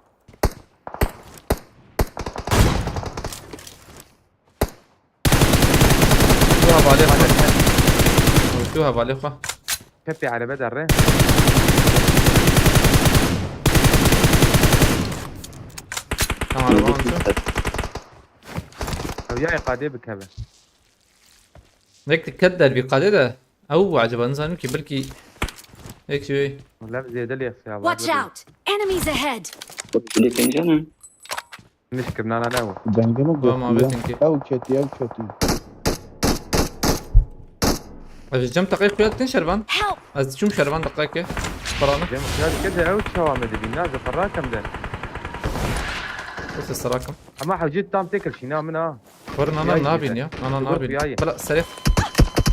Şu havale koy. Şu havale koy. Çepê erebe derre. Tamam, tamam. Ew ya qadê bikeve. Nek dikkat der bir kade de. Ew acaba ne zanım ki belki. Nek şey. Wala zêde lê xiya. Watch out! Enemies ahead! Bile pencanı. Nişkim nana ne o. Dengimi Tamam, götürdü. evet, thank you. Ew keti, ew keti. Ez cem takayı kuyattın şervan. Help! Ez çum şervan dakika ki. Paranı. Cem xiya dike de ew çawa me dibî na zeferakem de. Neyse sarakım. Ama hewcî tam têkil şîna min ha. Var nana Ya, nabin güzel. ya. Nana Dur, nabin. ya, ya. Bela seref.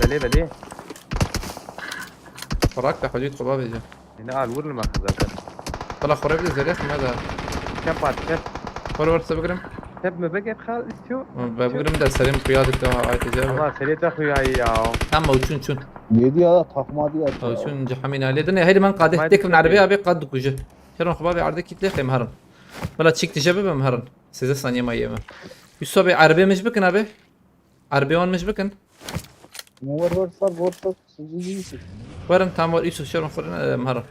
Belê belê. Parak da hacı toba veje. Yine al vurulma zaten. Bela xore bir zeref me da. Çep at çep. Var var sebebirim. Çep mi beket xal istiyor. Ben bugün de serim kuyadık daha aytacağım. Ama seri te xuyayî ya. Tamam uçun uçun. Yedi ya da takma diye. Uçun cehamin aile. Dene hadi ben Hadi kadet tek bin arabi gidelim. Abi kad kucu. Şeron xo bavê erdekî lê xem herin. Bela çîk tije bibim herin. Sêzdeh saniye ma yeme. Yusuf abi erbê mij bikin abi. Erbê wan mij bikin. War war sar war sar. Sizi iyi. Werin tam war Yusuf şeron xo em herin.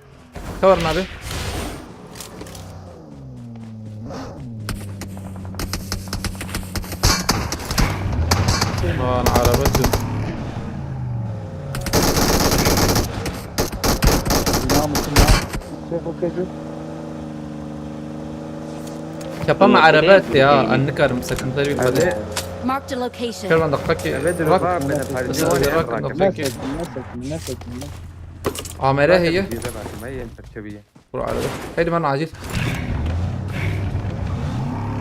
Ka werin abi. Lan araba tüm. Bina mısın lan? Şey bu kedi. Kapa me Yok, araba değil, etti ya. değil. Anlık arım sakıntıları bir Hadi. kadar. Marked a location. Kervan daqiqekî. Evet, Rak. var, ben de Rak, farklı rak, var. daqiqekî. Neset, neset, neset. Amere heye. Ceza verdim, ben yerim çeviye. Kur arada. Heydi, ben acil.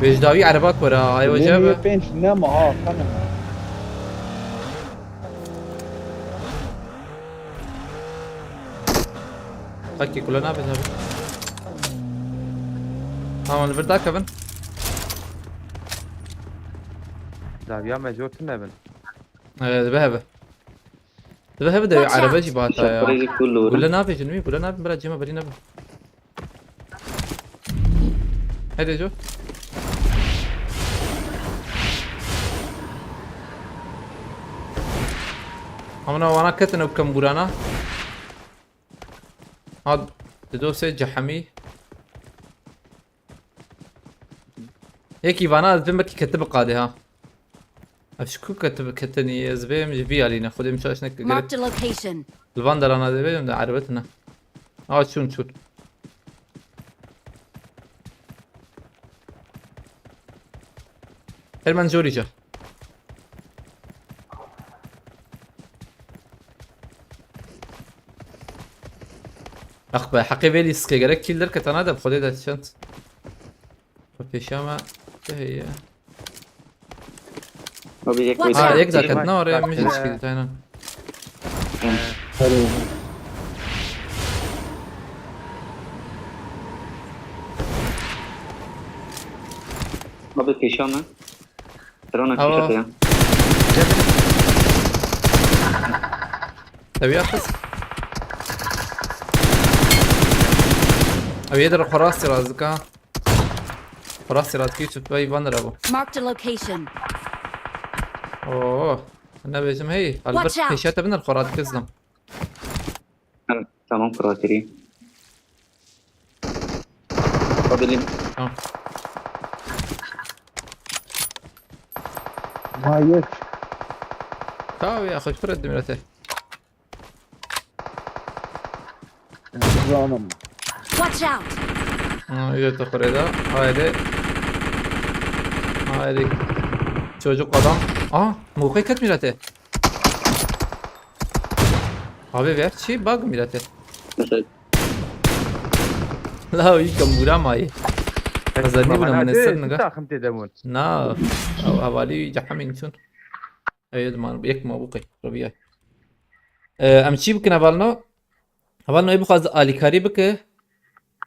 Vêjdawî ereba kora, ay wece Lê be. pênc nema ha, xanim. Hakî kule nabin abi. Tamam, li vir dakevin. Daviya me zor tune bin. Evet, dibe hebe. Dibe hebe de Watch out. erebe jî bata ya. Şapkayı kullanıyorum. Gule nabin jinwî, gule nabin, bira cema berî nabin. Hadi jo. Amına wana ketin o kamburana. Ha, didose cehemi. Yekî vana ez bin belkî ketibi qadê ha. Ev ji ku ketibi ketinî ez bêm ji vî alîne. Xwedê min şaş neke. Gerek Marked a location. li van derana de bêm de erebetine. Aa, çûn, çûn. Her men jorî ca. Ax be, heqê vê lîskê gerek kill derketana de bi Xwedê de çend. Pêşa me çi heye? Abi yek Watch Ha, out. yek derket, ne var ya, Bak, min e, jî çi daynan. Abi pêşa me. Drona Ava. kişa ya. Seviye kız. Abi yedir xorastî razika. Xorastî razika Yusuf Bey van lira bu. Marked a location. Oo. Ne bêjim hey. Albert Watch out. Pêşiya te binir xorastî kizdim. Evet, tamam kuratirî. Kabilim. Tamam. Ha, yek. Tabii ya, xweş pir etdim mirete. Canım. Watch out. Ha, öyle de kureda. Haydi. Haydi. Çocuk adam. Aa, mowqe ket mirete. Abi ver çi bug mirete. Mesela La, o ilk ambura mayî. Hazır ne buna, Bana mene de, ser tu niga. Takım te demun. Na. Ew hevalî wî cehemin çûn. Ew yê diman yek ma bû qey. Rabîyay. Ee, em çî bikin hevalno? Hevalno ê bixwaze alîkarî bike.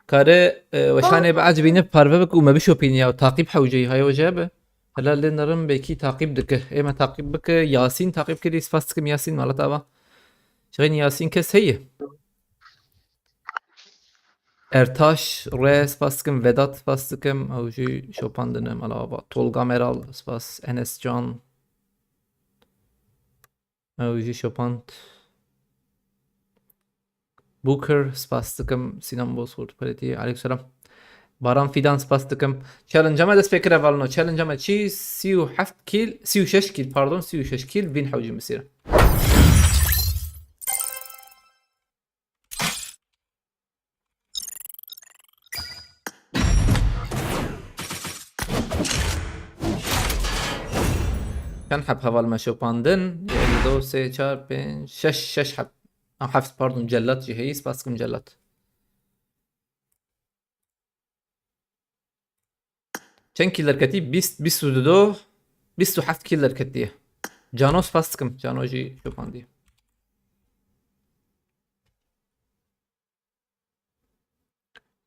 Kare, e, weşanê biecibîne, parve bike û me bişopîne ya. Taqîb hewceyî haye weje be. Hela lê nerim belkî taqîb dike. Ê me taqîb bike. Yasîn taqîb kirî, spas dikim Yasîn, mala te ava. Şixên Yasîn kes heye. Ertaş Re spas dikim, Vedat spas dikim, ew jî şopandine mala ava. Tolga Meral spas, Enes Can. Ew jî şopand. Booker spas dikim, Sinan Bozkurt Peletiye, aleyküm selam. Baran Fidan spas dikim. Challenge-a me dest pê kir hevalno. Challenge-a me çi? Sî û heft kill, sî û şeş kill, pardon, sî û şeş kill, vîn hewcî misîr. Çend heb heval me şopandin? Yek, du, sê, çar, pênc, şeş, şeş heb. Ah, heft, pardon, Cellat jî heyî, spas dikim Cellat. Çend kill derketî? Bîst, bîst û du, bîst û heft kill derketiye. Cano spas dikim. Cano jî şopandî.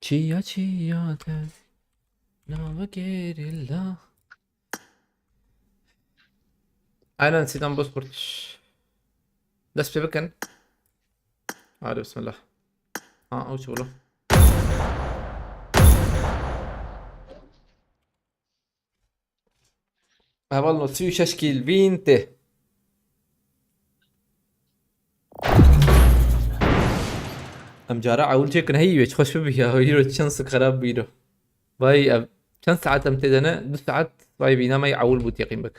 Çiya çiya te nava gerilla. Aynen Sinan Bozkurt. Dest pê bikin. Hadi bismillah. Ha, avuç bulu. Hevalno sî û şeş kill vîn tê. Em cara ewil çêkin heyî wê, çi xweş bibi ya, îro çend sik xerab bû îro. Vay ev, çend saet em tê de ne? Du saet, vay vîna me ewil bû têqîn bik.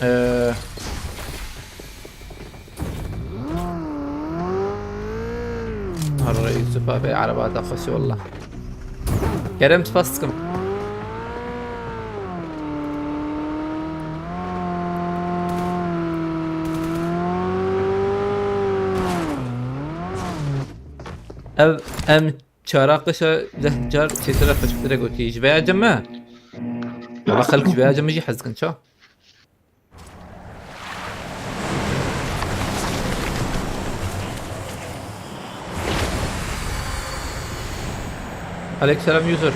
Ee, Harra Yusuf abi, araba da xweş wallah. Kerem, spas dikim. Ev em çara qişa deh car çêtir e, xweşiktir e gotî. Ji vê ya cem me? Ama xelk ji vê ya cem jî hez dikin, ça? Aleyküm selam user.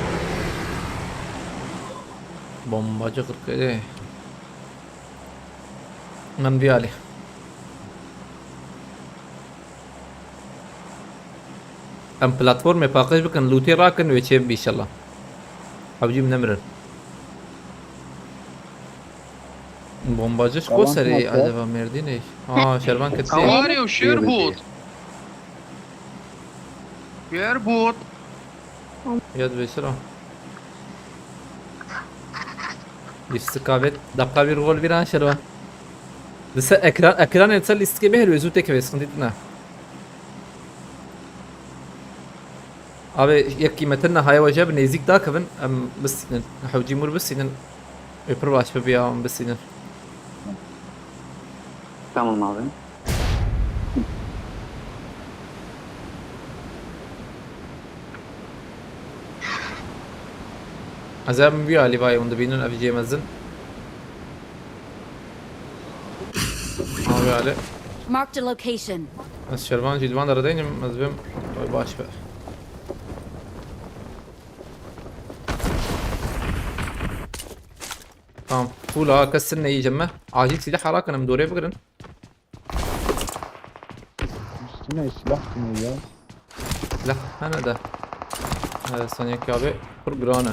Bombacı kırk yedi. Lan bir Ali. Em platformê paqij bikin, lootê rakin wê çê bibî inşallah. Hewcî min nemirin. Bombacı ji Şervan Koserê kim acaba Mêrdînê? Aa, Şervan ketî. How are you, Şerbot? Şerbot. Ya dibêsira. Lîstika vê daqa vîr gol vîran Şervan. Li ser ekran, ekranê li ser lîstikê bihêl wê zû têkevê, sıkıntı tune. Abi, yek qîmetin nihaye we jê bi nêzîk dakevin, em bistînin. Hewcî mûr bistînin. Wê pir baş bibiya em bistînin. Tamam abi. Ez em vî alî vayê hûn dibînin, ev jê mezin. Abi Ali. Marked a location. Ez Şervan jî li van deredeynim, ez bêm. Vay baş be. Tamam. Full ha, kes sinne yiyeceğim ben. Acil silah harakan em dorê bigirin. Üstüne silah mı ya? Silah hene de. Ee, Sonic abi. Pir girane.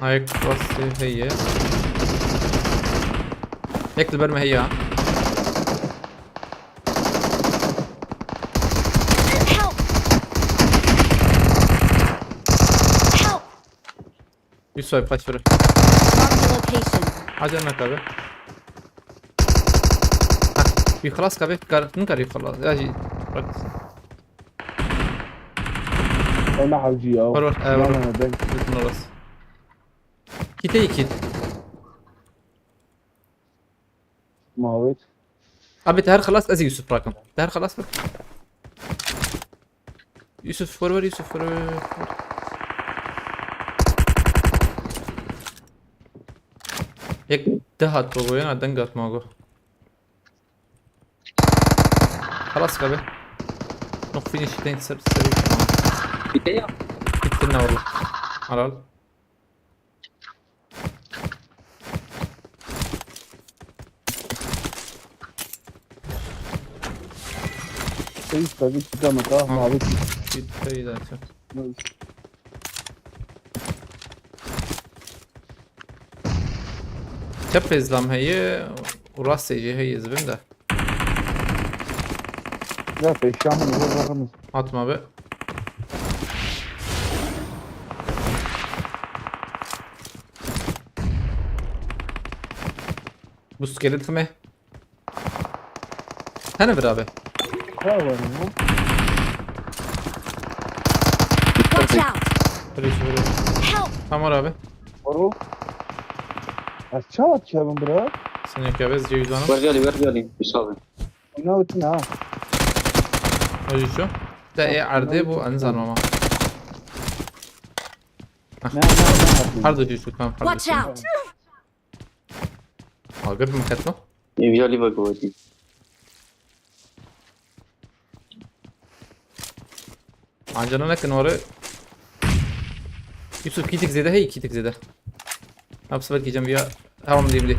Ayak bastı heye. Yek li ber me heye. Help! Help! Yusuf abi, kaç vurur. Marked a location. Acele nak abi. Ha, bir xelas abi, kar, ne kadar xelas. Ya, şey, bak. Ana hacı ya. Var, var, e, var. Lan ana ben. Bütün orası. Kite kit. Mavit. Abi, te her xelas, ez Yusuf bırakım. Te her xelas bırak. Yusuf, var, var, Yusuf, var, var, var. Yek de hat bu, yana deng at mago. Xelas kabe. Nok finish, ten ser, ser. Bitti ya. Bitti ne oldu? Al, al. Seyis tabii ki de mata, ha, mavi. Bitti zaten. Çep izlam heye, urasê jî heye zibin de. Ya, pêşiya min, vur, vur, vur. Atma be. Bu skelet xime. Hene bir abi. Ha, var ya. Watch out! Polis vuruyor. Help! Tamam abi. Oru. Ez çawa dikevim bira? Sen yok abi, zeydan. Ver gelin, ver gelin. Müsaade. Ne ötün ha? Hadi şu. De e arde bu, anı zanmama. Ne, ne, ne yapayım? Pardon, Yusuf, tamam, pardon. Watch out! Agir mi ketno? Ev ya lî veguhetî. Ancana nekin orê. Yusuf, kîtik zêde hey, kîtik zêde. Hep sefer gideceğim ya. Tamam, diyeyim di.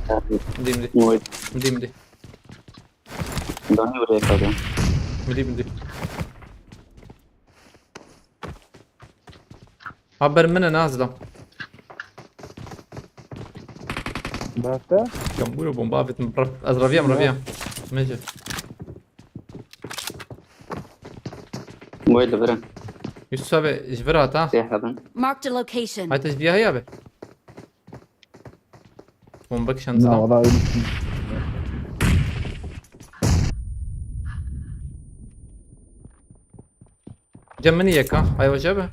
Tamam di. Diyeyim di. Oy. Diyeyim di. Daha ne buraya kaldı? Diyeyim di. Haber min e, nazda. Basta? Kam buyur bomba, avêtin. Ez raviyam, raviyam. Mece. Boy de bere. Yusuf abi ji vir hat ha. Sê hebin. Marked a location. Hay te ji diya heye abi. Bomba kişan. Na, valla öyle. Cem min yek ha. Ay hoca abi.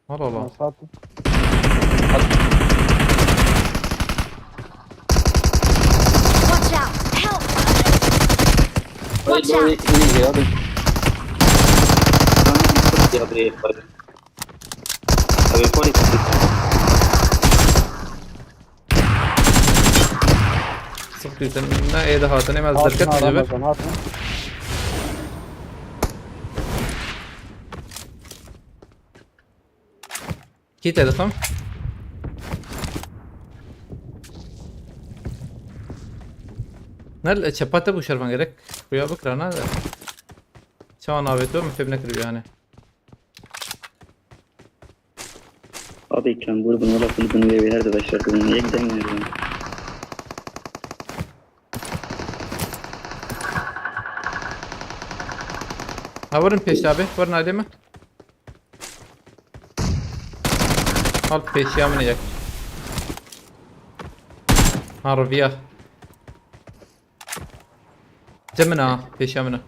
Allah Allah. Nasıl attın? Watch out! Help! Watch out! Sık tüten ne ede hatın, hemen zırkat mı? Hatin. Kî te dixim? Ne li çepa te bû şervan gerek. Xuya bikira ne de. Çawa navê tu min fêm nekiriyo yani. Abi kembûr bin wala kulübün ve her de başlattım. Yek deng verdim. Ha, verin pêşiya bê, verin ailê me. Al pêşiya min e yek. Ha, riviya. Cem min a, pêşiya min e.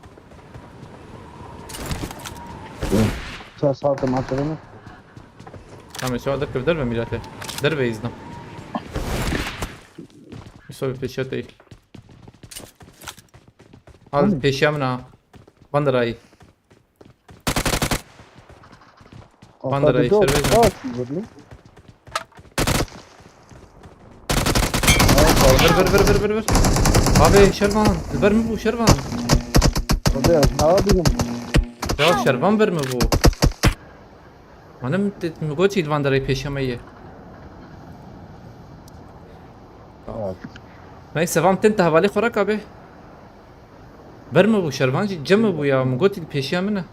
Sen sağ maçlarını. Tamam, şu anda kırdır mı millete? Derbe izle. Bir soru pêşiya te. Al pêşiya min a. Bandırayı. Bandırayı serbest. Ver, ver, ver, ver, ver, ver. Abi şervan, ver mi bu şervan? Abi ne yapayım? Ya şervan ver mi bu? Hanım mi goçî bandırayı pêşiya me ye. Neyse, van tin te hevalê xwe rek abi. Ber mi bû, şervan jî cem mi bû ya, min gotî pêşiya min e.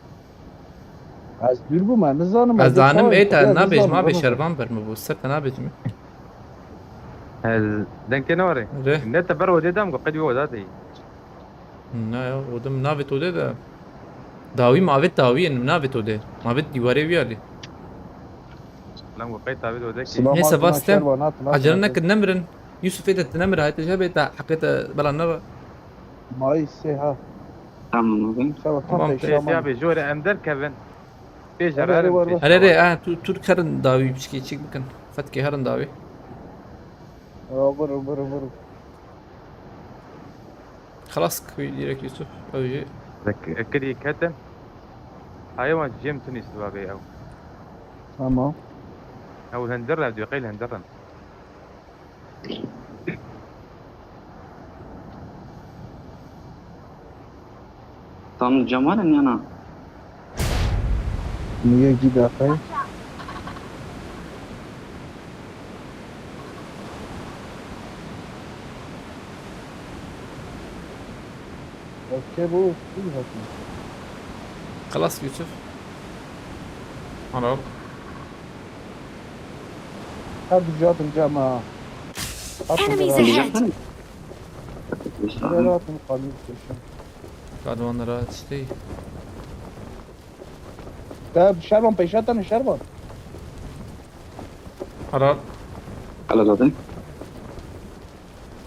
Ez dûr bûm, ez nizanim. Ez zanim ê te nabêjim, abê şervan ber mi bû, ser te nabêjim. Ez dengê ne were. Re. Ne te ber odê dam, qedî oda de. Na ya, odê min navêt odê de. Dawî mavêt dawî, min navêt odê. Mavêt dîwarê wî alî. Lan bu qey tabi odê ki. Neyse, bas te. Acele nekin, nemirin. Yusuf ê te nemir, hayte jebê te, heqê te bela nebe. Mayî sê ha. Tamam abi. Tamam, tamam. Sê abi, jore em derkevin. Pêj. Here, here, ha, tu, tu herin dawî, pişkî çîk bikin. Fetkê herin dawî. Vurun, vurun, vurun. Xelas, kuyê direk Yusuf, ew jî. Kirî ketin. Hayvan cem tunî sibabê ew. Tamam. Ew hindir re, diyor, qeyl hindir re. Tam li cem herin ya na? Niye giderken? Okey, bu kim zaten? Xelas Yusuf. Ana. Her du catin cem ha. Enemies ahead! Nereye atın kalın köşe? Kadın onlara işte. Te şervan pêşe tane şervan. Ara. Hala zaten.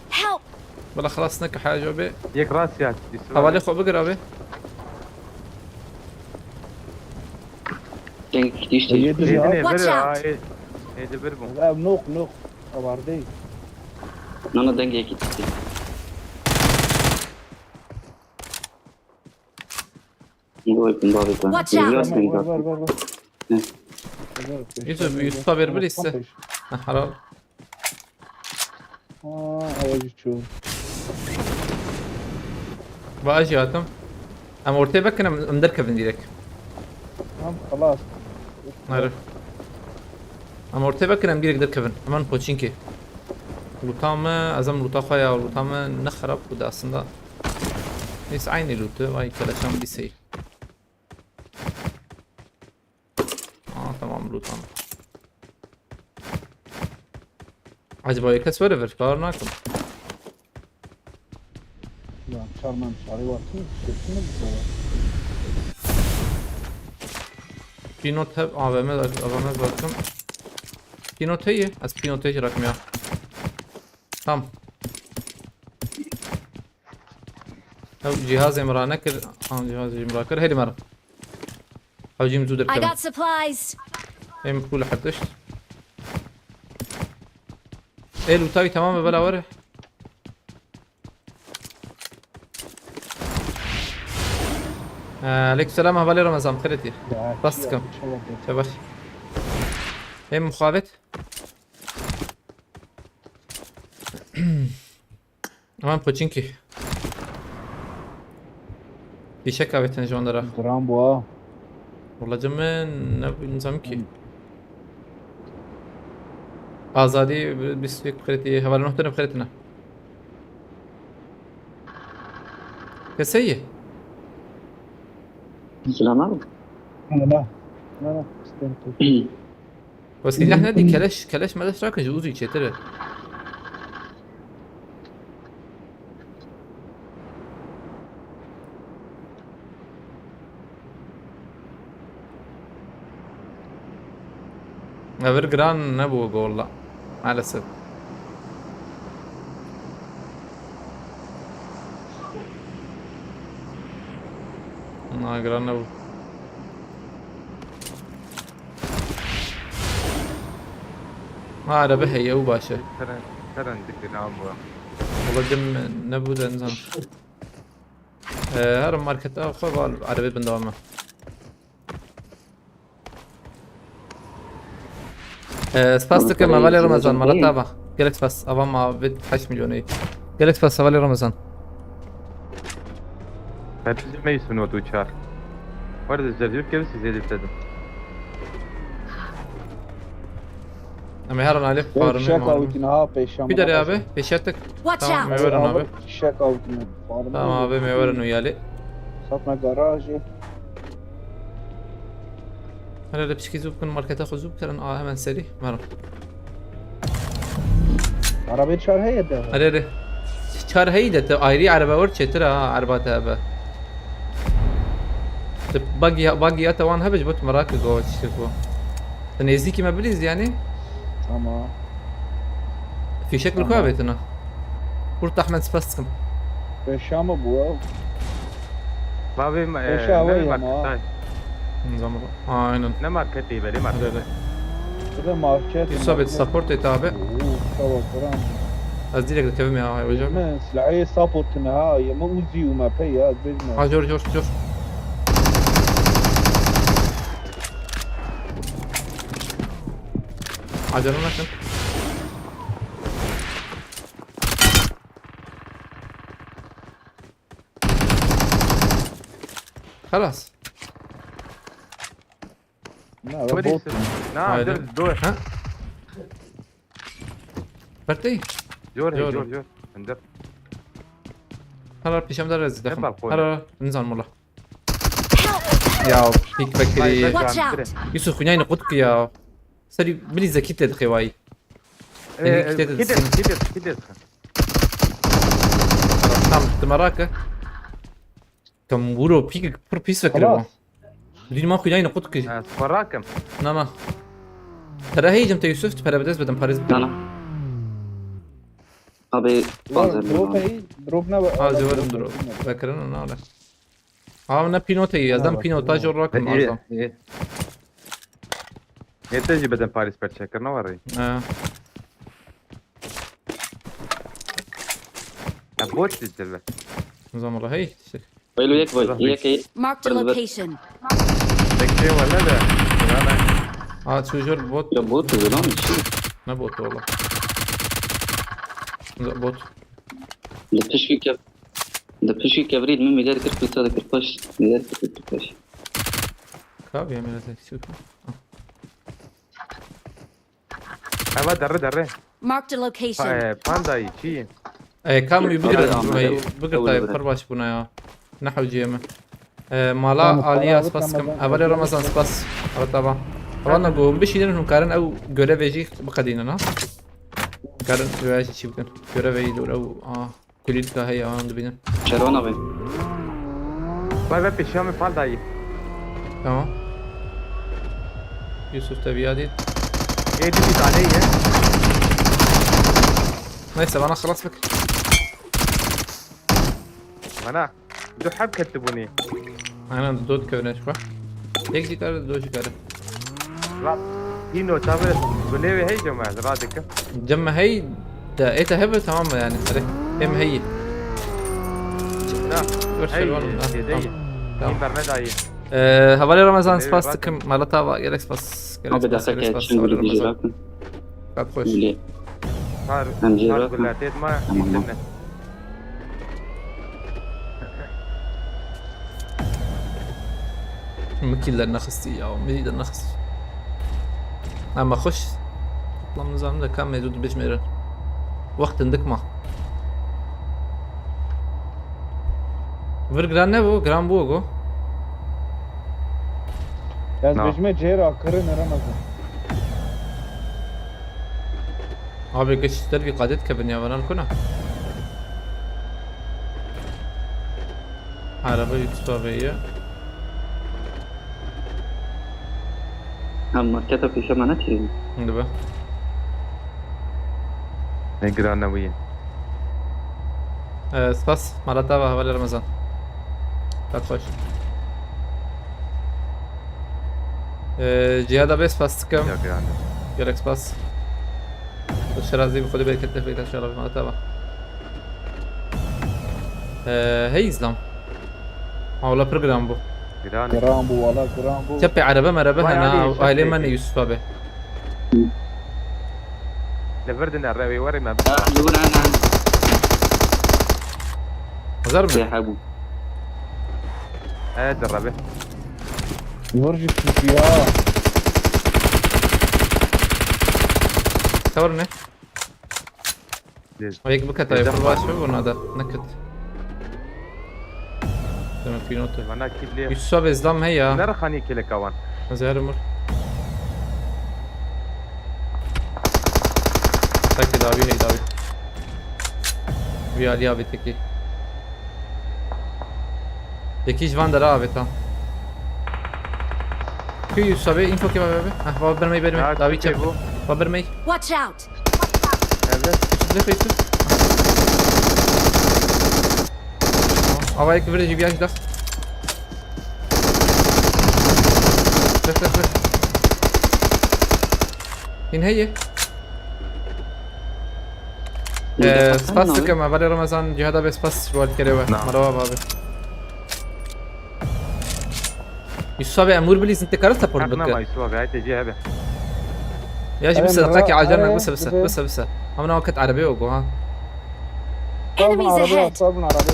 Help! Wala xelas neke heya jobê. Yek rast ya. Hevalê xwe bigir abi. Denk işte. Yedi ya. Watch out! Ê, ê, ê, di bir bû. Ev nok, nok. Ev ardê. Nana dengê gitti. Watch out! Ver, ver, ver, ver. Yusuf, Yusuf'a ver bir hisse. Ha, haram. Aa, ayacı çoğu. Ba ez jî hatim. Em ortê vekin, em, em derkevin direkt. Tamam, xelas. Nere? Em ortê vekin, em direkt derkevin. Hemen poçinkê. Luta me, ez em luta xwe ya, luta me ne xerab bû de aslında. Neyse, aynı lootu, vay keleşan bir şey. Aa, tamam, loot am. Acaba ya kes were ver, bawer nakim. Ya, Arman çarê var ki, kesin mi bu kadar? Pinot hep A V M, A V M zaten. Pinot heye. Ez Pinot heye rakim ya. Tamam. Ew cihazê min ranekir. Ha, cihazê min rakir. Hêdî merim. Hewcîm zû I derkevin. Got supplies. Em pul hetiş. Ê lûtayî temam e, bela were. Ee, Aleyküm selam, hevalê Ramazan, xêretî. Bas dikim. Çabaş. Ê muxabet. Aman poçinki. Fîşek avêtin ji wan dera. Dram bu ha. Wala cem min ne nizam ki. Azadî bîst û yek xeretî, hevalê neh tene xeretine. Keseyî. Selam abi. Ne ne. Ne ne. Sıkıntı. Wesîleh nedî, keleş, keleş meleş rake ji Uzî çêtir e. Evir giran nebû golla. Maalesef. Na, giran nebû. Ha, araba heye, ew baş e. Teren, teren dikir abi. Wala cem nebû de nizam. Ee, her marketa xwe val arabê bin devam e. Ee, spas dikim hevalê Ramazan, mala te ava. Gelek spas, ava ma vê heşt milyonê. Gelek spas hevalê Ramazan. Hepsi me yüzünü otu çar. Var da zercir kere size de dedim. Em ê herin alê Pêşek farmê. awitîne ha, pêşa. Kî derê abi? Pêşetek. Watch Tamam, out! me werin abi. Pêşek awitîne. Tamam abi, me werin û yalê. Satma garajê. Hele de piçkî zû bikin, marketa xwe zû bikerin, a hemen serî. Merim. Arabê çar heye de. Hele hele. Çar heyî de te ayrî araba wer çêtir ha, araba te hebe. Te bagi, bagi ya te wan hebe ji bo tu merak go çiştir ku. Te nêzdîkî me bilîz yani. Tamam. Fîşek li ku Tamam. avêtina? Kurta Ahmet, spas dikim. Pêşa mı bu? Bavê me, Pêşa e, we ne ya bak, ma. tay. Nizam. Aynen. Ne marketê, belê Hele market. hele. Bir de market. Yusuf abi, support et abi. Oo, tamam, tamam. Ez direkt dikevim ya, hocam. Yeme silahê support ne ha, yeme Uzi û M P ya, bilmem. Ha, gör, gör, gör. Acele nakin. Xelas. Ne, What bot. is it? Na, Haydi. dur, dur. Ha? Bertey. Dur, Dur, dur, dur. dur. Dur. Hela pêşemde rez Ne dixim. balkon? Hela nizan mola. Ya pîk vekirî. Watch out! Yusuf, xwînayî qut ki ya. Serî bilî zekî te dixê wayî. Ee, Elini kitledin. Kidir, kidir, kidir. Tam tu merake. Tam wuro pîk pir pîs vekirî bu. Xelas. Dîn ma xwînayî qut ki. Ha, sparakim. Nama. Pere heycim te Yusuf, tu pere bi dest bidin, parêz bidin. Tamam. Abi Var, panzer drop mi? hey, drop ne var? Ha, zêwerim duro. Vekirin ne öyle. Ha, ne pînoteyî, ez dem pînota jor rakim arzam. Yete jî bidin Paris perçekirina var rê. Ha. Ya bot dizdirler. Nizam ola hey. Veylo yek vay. Yek yek. Marked a location. Bekçe wala da. Rana. Ha, çû jor bot. Ya bot mu lan? Çi? Ne bot ola? Nizam bot. Li pişkî kev. Li pişkî kevrî min milyar kir pêta de kir paş. Milyar kir pêta paş. Kav ya millet eksik. Eva derre derre. Marked a location. Pa- e, Pandayî çi? E, kam wî bigir, Tamam, wî tamam. bigir tay pir baş bûna ya. Ne hewcê me. E, mala Aliya spas kim. Evelê Ramazan spas. Evet, tamam. Tamam, ne go bişînin hûn karin ew görevê jî biqedînin ha. Karin görevê jî çi bikin. Görevê jî dor ew. Aa. Kilît ka heye, an dibînin. Şervan abi. Vay be, pêşiya min fal dayî. Tamam. Yusuf te viya dît. Ê dibî dane ye. Neyse, bana xelas bik. Bana. Du heb ketibûnî. Aynen, dot kevine şu. Tek jî kare, dot jî kare. Ra. Hîno tabi. Gulê wê hey cema ez radikim. Cem me hey de, ê te hebe tamam mı yani? Hadi. Hem heyi. Na. Boş ver Hey, oğlum, ha, şeyde tamam. iyi. Tamam. Hîn berne dayî. Ee, havale Ramazan, Gulê wê spas radim. Tıkım. Malata var, gerek spas. Gerek Abi spas, dakika gerek spas. geçsin Havale bir Ramazan. bakın. Kat hoş. Öyle. Kar, Bence kar bakın. gulatê ma Tamam. Hîn deme. Min kî dernexistî ya, min jî dernexist. Ama xweş. Toplam nizanim de kam mevzu dibijmêrin. Wext hindik ma. Vir giran nebû, giran bû go. Ez Na. bêjime cihêr akirî nere mezin. Abi geç der bir kadet kebin ya, bana kuna. Araba Yusuf abi ya. Ha, marketa pêşe me neçî. Şimdi be. Ne giran ne bûye. Ee, spas. Malata ve havale Ramazan. Kat hoş. Ee, Cihada be spas tıkım. Ya giran ne. Gerek spas. Şerazî bi xwedê bereketli fêta şeref Malata ve. Ee, hey İslam. Ha, wala pir giran bû. Giran. Giran bû, wala giran bû. Çepê erebe merebe Vay hena, abi, ailê çepê. me ne Yusuf abi. Li vir dine rewê were me. Li wir ana. Hazır mı? Sê hebû. Evet, rebe. Vur jî tişiya. Tavır ne? Lez. Ayık bu kadar yapılmaz mı buna da? Ne kadar? Demek ki not. Bana kî lê. Yusuf abi İslam he ya. Nerxanî kileka wan. Hazır mı? Takı davi hey davi. Bir Ali abi teki. Yekî ji van dera avêta. Kî Yusuf abi, info kê abi? Heh, va bermey bermey. Ya, Davi çi çep. bu? Va bermey. Watch out! Evet. Yusuf, lef Yusuf. Ava ek vire jibiya jida. Lef lef lef. Hîn heye. Ee, spas dikim, hevalê Ramazan, Cihada be spas ji we dikere we. Na. Merhaba abi. Yusuf abi, em wir bilîzin, te kare support Hak nama bike. Yusuf abi, hayte cê hebe. Ya jî Erem bise, ra-, takî acar erem ne, bise, bise, dibe. bise, bise. Ama ne vakit arabê o go ha. Sabun Enemies arabe, ahead! sabun arabe.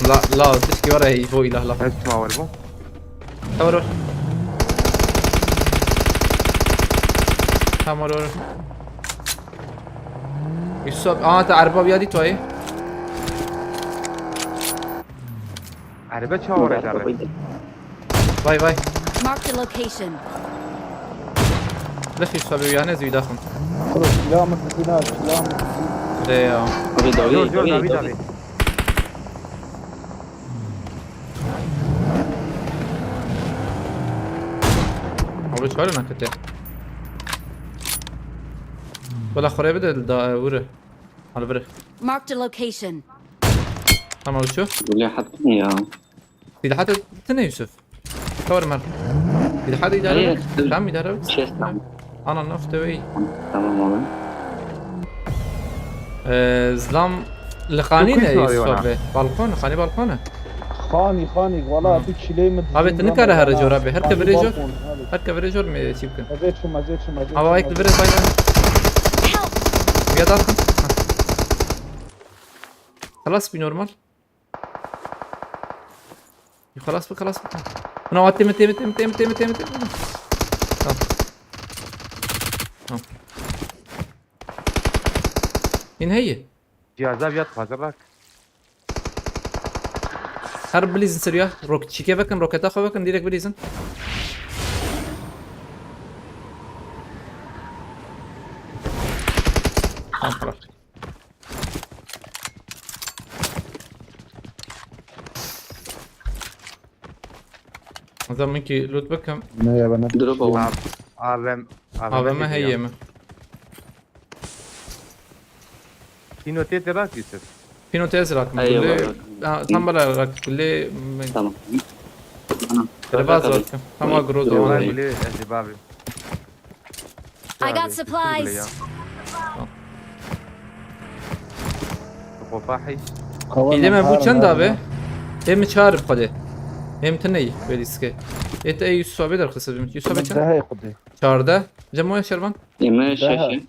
La, la, tişkî were hey, ho ilah la. Hep çima wer bû. Tamam, dur. Tamam, dur. Yusuf abi, aa, te araba bir yadi tuayı. Erbe çawa re dare. Vay vay. Marked a location. Lef Yusuf abi, uyanez uydahım. Kuro, silah mı dizine, silah mı dizine? De ya. Abi davi, Dur dur davi, davi davi. davi. Abi çağırın hakikaten. Bala xorê bide da vurur. Al vurur. Marked a location. Tamam şu. Gulê hetin ya. Bir daha da ne Yusuf? Tamam mer. Bir daha da idare Hayır, bak. dur. Tamam idare bak. Şey, tamam. Ana nafte ve. Tamam abi. Ee, zlam li xanî Çok ne iyi var Yusuf bana. Abi? Balkon, xanî balkonu. Xanî, xanî, wala Hı. bir kilê mi Abi, dizin tu nikare lan here bana. cor abi, her Xanî ke virê cor. balkon, hadi. Her ke virê cor me çî bikin. Ez ê çim, ez ê çim, ez ê Hava çim, ek ez li ê virê bay bay. Ya da. Xelas bî normal. Xelas bî, xelas bî. Buna teme teme teme teme teme teme teme. Tamam. Tamam. Hîn heye. Cihaza viyat hazırlak. Her bilîzin seriya. Rok çîkê vekin, roketa xwe vekin, direkt bilîzin. Tamam, xelas. Hezar min ki loot bikim. Ne ya bana. Drop o. A-, AVM, AVM AVM heye mi? Pîno tê te bak Yusuf. Pîno tê ez rakim. Eyvallah. Gulê, ha, tam bala rak. Gulê, tamam. Ana. Tere baz rakim. Tamam, gro. Eyvallah. Gulê, ez ê bavê. I got supplies. Tamam. Xopa hiç. Îdê me bû çend abi? Êm çar bi xwedê. Êm tu neyî, wê dîske. Ê te ey Yusuf abi derxist bim. Yusuf abi çend? Dehê xwedê. Çardeh. Cem o Şervan? Ê me şeş e.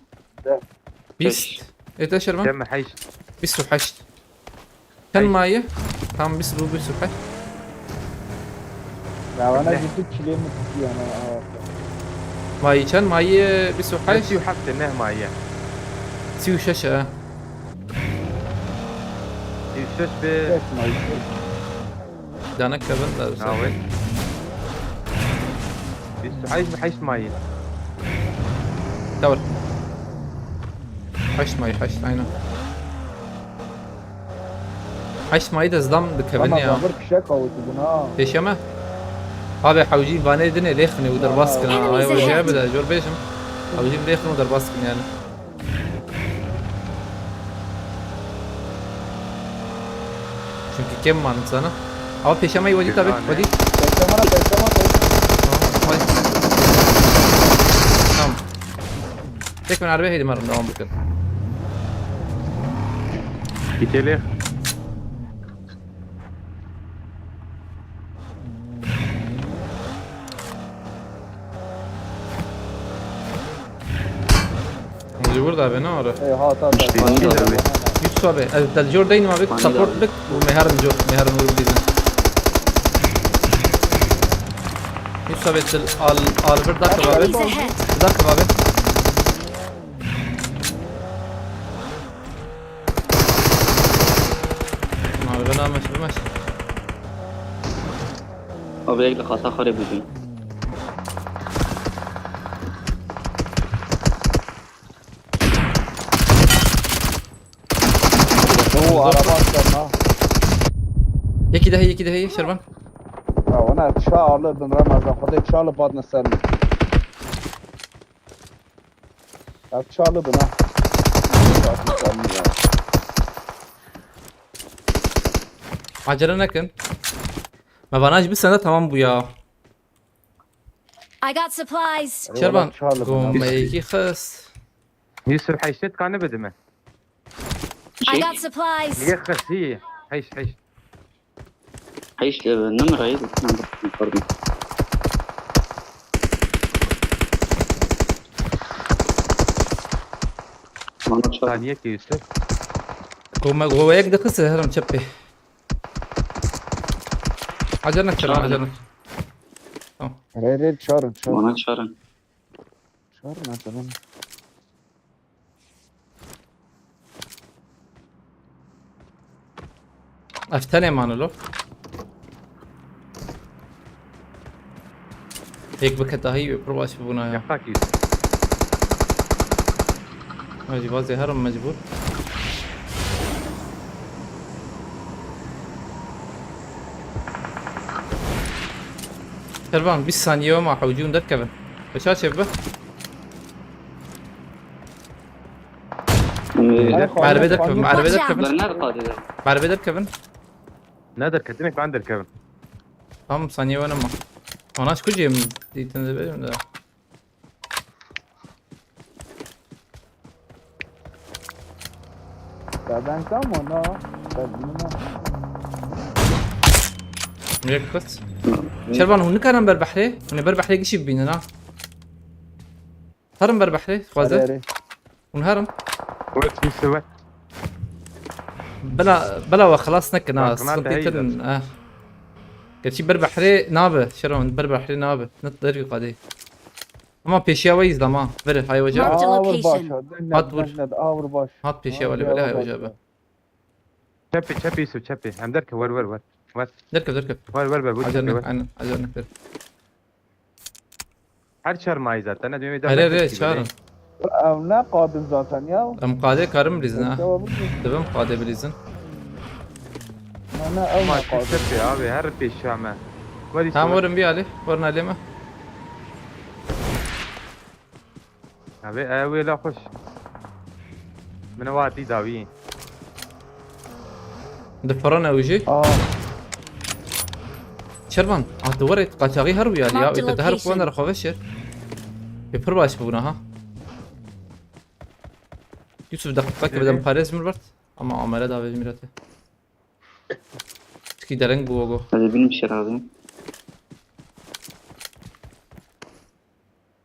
Bîst. Ê te Şervan? Cem heşt. Bîst û heşt. Çend maye? Tam bîst û bîst û heşt. Ya bana gitti çilê mi tutuyor ana? Maye çend? Maye bîst û heşt. Sî û heft ne maye. Sî û şeş e. Sî û şeş be. Şeş maye. Dana Kevin de. Nawe. Bîst û heşt, heşt maye. Tawr. Heşt maye, heşt, aynen. Heşt maye de zlam dikevin ya. Bana fişek avutibûn ha. Pêşeme. Abi hewcî vanê dinê lêxinê û derbas kirin. Ay, o jê bide, jor bêjim. Hewcî lêxin û derbas kirin yani. Çünkü kêm man sana. Ama pêşeme wedî tabi, wedî. Pêşeme, pêşeme. Tamam, hadi. Tamam. Tek ben arabaya heydim arım, devam bakın. Giteli. Ji wir de be, ne ara? Ê, ha, ta, ta, ta. Yusuf abi, ez del jor deynim abi, support bik û meherin jor, meherin wir bizin. Yusuf abi, dil al, al bir dakika abi. Enemies ahead. Bir dakika abi. Abi ben almış, bilmez. Abi, ek de hata xarê bû. Oo, araba açtı ha. Yekî de heye, yekî de heye, Şervan. Ya, ona çağırdı, bin Ramazan, Xwedê çağırdı, badne sen. Ya, çağırdı buna. Acele nekin. Me vana ji bir sene tamam bu ya. I got supplies. Şervan, go me yekî xist. Yusuf, heştê dikane bide me. I got supplies. Yê xist, hî. Heşt, heşt. Heşt, e, numara yê, pardon. Saniye ki Yusuf. Go me, go yek dixist, herim çepê. Acele nekin, acele nekin. Tamam. Rê, rê, çağırın, çağırın. Bana çağırın. Çağırın, acele nekin. Ev tenê mane lo. Yek bike dahî wê pir baş bibûna ya. Yapak yî. Hacî vazê herim mecbûr. Şervan, bîst saniye ma hewcûn derkevin. Beşa çê bibe. Merve derkevin, merve derkevin. Watch out. Merve derkevin. Ne derket? Demek ben derkevim. Tamam, saniye oynama. Ona çıkacağım. Diyetinize verin de. Ya ben tam ona. Ben bilmem. Nereye kız? Şervan, hûn nikarin ber behrê? Hûn ê ber behrê gişî bibînin ha. Herin ber behrê, dixwaze. Erê, erê. Hûn herin. Wet, wî siwet. Bila, bila we xilas nekin ha, Bak, buna sıkıntı da yetin, iyi ha. Gerçi ber behrê nabe, Şervan, ber behrê nabe. Ne dergi qadê. Ama pêşiya we izlama. Ver, hay hoca. Marked a Aa, vur location. Baş, ha, dön, Hat dön, vur. Dön, aa, vur baş. Hat pêşiya Aa, we, ya, vele, vur hay baş, hoca ha. Be. Çepê, çepê Yusuf, çepê. Hem derke, wer, wer, wer. Wer. Derke, derke. Wer, wer, wer, bu Acele çepê, ne, wer. Aynen, acele ne, ver. Her çar mayî zaten, ne diyeyim, Her, her, her, çağırın. Ev ne kadın zaten ya. Em qadê karim bilîzin ha. Tamam. Dibim qadê bilîzin. Ne, ne, ev Ama ne kadın. Çepê abi, her pêşiya me. Werî Tamam, werin bir Ali. Werin Ali mi? Abi, e, wê la xweş. Min wa tî dawî. Di firin ew jî. Aa. Çervan, ah, tu werê qaçaxî her wî Ali ya. Marked a Te de her location. Kuwan derxwe veşir. Ê pir baş bûna ha. Yusuf, deqîqek Hı hı. Bidem parêz min bert. Ama amele davêj mirete. Tikî dereng bû go. Ez ê bînim şer azim.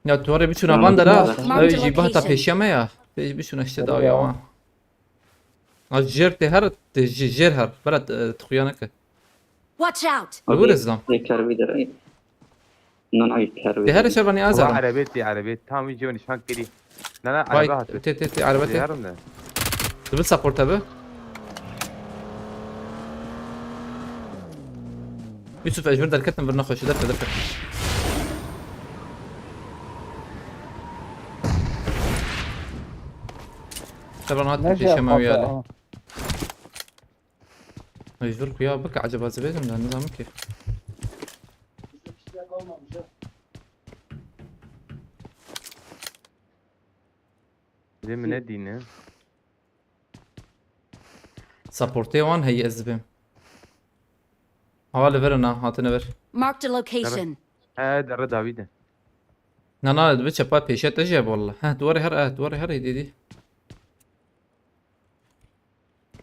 Ya tu warê biçûna Tamam, van dera. Tamam. Ew jî bahta Marked location. Pêşiya me ya. Pêş biçûna işte Tamam. Dawiya wan. Az jêr tê her, tê jê-, jêr her. Bera, e, tu xuya neke. Watch out! Li wir ez dam. Yeker bir de. Nan ay Tê her şervanî az Wa azam. Erebê tê erebê. Tam wî cihê nîşan kirî. Na, na, Vay, erebe hatî. Tê, tê, tê, erebe tê. Herim de. Dibil support abi. Yusuf, ez vir derketim, vir nexweşî, derke, derke. Şervan hat, Neşe pêşe me yapar uyali. Da. Mecbur kuya bik, acaba zibêdim de, nizam ki. Lê min nedîne. Supportê wan heye ez dibêm. Awa li vir na, hatine vir. Marked a location. He, derre dawî de. Na, na, dibe çepa pêşe te jî walla. Heh, duwarê her, eh, duwarê her hêdî dî.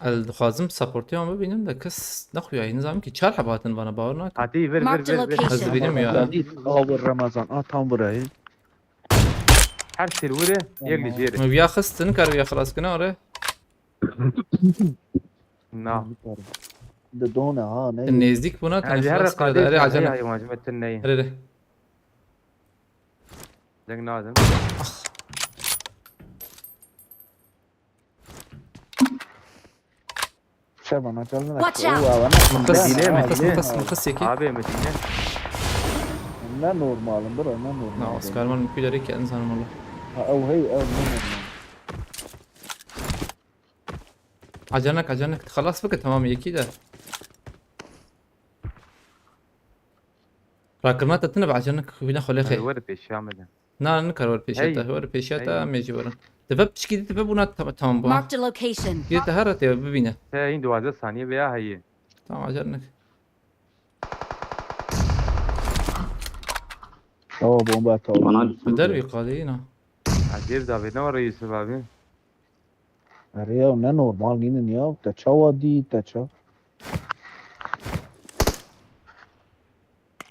Ez dixwazim supportê wan bibînim de kes nexuyaye, nizam ki çar heb hatin vana, bawer nakim. Hatî vir, vir, Marked vir, vir. Location. Ez dibînim ya. Abi Ramazan, a tam burayı. Her sêr wire, yek li jêr. Min viya xist, nikar viya xilas kine, are. Na. De done ha, ne? Nêzdîk bûna, te Her her xilas kire, qadê are, hey, acele. Hayvan, metin neyê. Re, re. Deng nadim. Şervan, acele ne? Watch out! Oo, awa ne? Mıkıs, Medine, mıkıs, Medine. Mıkıs, mıkıs yeki. Abi, Medine. Ne normalim, bro, ne normal. Na, Oscar, man bir yere kendin sanırım valla. Ha, ew hey, ew ne normal. Acanek, acanek. Xelas bike, tamam, yekî de. Rakirina te tine be, acanek, xwîna xwe lê xê. Were pêşiya me de. Na, nikar were pêşiya Hey. Te, were pêşiya te, Hey. Em ê jî werin. Te ve piçkî dî, te ve bûna, tam, tamam bû. Marked a location. Dî te her te bibîne. Te hîn duwazdeh saniye veya heye. Tamam, acanek. Oo, bomba atalım. Bana Dervî qadeyî na. Acêr davê ne were Yusuf abi. Erê ya, ne normal nînin ya. Te çawa dî, te ça-,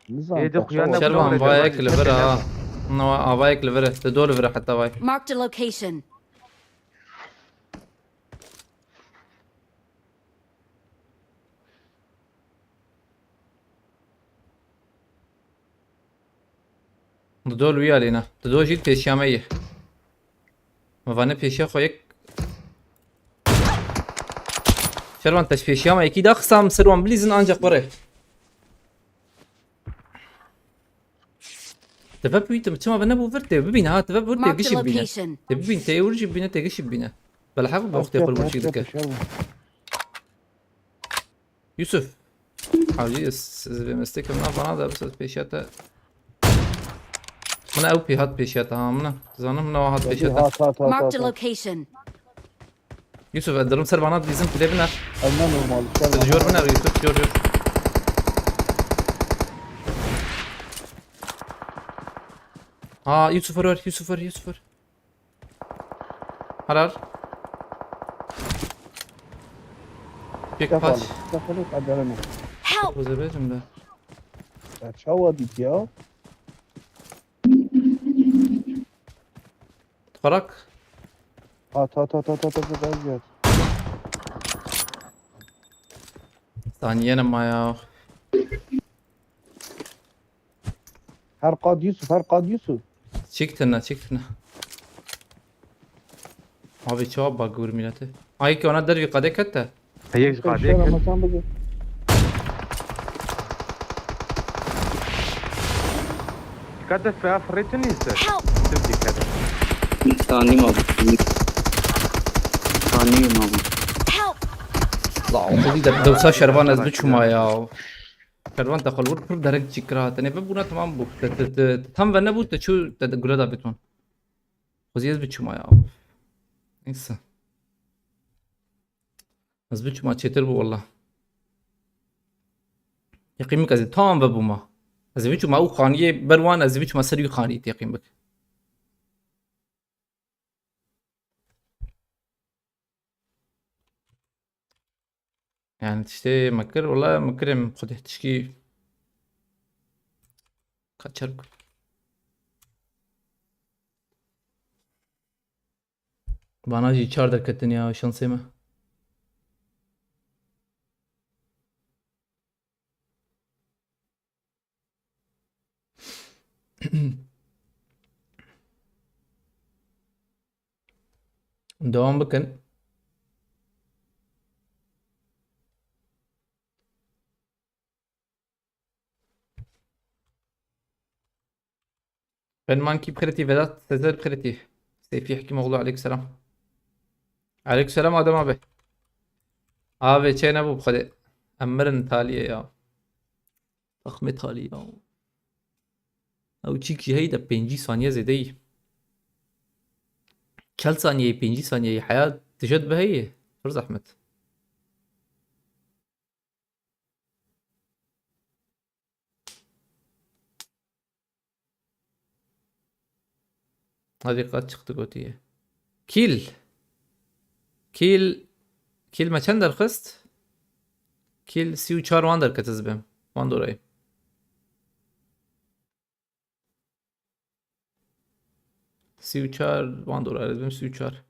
Nizam Ê, te de xuya çawa ne dî. Şervan, vayek li vir ha. No, a, vayek li vir. Te do li vir heta vay. Marked a location. Dido li wî alî ne. Dido jî pêşiya me yê. Me vane pêşiya xwe yek. Şervan, te ji pêşiya me yekî daxisam, ser wan bilîzin ancak were. Te ve bûyî, te çima ve nebû vir, te bibîne ha, te ve vir, te Marked a gişî bibîne. Location. Te bibîn, te êwir jî bibîne, te gişî bibîne. Belheq bi wextê xwe li Şervan, wî çî dike. Şervan. Yusuf. Hacî, ez, ez vê mestekê min vana de, ez pêşiya te. Min ew pê hat pêşiya te, ha, min. Zanim min ew hat pêşiya te. Hat, hat, hat, Marked a hat, hat. Location. Yusuf, ez dirim ser vana dizim, pilê biner. Ew ne normal, ser Jor vana. Biner, Yusuf, jor, jor. Ha, Yusuf, ver, ver, Yusuf, ver, Yusuf, ver. Harar. Pek Defol, paş. Defol, acele ne? Help! Bu zebecim de. Ya çawa dît ya? Tutarak. At, at, at, at, at, at, at, at. Saniye ne ma ya? Her qad Yusuf, her qad Yusuf. Çektirne, çektirne. Abi çawa bak gör milleti. Ay ki ona dervi kadeh kette. Heye Yusuf, kadeh şöyle kette. Masan bugün. Dikkat et, fea fırlatın ise. Help! Tüm dikkat et. Tanıyım abi. Tanıyım abi. Help! La, o kadar da dewsa şervan ez biçuma ya. Şervan te xwe li wir pir dereng çî kira. Tenê vebûna, temam bû. Te, te, te, te tam ve nebû, te çû, te, te gure da beton. Xwezî ez biçûma ya. Neyse. Ez biçûma çêtir bû walla. Yeqîn bik ez ê tam vebûma. Ez ê biçûma ew xaniyê ber wan, ez ê biçûma ser wî xanî, yeqîn bik. Yani tiştê me kir, wala me kirê min xwedê tişkî kaçer bikir. Vana jî çar derketin ya şansê me. Devam bikin. Ben Monkey bixêretî, Vedat Sezer bixêretî. Seyfî Hekîmoğlu, aleykümselam. Aleykümselam Adem abi. Abi çê nebû bi Xwedê. Em mirin taliyê ya. Zexmê talî ya. Ew çîk jî heyî de pêncî saniye zêde yî. Çel saniyeyê, pêncî saniyeyê heya tije dibe heyî. Pir zehmet. Hadi kaç çıktı gotiye? Kil. Kil. Kil me çend derxist? Kil sî û çar wan derket ez bim. Wan dorayê. Sî û çar wan dorayê ez bim, sî û çar.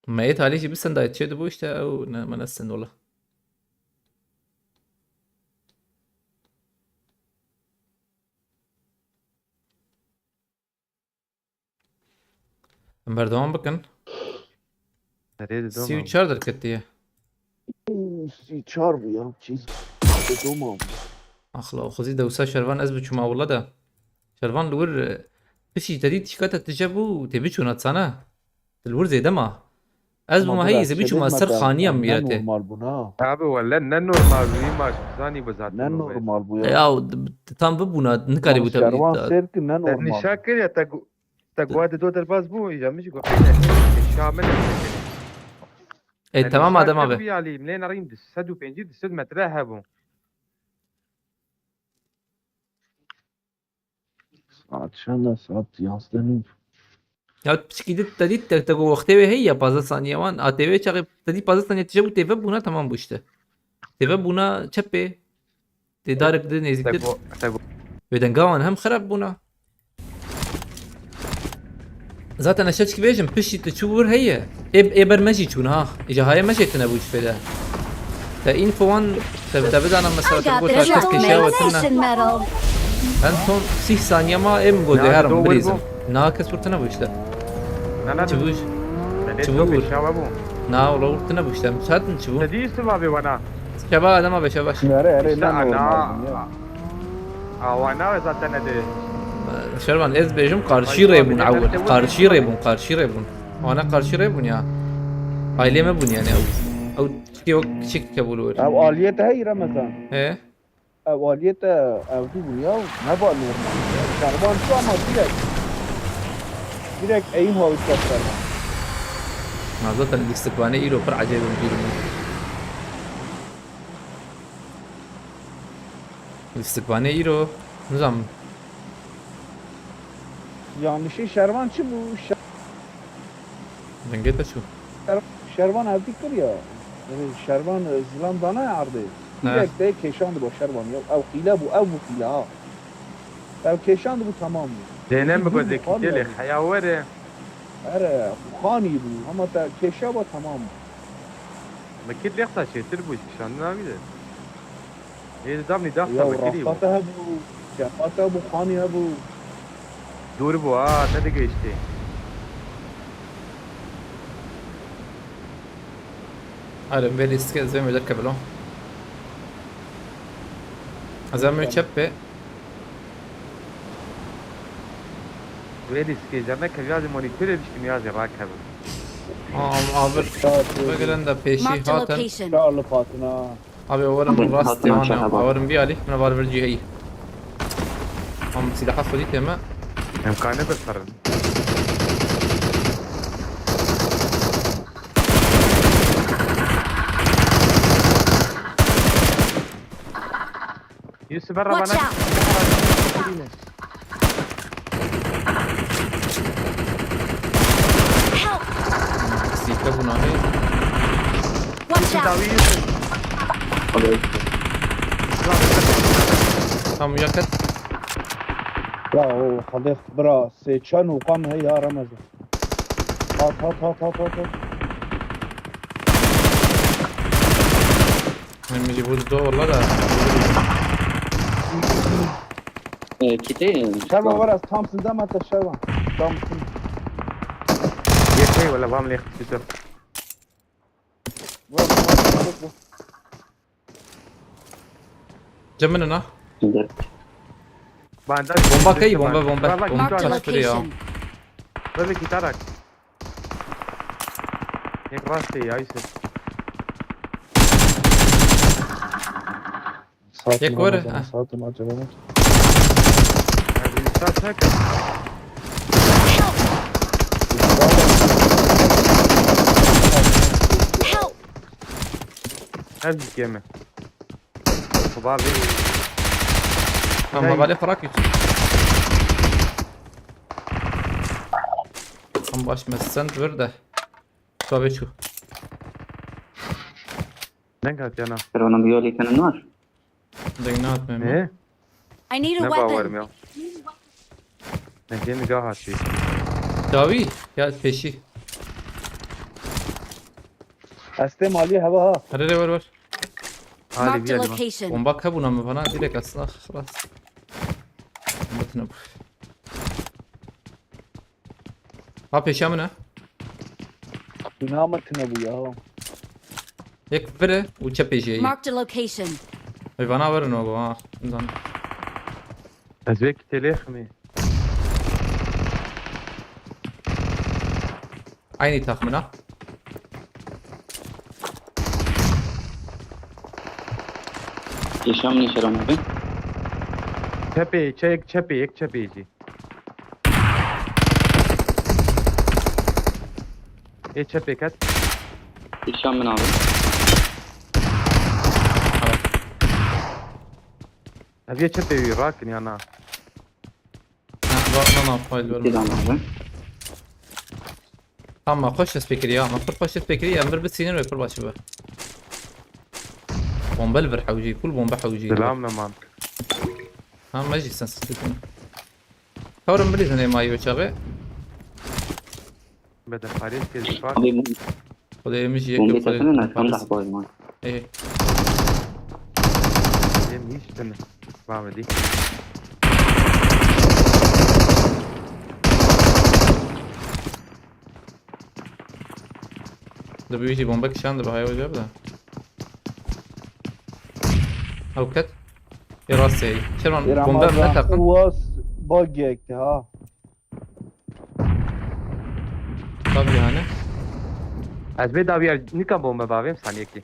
Me yê talî jî bisendayê çê dibû, işte ew ne, me nesind wala. Em berdewam bikin. Nereye dedim Sî û çar derketiye. Sî çar bû ya, çîz. Doma bû. Axla, o xwezî dewsa Şervan ez biçûma wila de. Şervan li wir, e, pişî te dî tişka te tije bû, tê biçûna sana. Li wir zêde ma. Ez bûma heyî zê biçûma ser xaniya mîrete. Normal bû na. Abi wele ne normal bû, îma zanî bi zaten. Ne normal bû ya. Ya, tam bibûna, nikarî bû te. Şervan ser ki ne normal. Nişa kir ya te gu-, Te guha di do derbas bû, îja min jî got, "Şa min e." E, tamam Adem abi. Wî alî, min lê nerîn du sed û pêncî, du sed metre hebû. Saat çend e? Saat yazdeh nîv. Ya piçkî dit, te dît, te, te got wextê wê heye ya, pazdeh saniye wan. A T V çaxê, te dît pazdeh saniye tije bû, tê vebûna, tamam bû işte. Tê vebûna çepê. Tê darek di nêzîktir. Te go-, te go- Wê denga wan hem xerab bûna. Zaten ez çi bêjim, piştî tu çû wir heye. Ê, ê ber me jî çûn ha. Îja haye me jê tune bû ji fêde. Te info wan te, te bidana mesela te I got goşa the kes kêşeya we tune. Reclamation medal. En son sîh saniye ma ê min got dê herim birizim. Na kes wir tune bû işte. Na, na, çi bû? Çi bû wir? Na, ola wir tune bû işte. Em satin çi bû? Te dî siva bê wana. Şeva Adem abi, şeva. Nere, ere, işte ne ana, normal bû ya. Awana ve zaten hadi. Şervan, ez bêjim qarşî rê bûn ewil. Qarşî rê bûn, qarşî rê bûn. Wana qarşî rê bûn ya. Ailê me bûn yani ew. Ew tiştê wek kiçik dike bû li wir. Ew aliyê te heyî Remezan. He? Ew aliyê te ew dî bûn ya. Neba normal. Şervan çi ama direkt. Direkt eyin hawi çar Şervan. Ma zaten lîstikvanê îro pir ecêb in bîr min. Lîstikvanê îro, nizam. Yanlışê Şervan çi bû? Şer- Dengê te çû? Şer-, Şervan evdî kir ya. Yani Şervan, e, zilam dana ya erdê. He. Direkt de kêşan dibo Şervan ya. Ew qîle bû, ew bû qîle ha. Ew kêşan dibû, tamam bû. Dêne mi got, Xanî lê ya. Heya were. Ere, Xanî bû, ama te kêşa ba tamam bû. Mekir lê qisa çêtir bû, kişandina wî de. Ê, di damnî daxsa Ya, Mekirî bû. Rafta te hebû, çepa te hebû, Xanî hebû. Dûr bû, ha, te digihiştî. Ere, belê sike, ez ê derkevilo. Ez ê çep be. Wê dî skêjer nekevî, ya zî monîtorê dişkî, ya zî rakevin. Am, avir. Saat yedi. Vegirin de pêşî Marked a hatin. location. Karlı patına. Abi, owerim Abi, rast hatina devam ya. şehaba. Owerim vî alî, min var vir ciheyî. Am, silaha xwedî tême. Em kane bifirin. Yusuf, berra Watch bana. out! Help! Sîte bûna hê. Watch out! Dawî Yusuf. Abi, Tam uya ket. Ya o Xalîf bira seçen û kam hey ya Ramazan. Hat hat hat hat hat. Hat. Min jî bû do wala da. e, kitê. Şervan var az tam sizden hatta Şervan. Tam sizden. Yekey wala vam lê xistî. Var var var. Cemine na. Bandaj. Bomba key, bomba, bomba. Bak, Bomba Marked a kaç biri ya? Location. Böyle gitarak. Yek rastê ya Yusuf. Saat Yek mi var, Ramazan, ha. Saat mi acaba? Hadi Yusuf çek. Help! Her git yeme. Kubar bir. Tam Hey. Havale frak yüzü. Tam baş mesen ver de. Tabii şu. Ne kat yana? Pero no vio el icono no. Deng ne atmayayım. Ne? I need a Ne bawarım weapon. Ya. Ne gemi gah açıyor. Davi. Ya peşi. Estê malî heva ha. Hadi de ver ver. Hadi Marked bir a elma. Location. Bomba kabuna mı bana? Direkt aslında. Xlas. Bomba tine bu. Ha peşe mi ne? Bina mı tine bu ya? Yek vire uçe peşeyi. Marked a location. Hayvana verin oğlum ha. Bundan. Ez belki telef mi? Aynı takımına. Yaşam ne Şeram abi? Çepê, çek çepê, yek çepê jî. Ê çepê ket. Yaşam ben abi. Ev yê çepê wî rakin ya na. Ha, bak lan fail verme. Selam abi. Ama xoş dest pê kiriye, ama pir xoş dest pê kiriye, em bir bisînin ve pir baş be. Bombe li vir hewcî, kul bombe hewcî. Selam Neman. Ha, me jî sen sıkıntı. Tawrım bilîzin ê mayî çaxê. Bede Paris kê zîfar. Abi bu Xwedê min jî yek bombe yek xwedê sesini ne tam Paris. daha koyma. Ê, Em hiç tane. Bavê dî. Di bi wî jî bombe kişan di bi haya wê de. Ew ket. Ê rastê. Şervan bombe Ramazan neteqin. Uwas bug yekti ha. Tabii yani. Ez bê dawiya nika bombe bavêm saniyekî.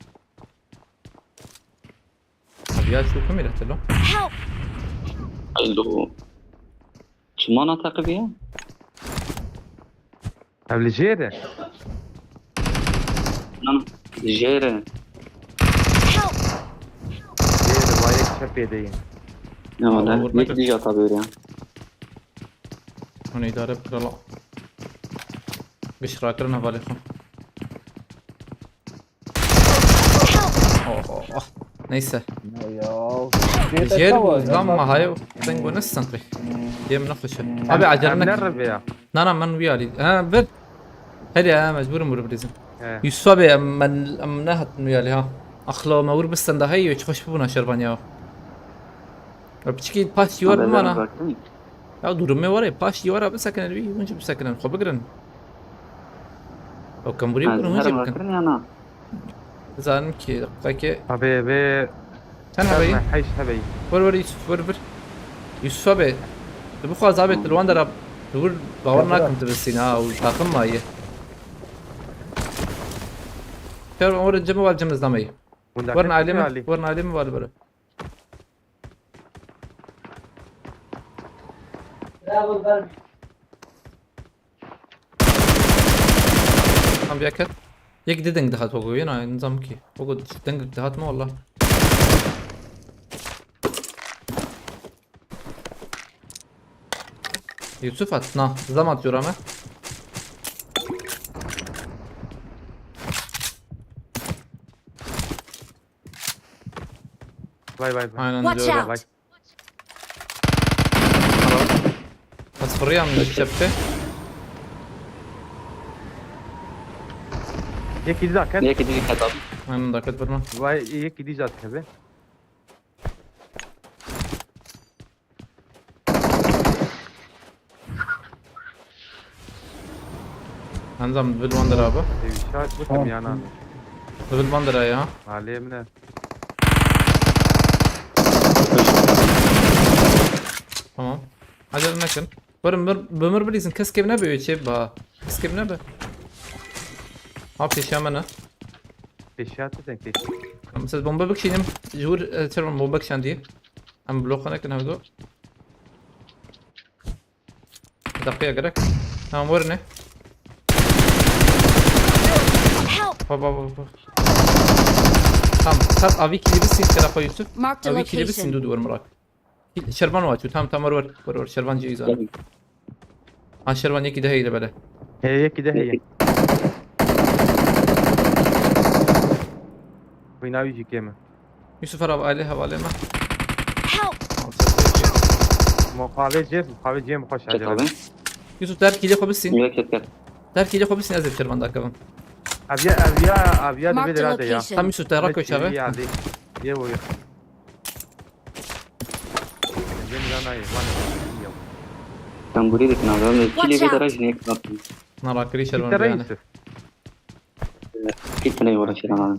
Abi ya şu kamera telo. Help! Alo. Çima nateqiviye? Ev li jêr e. Nan. Jêre. Help! Jêr e, va yek çepê de ye. Ne Vurma valla. Yek kır. dija tabi ya. Onu idare bikir la. Giş rakirina valê xwe. Oh, oh, oh. Neyse. Ne ya? Jêr bû, lan ma hayê deng we ne santre. Yê min nexweş e. Abi, acele Em nek. nereve ya. Na, na, min wî alî. Ha, vir. Herê, ha, mecbûr im wir bilîzim. He. Yusuf abi, em, men, em nehatin wî alî, ha. Axla me wir bistenda hey, hiç xweş bibûna şervan ya. Ya piçikî paş yî war bimana. Ya durumê were, paş yî wara bisekinin, wî hûn jî bisekinin, xwe bigirin. Ew kemburî bikin, hûn jî bikin. Ya na. Zanim ki, deqekê. Abi, abi. Sen hebeyî. Heş hebeyî. Vir, vir, Yusuf, vir, vir. Yusuf abi. Tu bixwaz abi, tu li wan dera Li wir bawer nakim tu bisîn ha, û taxim maye. Şer, or cem wal cem izlamey. Werin alê min, werin alê min wal bere. Tam bir yakın. Yek de deng dihat ogo, yena nizam ki. Ogo deng dihat mı valla? Yusuf at, na. Zam atıyorum ha. Vay, vay, vay. Aynen. Watch diyor, out. Vay. Nasıl vuruyor mu çöpte? Yek îdî zaten. Yek îdî zaten. Aynen, dakika durma. Vay, yek îdî zaten be. Hanzam, bil bandera abi. Ey, şahit bu kim yana? Bil bandera ya. Alê min e. Tamam. Acele nekin. Bırım bır bımır bilirsin. Kes kevine be öyle şey ba. Kes kevine be. Ha, peşemene. Peşat sen keş. Tamam, siz bomba bakışıyım. Jur, e, termon bomba kişen diye. Em bloka nekin hevdo. Dakikaya gerek. Tamam, vur ne? Help! Bak, bak, bak, bak. Tamam, sat avi kili bir sil karafa Yusuf. Marked a location. Avi kili bir sil, dur, dur, Murat. Şervan var, tamam, tamam, vur, vur, vur, vur, Şervan ceyizan. Ha, Şervan yekî de heye bele. He, yekî de heye. Wîna wî jî kêm e. Yusuf, ara hevalê, hevalê me. Help! Muqavê cê, muqavê cê mi xweş acele. Yusuf, der kîlê xwe bisîn. Yusuf, der kîlê xwe bisîn, ez ê Şervan dakevim. Aviya, aviya, aviya divê lira de ya. Tam Yusuf, te rak çaxê. Yê wo ya. Cemil anayê, van ya. Tamburî dikin abi, em kîlê vê dera jî nêkin. Na rakirî Şervan yani. Kî tine uğraşır ama.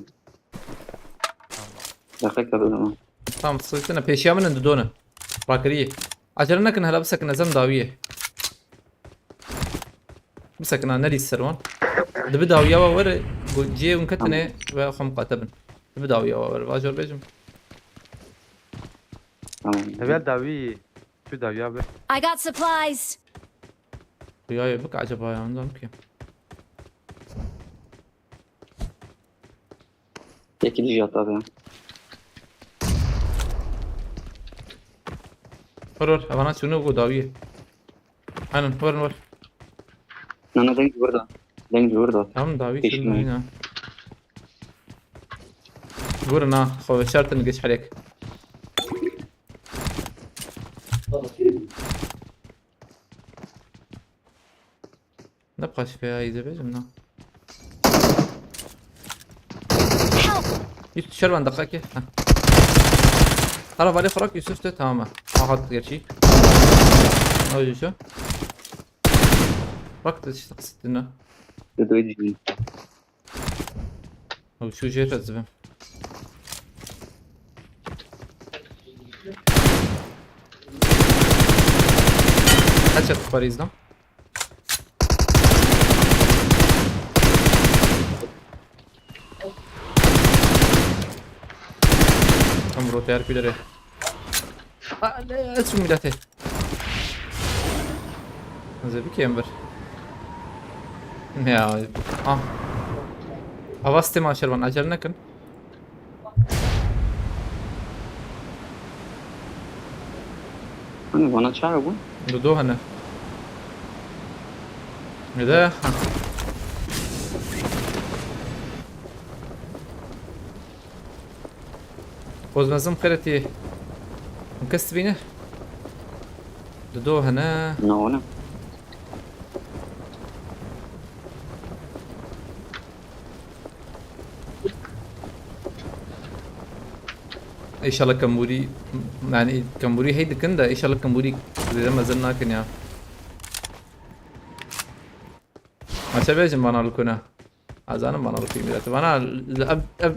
Dakika dur ama. Tamam, sıkıntı ne? Peşiya min in, didone. Rakirî. Acele nekin, hele bisekin, ez em dawiyê. Bisekin, ha, nelî ser wan. Dibi dawiya wa were, ciyê hûn ketine ve xwe miqate bin. Dibi dawiya wa were, vajor bêjim. Tamam. Evel dawî, tu dawiya be. I got supplies. Rüyayê bik acaba ya, ondan ki. Yekî dî jî hat abi ya. Vur vur, evana çûne û dawiyê. Aynen, vur vur. Nana deng ji wir da. Deng ji wir da. Tamam, dawî çûne. Vurun ha, xwe veşartin geç herek. Ne paşkaya î dibêjim, ne? Help! Yusuf, şer ben dakika ki. Heh. Ara vale xarak Yusuf de tamam. Aha, gerçi. Ne oluyor şu? Bak da işte kısıttın ha. Ew şu jê re dibim. Headshot xwarî izdan. Em roteyar kulere. Aa, ne, ez şu milletê. Ez ê bikêm vir. Ya, ah. Havas tê ma Şervan, acele nekin. Hani bana çağır bu? Dudu hani. Ne de? Ha. Xwezmezin xeretî. Hûn kes dibîne? Dido hene. Na, wana. Înşallah kembûrî, yani kembûrî hey dikin de, înşallah kembûrî zêde mezin nakin ya. Ma çi bêjim bana li ku ne? Ez zanim bana li ku millet. Bana ev, ev,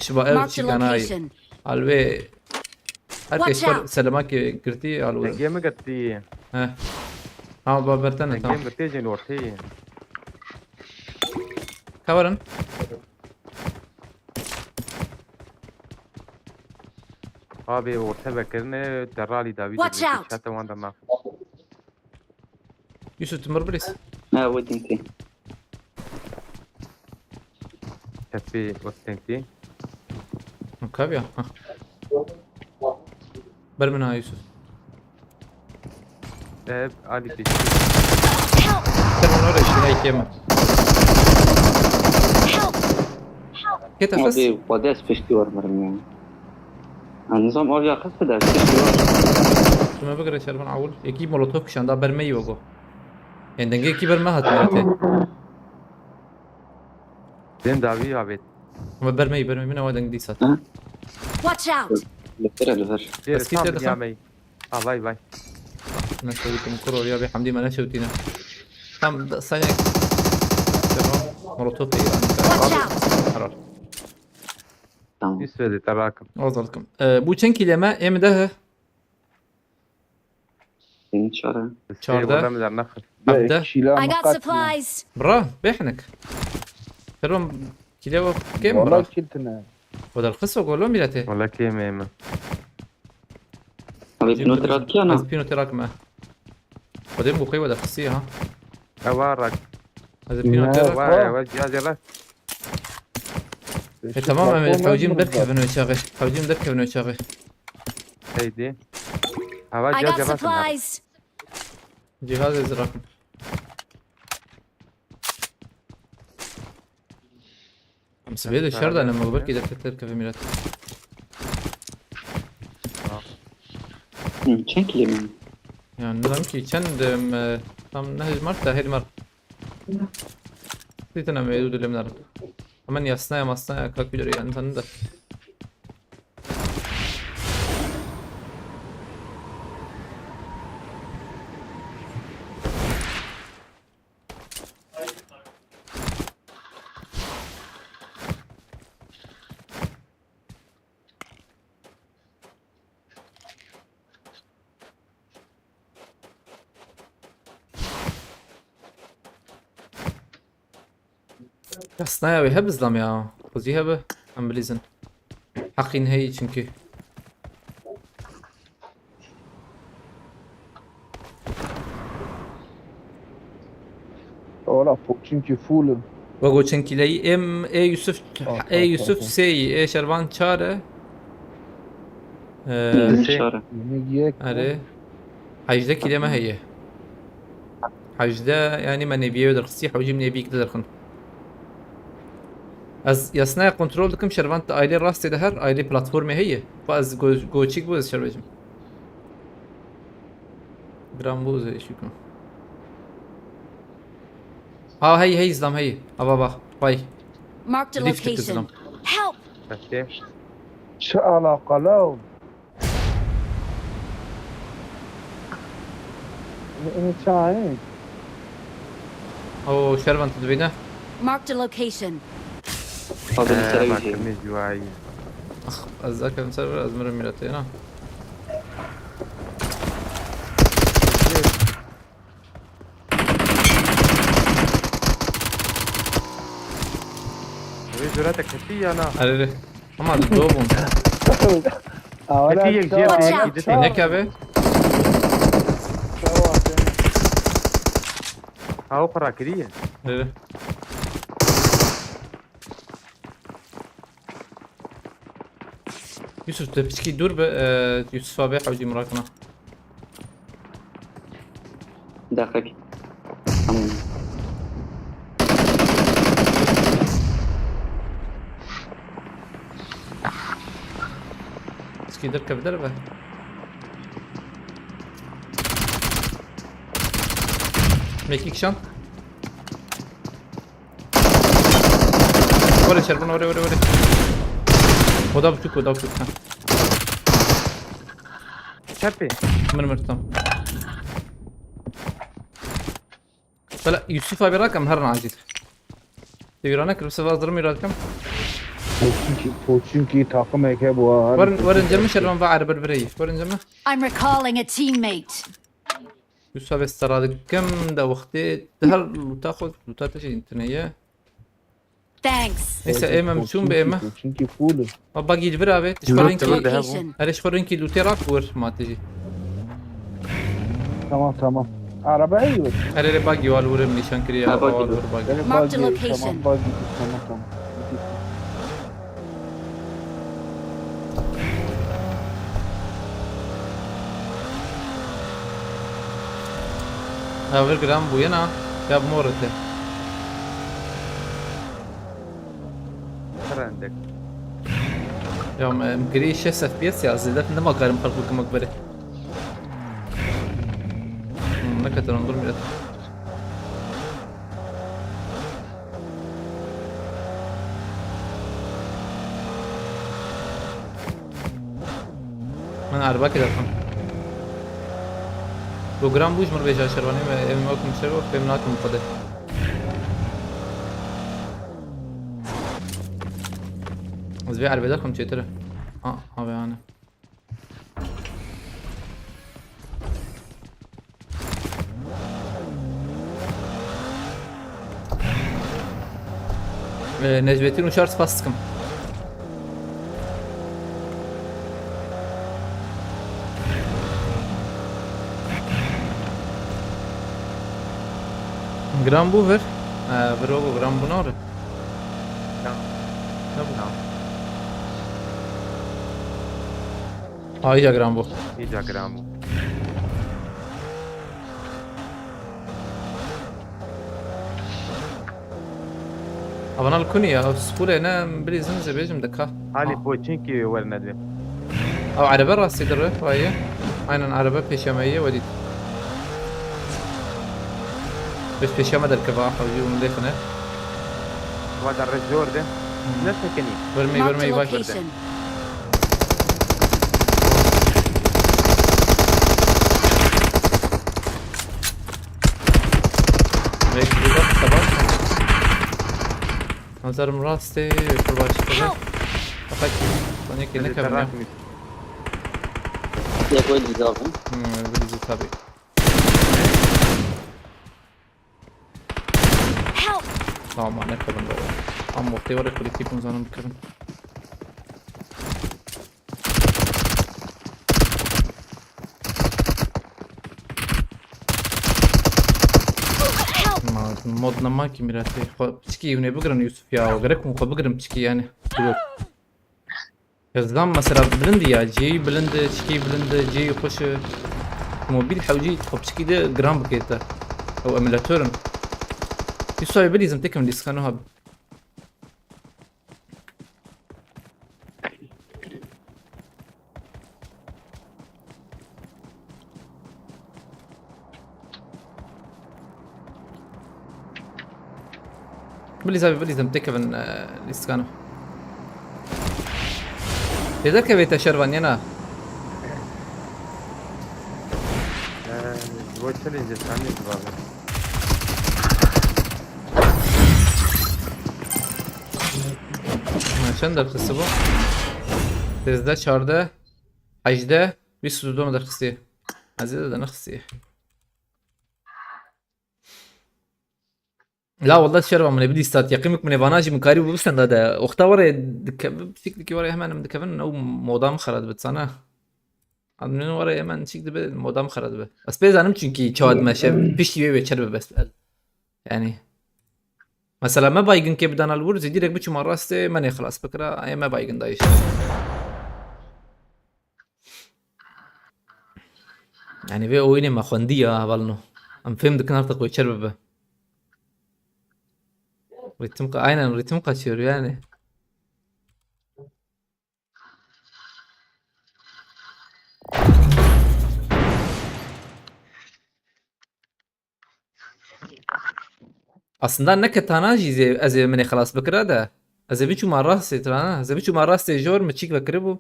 şiba ev çîkana ye. Alvê her kes xwe selemakê girtî, alvê. Dengê min girtî. He. Ha, ba bertene, tamam. Dengê min têjin ortê. Ka werin. Abi orte vekirine deralî dawî. Watch out! Çete wan de ma. Yusuf, tu mir birîs. Ne, we dîntî. Tepê westentî. Kaviya. Ha. Ber min ha, Yusuf. Ev alî pêşî. Help! Ser min ora işte, hey, kema. Help! Kete fes. Abi, xwedê ez piştî wermirim ya. Ez nizam aviya qet bide, ez piştî wer. Tu me bigire şervan awil. Yekî molotof kişanda ber me yî wego. Ên dengê kî ber me hat nete. Dên dawî avêt. Ama ber me yî, ber me yî, min ewa deng dîsat. Ha? Watch out! Li vir e, li vir. Eskî te dixam. Avay vay. Neşewîtim kuro ya, bê Hamdî me neşewtîne. Tam da-, saynek. Tamam. Molotof peyvan. Watch out! Karar. Tamam. Üst verdi, tabakim. Azalkim. Ee, bu çend kileme? Em de he? Seni çare. Çarde. Wala min dernexist. Evde. Kîla I got miqat supplies. Bra, bêhnik. Terom kîle o kêm bra. Wala kîl tine. O derxis o golo mirete. Wala kêm ême. Abi, pîno terak kiya na? Ez pîno terak me. Xwedê min xwe derxisî ha. Ewa rak. Ez pîno terak. Vay, vay, cihaz yala. E, tamam, em ê hewcîm derkevin wê çaxê. Hewcîm derkevin wê çaxê. Heydi. Hava I cihaz got yala. Supplies. Cihaz ez rakim. Em sibê de şer de ne, me belkî derket derkeve mirat. Hı, çend kilim? Yani, ne ki çend, em, e, tam ne hizmar da hizmar. Dîtin em êdû dilê min herin. Hemen yasnaya masnaya kalkülür yani, tanıdı. Yasnaya wê hebe zlam ya. Xwezî hebe. Em bilîzin. Heqîn heyî çünkü. Ola po-, çünkü full. Ve goçen kileyi em, e Yusuf, e Yusuf sey, e Şervan çare. Ee, çare. Yeni yek. Are. Hejdeh kile me heye. Hejdeh, yani me neviye derxisi, hewcîm neviyek derxin. Ez yasnaya kontrol dikim, Şervan aile rastê de her, aile platformê heye. Fa ez go-, goçik bu ez şerbecim. Gram bu ze şükür. Ha, hey, hey, zlam, hey. Ava bak, bay. Marked a location. Help! Okey. Çi alaka la? Ini çayı. O Şervan tu dibîne? Marked a location. Fazla bir sene bak, yüzeyim. Ax, ez zaten ser ez mirim miratê na. Wê cürete kesî ya na? Erê. Ama do bûn. Awara. Kesî yek jê. Watch out. Yek abi. Ha, o xwe rakiriye. Erê. Yusuf, tu piçkî dûr be, e, Yusuf abi hewcî min rakina. Deqek. Tamam. Piçkî derkeve derve. Mekî kişand. Were Şervan, were, were, were. Oda buçuk, oda buçuk. Ha. Çepê. Mir, mir, tamam. Bela Yusuf abi rakam her acil. Devirana kırıp sefer hazırım iradkem. Çünkü, çünkü takım eke bu ha. Varın, varın cemmi Şervan ve Arber bireyi. Varın cemmi. I'm recalling a teammate. Yusuf abi, sera dikim de wextê di her luta xwe, luta te jî tune ye. Thanks. Neyse, êm em çûn bi êm. Çünkü full. Ma bagî li vir avê, tu ji xwe Loot rinkî. var daha bu. Location. Erê ji xwe rinkî lûtê rak wir matê jî. Tamam tamam. Araba iyi mi? Erê erê bagî wal wir em nîşan kiriye. Ha, bagî Wal dur. wir bagî. Benim Marked a bagî, location. Tamam bagî, tamam tamam. Ha, vir giran bûye na. Ya bi mor te. Rendek. Ya me em girî şeş F P S ya, zêde nema karim xelk bikim wek berê. Hmm, ne ketin dur millet. Min erbakê derxin. Program bû ji min bêje şervanê me, em wek min ser wek fêm nakim xwe de. Ez vê erbê derxim çêtir e. A, a vê ane. Ee, Necmettin Uçar, spas dikim. Giran bû vir. Ee, vir o giran bû nare. Giran. Ne bû? Giran. Ay ya giran bû. Îca giran bû. Avana li kunî ya, ew sqûrê ne, bilîzin zê bêjim dika. Halî Ha. Poçinkî wê werne dê. Ew erebe rastî dire, vayê. Aynen erebe pêşemeyê wedî. Pêş pêşeme derkeva, hewcî hûn lêxine. Wa da rejor de. Ne sekinî. Vermey, Marked vermey, a vay. Location. Belki burada sabah. Nazarım rastê, kurbaşlığı. Help! Fakat bana ki ne Hadi kadar ya. taraf mı? Yek o dizi abi. Hmm, bildiğiniz tabii. Help! Tamam, ne kadar doğru. Ama ortaya var ya, kolektif bunu zanım kırın. Help! Ma, mod nama ki mirate. Xo, piçki yine bigrin Yusuf ya. Gerek mi xo bigrin piçki yani. Dur. Yazdan mesela bilindi ya. C'yi bilindi, çiki bilindi, C'yi xoşu. Mobil hewci xo piçki de gram bikete. O emülatörün. Yusuf abi bilizim tekim diskano abi. Bilîz abi, bilîz em têkevin, e, lîstikano. Lê derkevê te şervan yena. Ee, bu challenge sen ne gibi abi? Ha, çend derxisi bu? Sêzdeh, çardeh, hejdeh, bîst û du derxisi. Ez ê de nexisi. La wallah şerva min ê bidî stat, yeqîn min ê vana jî min karî bû bisenda de. Oxta were dike-, piçik dikî were hemen em dikevin ew moda min xera dibe sana. Admin were hemen çik dibe moda min xera dibe. Ez pê zanim çünkü çawa dime şev piştî wê wê çer bibe. Yani. Mesela me baygın ke bidana li wir zî direkt biçûma rastê me nê xilas bikira, ê me baygın dayîş. Yani vê oyunê me xwendî ya hevalno. Em fêm dikin her tişt wê çer bibe. Ritim ka-, aynen ritim kaçıyor yani. Aslında ne ketana jî zê-, ez ê min ê xilas bikira de. Ez ê biçûma rastê tirana. Ez ê biçûma rastê jor min çîk vekiribû.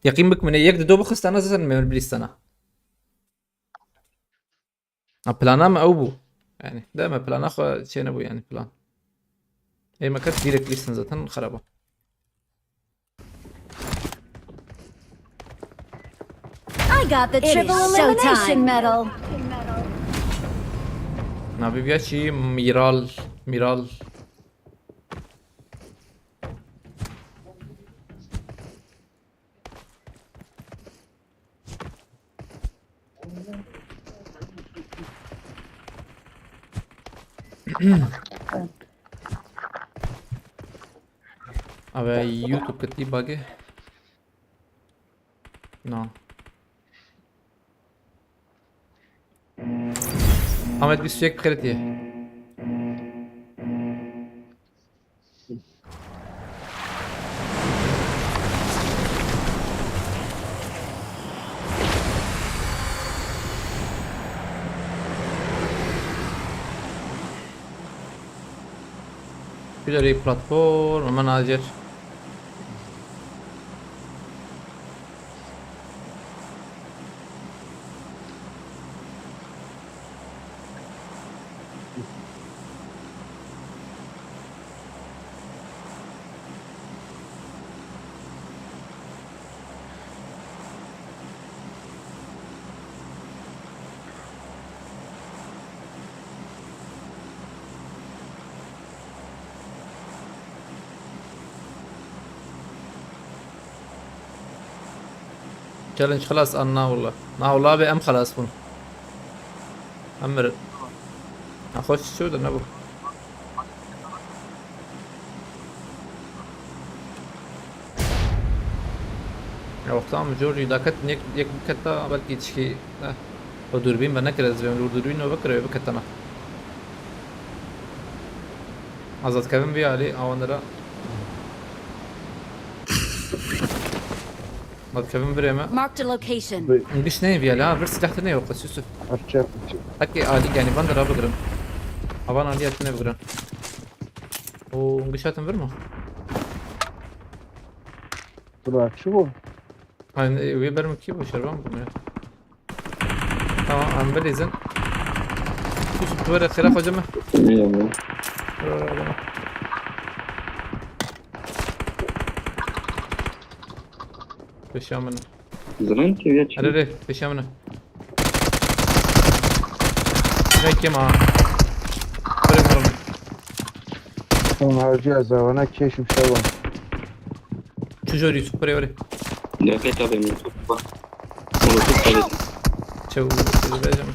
Yeqîn bik min ê yek di do bixistana zaten me bilîstana. Ha, plana me ew bû. Yani, de me plana xwe çê nebû yani plan. Ê me ket direkt lîstin zaten xeraba. I got the triple elimination medal. Navê viya çi? Miral. Miral. Abi YouTube ketî bagi. No. Ahmet bîst û yek krediye. Şurada bir platform, hemen acil. Challenge xelas an, na wala. Na wala be, em xelas bûn. Em mirin. Nexweş çi de nebû. Ya wexta em jor jî daket yek, yek biketa belkî tişkî, eh, o dûrbîn ve nekire, ez vêm dûrbîn ve bikire, biketena. Azad kevin vî alî, awan dera. Azad kevin virê me. Marked a location. Bi- Giş neyê vî alî, ha, vir silah te neyê wexta, Yusuf. Her çer biçi. Hekê alî, yani, van dera bigirin. Avan alî, etine bigirin. O, giş hatin vir mi? Bura çi bu? Hani, wê ber min kî bû, şervan bû ya. Tamam, em bilîzin. Yusuf, tu were xêra xwe cem me. Eyvallah. Were, were, were. Pêşiya min. Ziran ki ya çi? Erê, erê, pêşiya min. Ne kim ha? Were, were. Tamam, harcı ez, bana keşim şey var. Çi jor Yusuf, were, were. Direkt abi, molotof bak. Molotof tabii. Çew, çew vereceğim.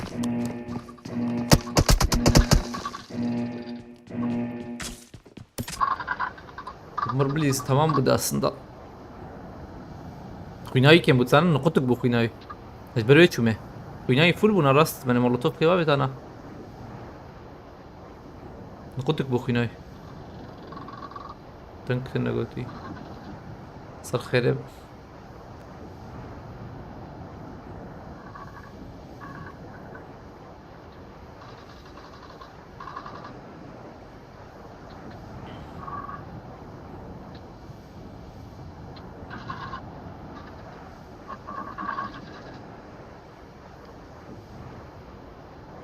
Mir bilîz tamam bû de aslında. Xwînayî kêm bû, zanin niqotik bû xwînayî. Ez ber wê çûme. Xwînayî full bûna rast, me molotof pê ve tana. Niqotik bû xwînayî. Teng tine gotî. Ser xêrê.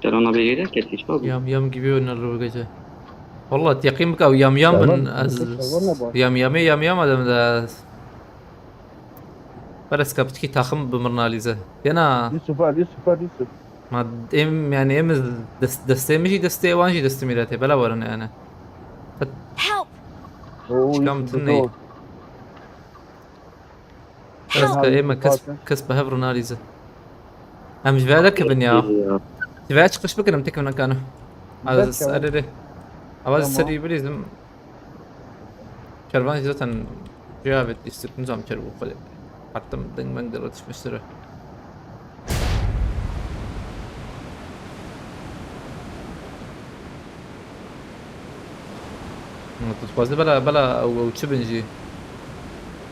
Derana bêhêle ketî çawa bû? Yam yam gibi oynar bu gece. Valla teqîm bika yam yam bin. Tamam, ez bu sefer ne bak? Yam yamê yam yam adam da. Beres kapçikî taxim bi mirnalîze. Yena. Yusuf al, Yusuf al, Yusuf. Ma em, yani em dest-, destê min jî destê wan jî destê mîretê. Bela werin yani. Help! Oo, çikam Yusuf, din neyî. Doğru. Kes, kes, kes bi hev re nalîze. Em ji vê derkevin ya. Ya. Ji vê çıkış bikin, em têkevin kano. Az, tamam. Erê, erê. Ama tamam. Serî bilîzim. Kervan jî zaten rêya ve dîstir, nizam çer bû xwedê. Hatta deng meng de retiş mesire. Tu dixwazî bela, bela ew, ew çi bin jî.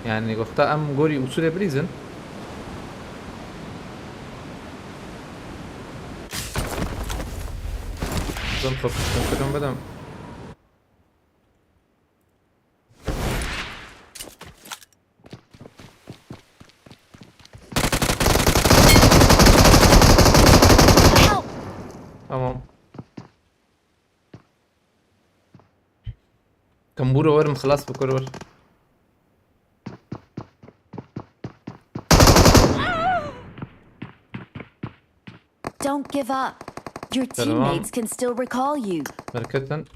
Yani wexta em gorî usulê bilîzin. Zan xwe kuştin kirin bedem. Tamam. Kambûro werim xilas bikir wir. Don't give up. Your Tamam. Teammates can still recall you. Berketin.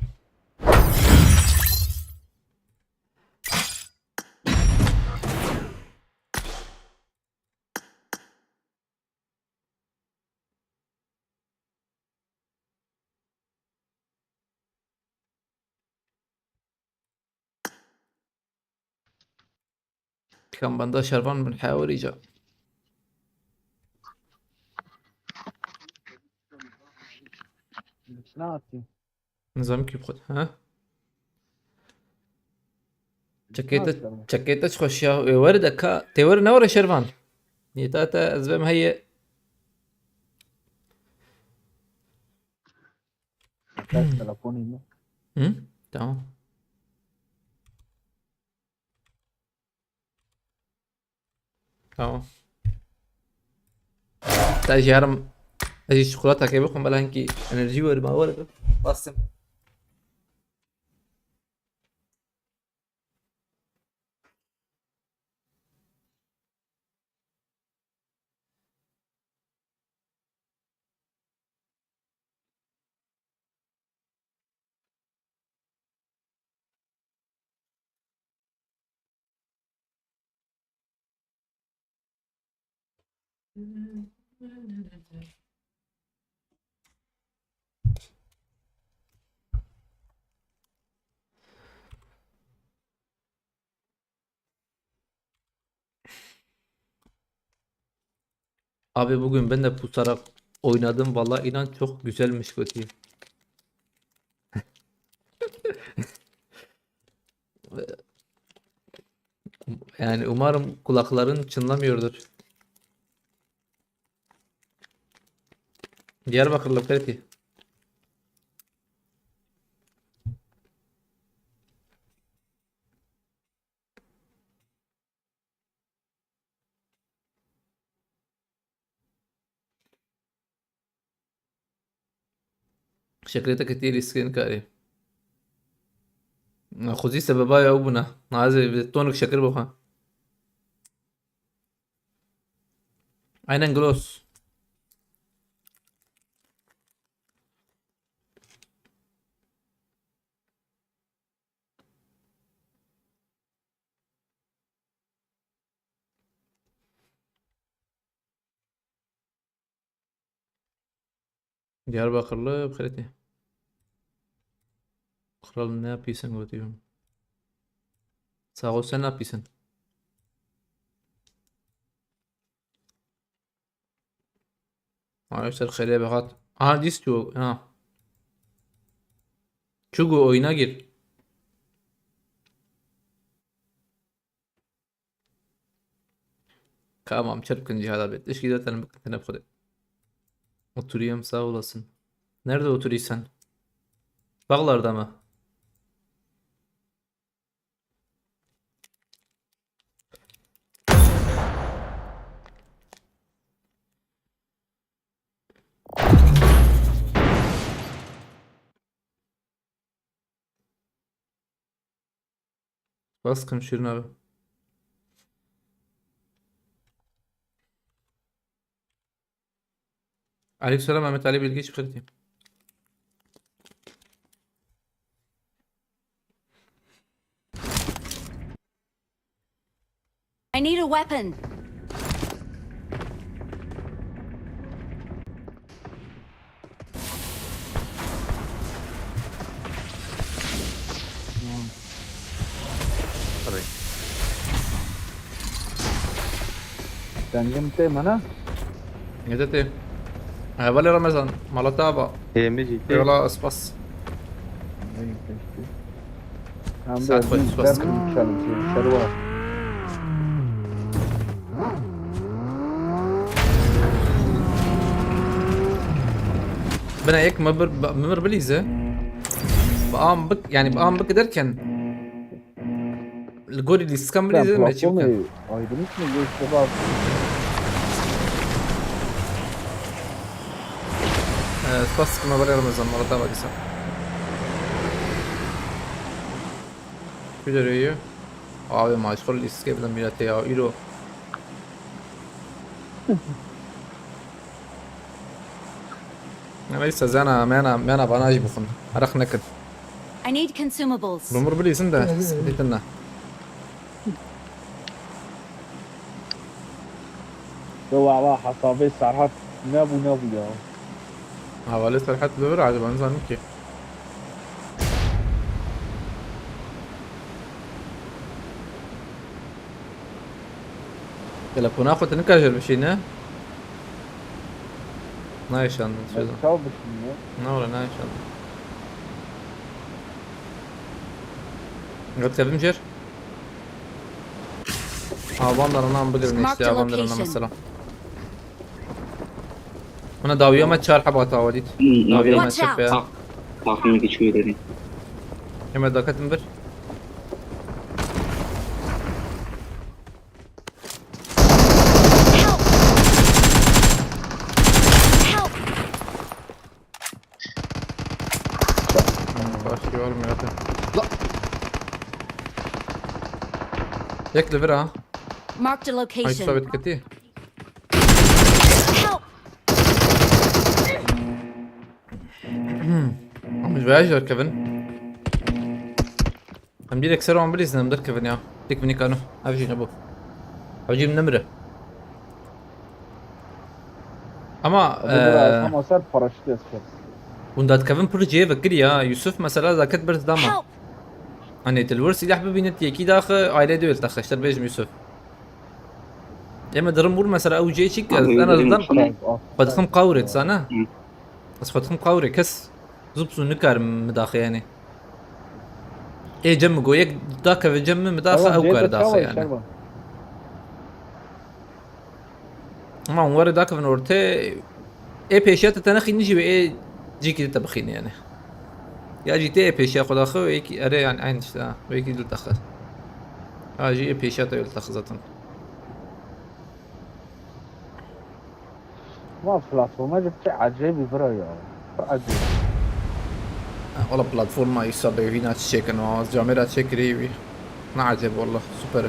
Kan benda şervan bin hewrî ca. Nizam ki xwe, ha? Çekê te, çekê te çi xweş ya. Ê, were de ka, tê were ne were şervan. Niyeta te ez bêm heye. Kaç telefonun mu? Hı? Tamam. Tamam. Te jî herim, ez jî çikolatekê bixwim, bela hinkî enerjî werima were. Bastim. Abi bugün ben de pusarak oynadım. Vallahi inan çok güzelmiş kötü. Yani umarım kulakların çınlamıyordur. Diyarbakırlı Fethi. Şekerê te ketiyê lîstikê nikarî. Xwezî sebeba ya ew bûna. Na ez ê bi tonik şekir bixwe. Aynen Gloss. Diyarbakırlı Xirêtî. Kral ne yapıyorsun götüyorum. Sağ ol, sen ne yapıyorsun? Arkadaşlar xêrê be hat. Aha, diz tu, ha. Çugu oyuna gir. Tamam, çırpkın cihada bet. İşki zaten bıkkın tenep xudi. Oturuyorum, sağ olasın. Nerede oturuyorsun? Bağlarda mı? Spas dikim Şîrin abi. Aleykümselam Mehmet Ali Bilgiç, bi xêr hatî. I need a weapon. Tabii. Dengim tê me ne? Nêde tê? Hevalê Ramazan, mala te ava. Ê, min jî tê. Eyvallah, spas. Saet xweş, spas dikim. Bine yek me bir, me bir bilîze. Bi am bik, yani bi am bik derken. Li gorî lîstika min lîze me çi bikin? Aydınlık mı geçti bak. Ee, spas dikim hevalê Ramazan, mala te ava dîsa. Kî derê ye? Abi maşxul lîstikê bidin mîretê ya, îro. Neyse, zana, mena, mena bana jî bixwin. Eraq nekin. I need consumables. Bimur bilîzin de, sıkıntı ne. Yo, valla hesabê Serhat nebû, nebû ya. Hevalê Serhat li vir acaba, nizanim ki. Telefona xwe tu nikare jêr bişîne. Nayê şandin, çöz. Çaw bişîne? Ne were, nayê şandin. Gat kevim jêr. Ha, van dana nan bigirin işte, ya van dana mesela. Huna dawiya me çar heba tawa dît. Hmm, dawiya me çep ya. Tak-, takımı güçlü dedi. Hemen dakatim bir. Help! Help! Baş görmüyor. La. Yek li vir ha. Marked a location. Ay, sabit gitti. Help! Em ji vêya jî derkevin. Em direk ser wan bilîzin, em derkevin ya. Tek vinî kano. Ev jî nebû. Ev jî nemire. Ama, Ebu Bira, eee, tam o ser paraşüt ez kir. Hûn dadkevin pir cihê vekirî ya. Yusuf mesela daket bir dama. Help! Hani tu li wir sîlah bibînit, yekî daxi aile duyel taxe, işte bêjim Yusuf. Eme dirim bûr mesela ew cihê çîk ez, en azından xwe dixim qawrê, dizane? Hı. Ez xwe dixim qawrê, kes zû bi zû nikarim midaxe yani. Ê cem mi go yek dakeve cem mi midaxe ew kar daxe yani. Ama hûn were dakevin ortê, ê pêşiya te te nexînî jî wê ê cîkî te bixînî yani. Ya jî tê ê pêşiya xwe daxe wê yekî erê yani eyn işte ha. Wê yekî li daxe. Ha jî ê pêşiya te wê li daxe zaten. Ma platforma jî pir ecêb e bira ya. Pir ecêb. Ha, wala platforma îsa bêvîna çiçêkin û camêra çêkirî wî. Ne ecêb wala, super e.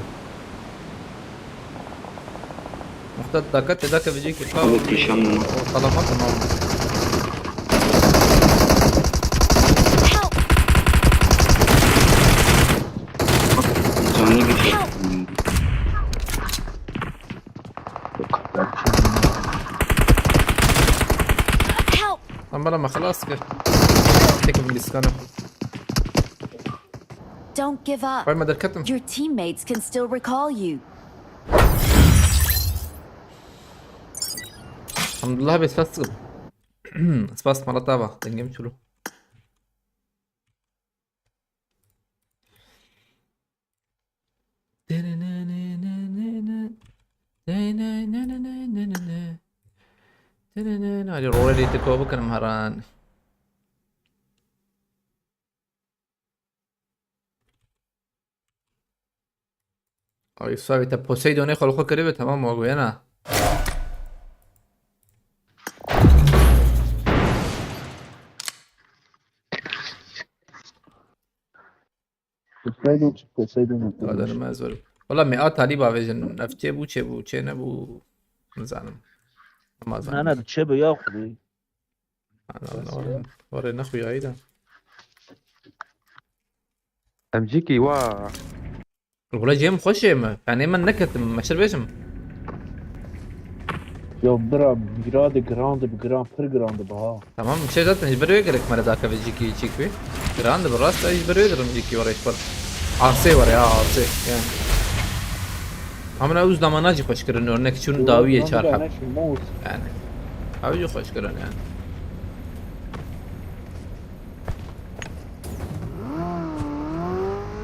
Muhtat dakat tê dake vijî ki. Hadi pîşan nû. Ortalama tamam. Canı bir şey. Help! Em bela me xelas kir. Tek bin dîskana. Don't give up. Vay me derketim. Your teammates can still recall you. Elhamdulillah, bê spas. Spas mala tava. Dengê min çûlo. Hadi rolê lê tiko bikirim heran. Ay, savê te Poseidonê xwe li xwe kiribe, tamam, we goyena. Poseidon çi, Poseidon çi? Kaderim ez verim. Wala me a talîb avêjin. Ev çê bû, çê bû, çê nebû. Nizanim. Ama zanim. Ne, ne, çê bû ya xwedî. Ana, ana, ware, ware nexuyayî de. Em cîkî wa. Wala cem xweş ê mi? Yani min neketim, meşir bêjim. Ya bira, bira de giran de, bi giran, pir giran de baha. Tamam, şey zaten ji ber wê gerek me re dakeve cîkî çîk wî. Giran de bi rast, ji ber wê dirim cîkî ware ji xwe. Asê ware ya, asê yani. Ama ew zamana jî xweş kirin, örnek çûn dawiyê çar heb. Yani. Ew jî xweş kirin yani.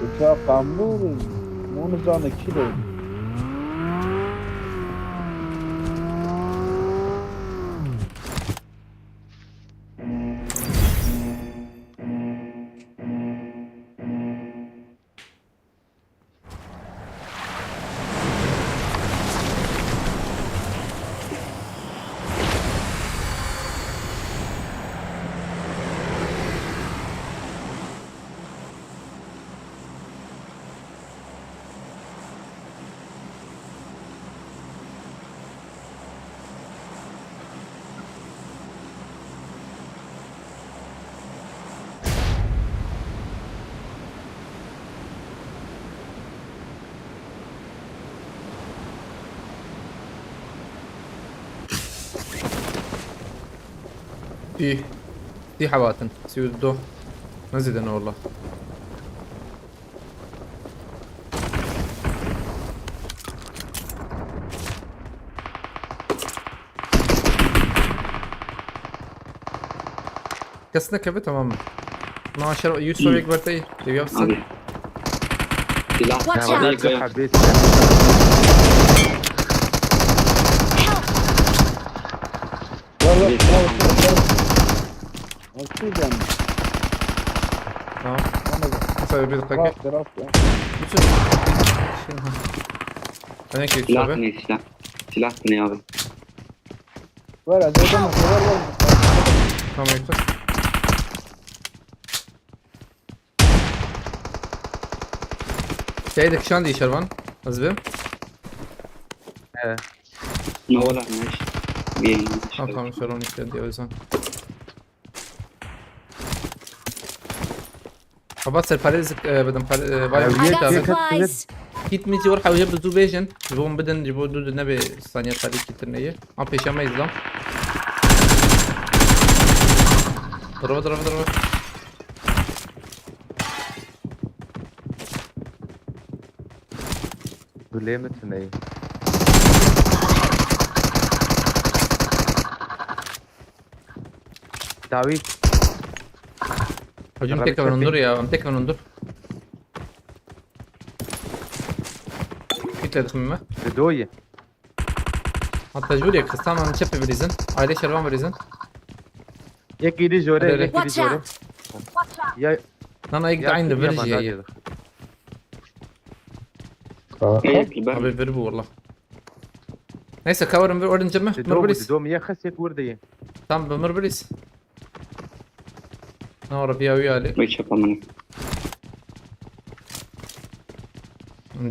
Uçağa qambûr, hûn nizane kî de. Sî. Sî hevatin. Sî û du. Ne zêde ne wala. Kes nekeve, tamam mı? Ma şer yüz soru ekber tey. Devi yapsın. Abi. Silah. Watch out! Abi, kaya. Help! Var, var, var, var, var. Nasıl yani? Tamam. Anladım. Mesela bir dakika. Rahat, rahat ya. Bütün. Şey, ha. Ben ne Silah abi? Ne silah? Silah ne abi? Var, acayip ama var, var. Tamam, yeter. Şey de kişan değişir lan. Hızlı. Evet. Ne ola ne iş? Bir elini Tamam, çıkar. Tamam, sorun yok ya, o yüzden. Xebat ser parê zik, e, bidim, parê, e, vay. I got supplies. Kit min jî wir hewce bi zû bêjin. Ji bo min bidin, ji bo dû de nebe saniye tarî kîtir neye. An pêşa me îzlam. Dirve, dirve, dirve. Gulê min tuneyî. Dawî. Hocam, tek ben ondur ya, tek ben ondur. Git dedik mi? Li doyê. Hatta jûr yek xistan, em çepê bilîzin. Aile şervan bilîzin. Yek îdî jore, Hadi, yek îdî Watch jore. Out! Ya, Nana, yek de ya aynı bir şey. Abi, bir bu valla. Neyse, cover'ım bir orange mi? Dido mu, dido mu? Ya xes yek vur deyim. Tamam, bir bilis. Ne var, bir avi ali. Vay çapa mı?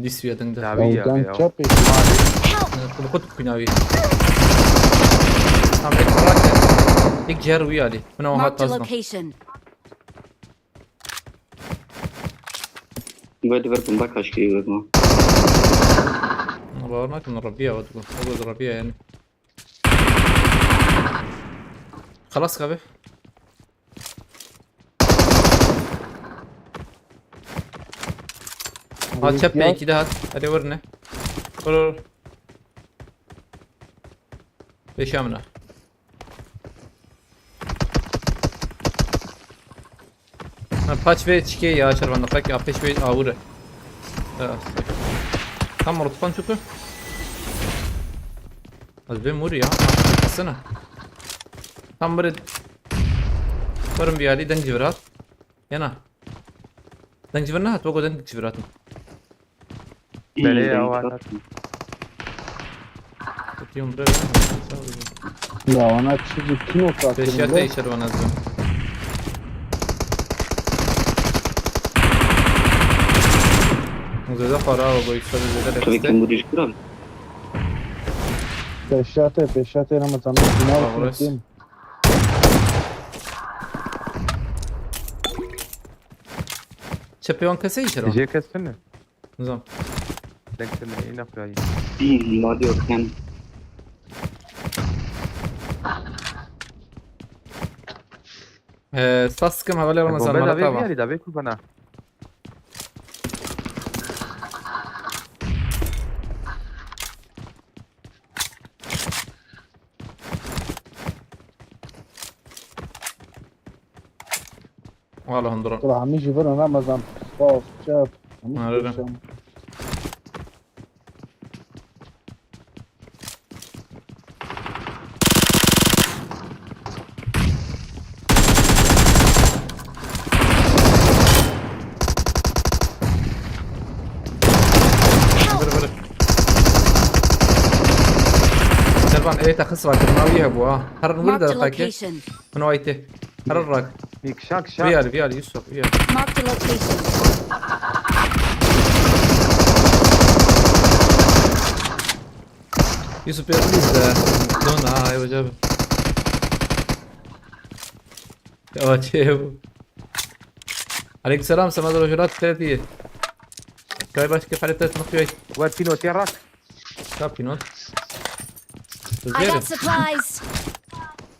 Dis bir adın da. Abi ya, ya. Kulu kutu kuynavi. Tamam, bir bırak. İlk cer uyu ali. Buna o Marked a location. Böyle bir bomba kaçtı yürüdüm. Bawarına kim Rabia var bu. O da Rabia yani. Xelas kabe. Ha, çep pê iki daha. Hadi vur ne? Vur, vur. Beş amına. Ha, paç ve çike ya, şervan da pek ya, peş ve avure. Ya. Tam ortadan çıkıyor. Az ben vur ya. Atsana. Tam böyle. Varım bir hali, deng civirat. Yana. Deng civirna, togo deng civiratım. Belê ya, wa hat. Tutuyorum buraya. Ya, ona çizik kim o saat Beşer yerinde? Değişir bana zor. Zöde para o, bu işte zöde de Tabii ki işte. Bu düşkür abi. Peşate, peşate, ama tamam. Tamam, orası. Çepe on kese işe. Jê kes tune. Nizam. Denk tune, îna xuyayî. Hmm, ma diyor sen. Ee, stas sıkım, havale Ramazan, bombe da Marat abi. Bombe da ver, da ver kubana. Wala hundura. Tura hemî jî vir Ramazan. Spas, çep. Hemî Arada. Jî Vir, vir. Servan, ê te xist va, kirina wî hebû, ha. Herin wir de Marked a qakê. Location. Min o aytê. Herin rak. Vî kişak şak. Viyal, viyal, Yusuf, viyal. Marked a location. Yusuf, ya, please, e, don't, ha, ay, hocam. Ya, şey, bu. Aleykümselam, Semed Rojulat, Freddy. Kay başka Freddy, nasıl yok? Wet pînotê rak. Ka pînot. I got supplies.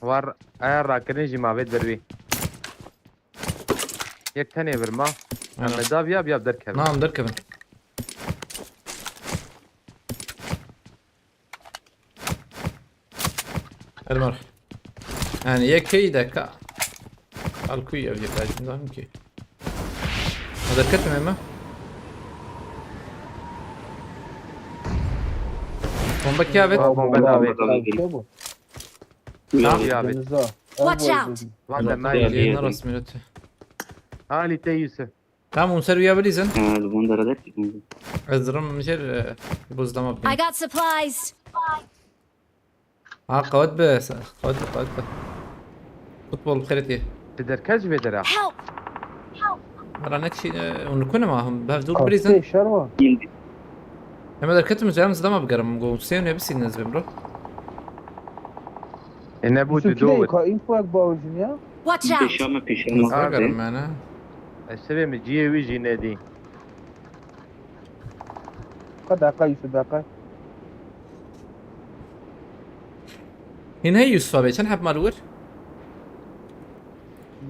War. Eya rakirin jî mavêt ber wî. Yek tenê vir ma. Ana. Em dav ya, ya derkevin. Na, em derkevin. Ermer. Yani yek heyî de ka. Al kuy ev yek aydın zaten ki. Hadi dikkat mi? Bomba kıyafet. Aa, bomba davet. Bomba davet. Ha? Ya abi. Denize. Watch out! Lan ben Millet nayi. Yeni arası millet. Ali te Yusuf. Tamam, ser uya bilizin. Ha, li van derede çıkmadı. Ez durum jêr, e, buzlama bin. I got supplies. Ha, qewet be, qewet be, qewet be. Futbol xeretî. Ti derkez ji vê dera. Help! Mera nek şey, e, hûn nikune ma hûn bi hev dûr bilizin. Şerwa. Indi. Hemen derketim, üzerimiz dama bigerim. Go, Hüseyin ne bilsin nezbim bro. E, ne bu Yusuf, dudu? Kideyê ka info ek bawjin ya? Watch out! Pêşa me, pêşa me. Hızlı gelin yani. Ez sevê min ciyê wî jî nedî. Ka deqa Yusuf, deqa. Hîn hey Yusuf abi, çend heb mal wir?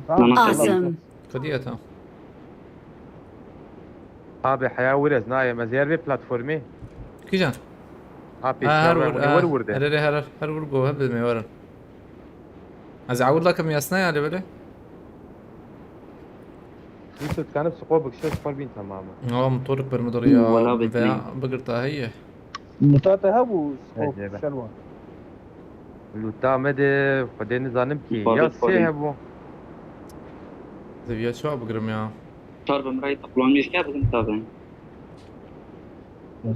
Tamam. Awesome. Kodiya tamam. Abi heya wir ez nayêm, ez yer vê platformê. Kîjan? Ha, pêşiya her me, wir, hûn ê ha, wir wir de. Her, her, her, her wir go, hebe me werin. Ez awir lakim yasna ya lê belê. Yusuf, dikanim sqo bikişe, ji xwe bîn temam e. Awa motorik ber midor ya. Wala veya bigirta heye. Muta te hebû sqo şerwa. Luta me de xwedê nizanim ki. Ya sê hebû. Seviye çawa bigirim ya? Tar bi mirayê taqlanmêj ke bigim tabe.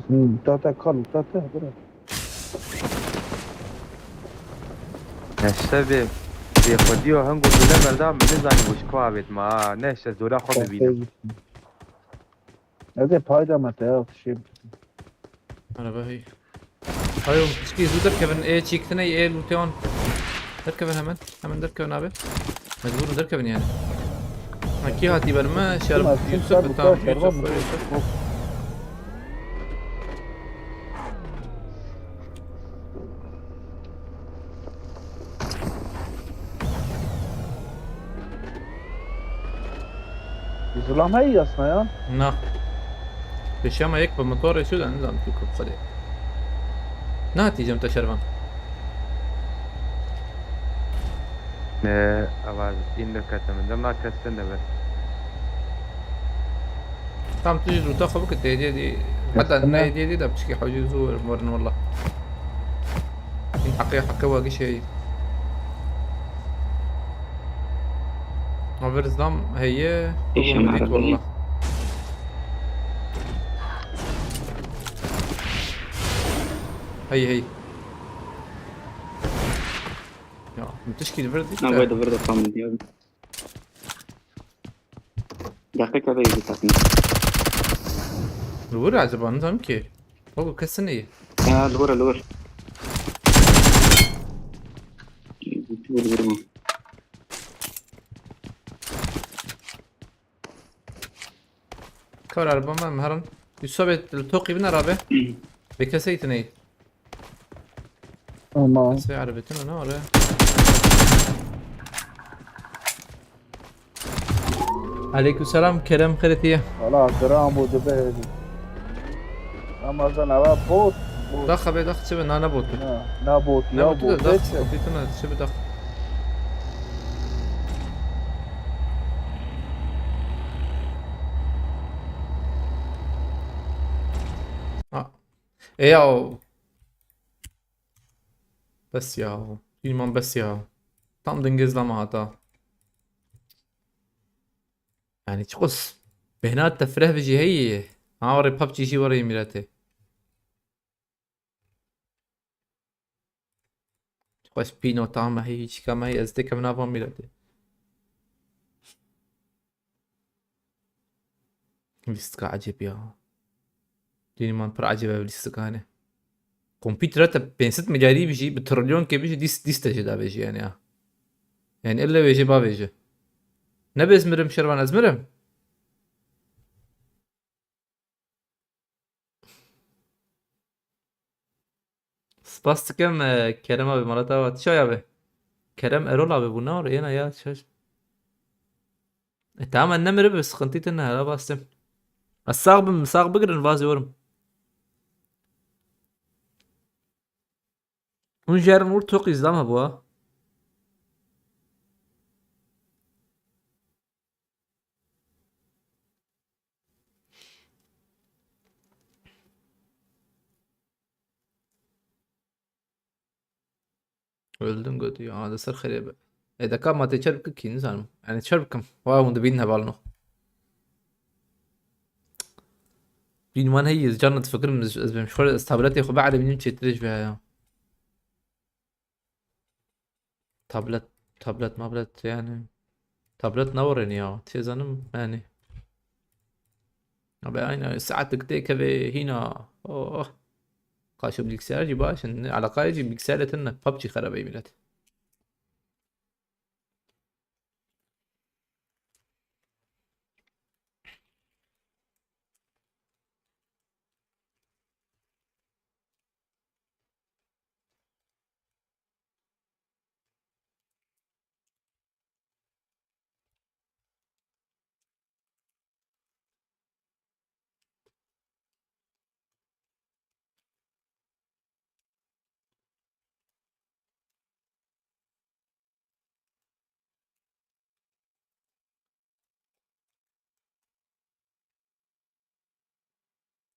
Muta te kal, muta te bira. Nehşe bê, bêxwediyo hingo dûne berda, min nizanî ku ji ku avêt ma. Nehşe zora xwe bibînim. Ez ê payda me te ya, tişê. Araba hey. Ayo, piçkî zû derkevin, ê çîktine, ê lûtewan. Derkevin hemen, hemen derkevin abi. Mecbûr in derkevin yani. Ha, kî hatî ber me? Şerif, Yusuf, tamam, Yusuf, Yusuf. Zilam heye yasna ya. Na. Pêşiya me yek bi motorê çû de nizam tu kir xwedê. Nehatî cem te şervan. Ne, ava in de kete min dem na kesin de be. Tam tu jî lûta xwe bike, tê dê dî. Heta ne dê dî de piçkî hewcî zû werin, werin wela. Hîn heqê heqê we gişeyî. Aver zam heye. Îşe me dît wela. Hey, hey. Ya, min tişkî li vir dît. Na, wê di vir de tam diyor. Deqîqe vê yê teqîn. Li wir acaba, nizam ki. Bak, o kesin iyi. Ya, li wir, li wir. Li wir, li wir. Kar araba me, em herin. Yusuf abi, li toqî bin arabe. Bê kesê îtiney. Ama. Kesê arabetine ne var ya? Aleykümselam, Kerem xeretiye. Valla Kerem bu dibe hedi. Ama sen ava bot, bot. Dax abi, dax çi be, na, ne botu? Na, na bot, ne ya botu bot, da, dax, çi? Botu ne, çi be dax? Ha. E ya o. Bes ya. Filman bes ya. Tam dengê zilama hata. Yani çiqos bêhna tefreh bi jî heye. Ha, orê PUBG jî orê miletê. Xweş pîno tam heye, çika me heye, ez têkevim nava miletê. Lîstika ecêb ya. Dînî man pir ecêb e lîstika hene. Kompîtera te pênc sed milyarî bijî, bi trilyonkê bijî, dîst, dîst te jê davêjî yani ya. Yani elle wêjê bavêje. Nebe ez mirim şervan, ez mirim. Spas dikim, e, Kerem abi, Malat abi, çay abi. Kerem Erol abi bu ne var? Yine ya, şaş. E, tamam, ben nemiri bir sıkıntı tenne, hala bastım. Ez sax bim, sax bigirin, vazê werim. Hûn jerin ûr toq îzlama bu ha. Öldüm götü ya. Hadi ser xêrê be. E, deka ma tê çer bikî, nizanim. Yani çer bikim. Wa hûn dibîn hevalno. Bîn wan heyî, ez can difikirim, ez, ez bêm şwar, ez tabletê xwe bielîmînim çêtir e ji vê ya. Tablet, tablet, mablet yani. Tablet nawerin ya. Têzanim yani. Abi aynı saetik têkevê hîna. Oh. Kaşo bilgisayar jî baş in. Elaqayê jî bilgisayarê tune. PUBG xerabeyî millet.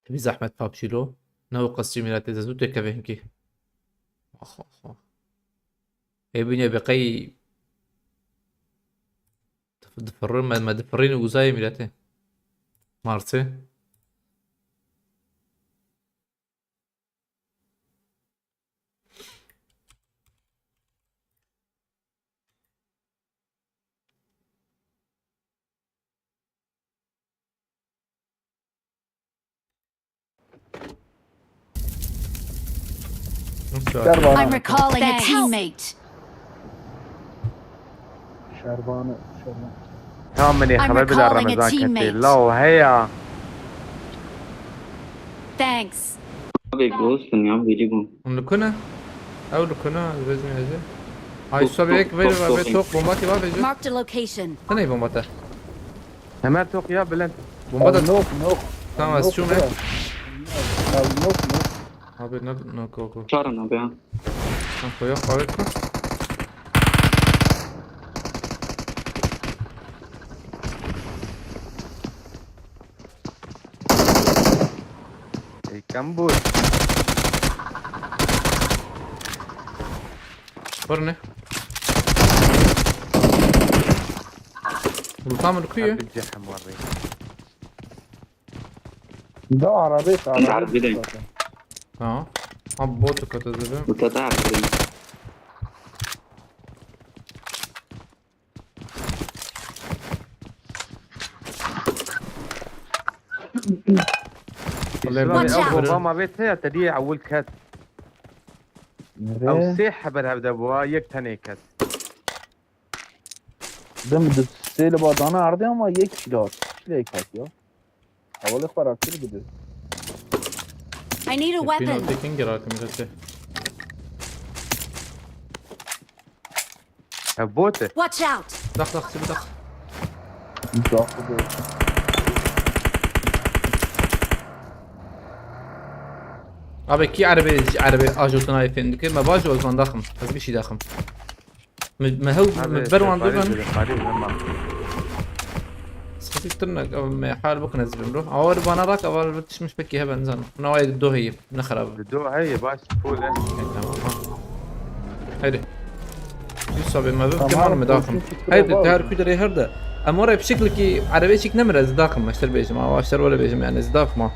Te bî zehmet PUBG lo. Ne o qasî miletê de zû têkeve hinkî. Ax, ax, ax. Ê bîne be qey dif-, difirrin, me, me difirrîn uzayê miletê. Marsê. Şervan. I'm recalling a teammate. Şervanı, şervan. Tamam, beni I'm haber bile recalling a Ramazan teammate. Ketti. La o heya. Thanks. Abi, ghostin ya, biri bu. Hûn li ku ne? Ew li ku ne? Ez bêjim ez ê. Ay, Tok, sobe tok, yek veyr tok, va, tok. Ve tok, bomba ki va vêjim. Marked a location. Tenê bomba te. Hemer tok ya, Bülent. Bomba da. Ew nok, nok. Tamam, ez çûme. Ew nok, nok. Abi ne, ne, go, go. Çarın abi ya. Sen koya, abi, ku. Ey, kam bû? Birine. Luta min li ku ye? Abi cehim warî. Da arabê, arabê. Arabê de. Ha. Ha, botu kata zebe. Bu da arabê. Watch out! Bomba ma vê te ya, te diyê ewil ket. Nereye? Ew sê heber hevde bû, ha, yek tenê ket. Dem di sê li badana erdê ama yek kişi de hat. Kişi de yek hat ya. Havalı karakter gibi. I need a weapon. Pino tekin girer kımirete. Ev bot e. Watch out! Dax, dax, sibî dax. Dax bu. Abi, kî erebê, erebê ajotina yê fêm dike? Me bajo ez van daxim. Ez bişî daxim. Me, me hew, me ber wan dibin. Sıkıntı tırnak, abi, me hal bakın ez bimro. Awar bana rak, awar bir tişmiş peki he ben zan. Buna ay do heyim. Ne xerab. Di do heye baş, pol e. E, tamam, ha. Hadi. Yusuf abi, me bi kemal me daxim. Hadi, te her kuy derê her de. Em oraya bir şekilde ki arabaya çek nemir ez daxim, meşter bejim. Ama başlar öyle bejim yani, ez daxim ha.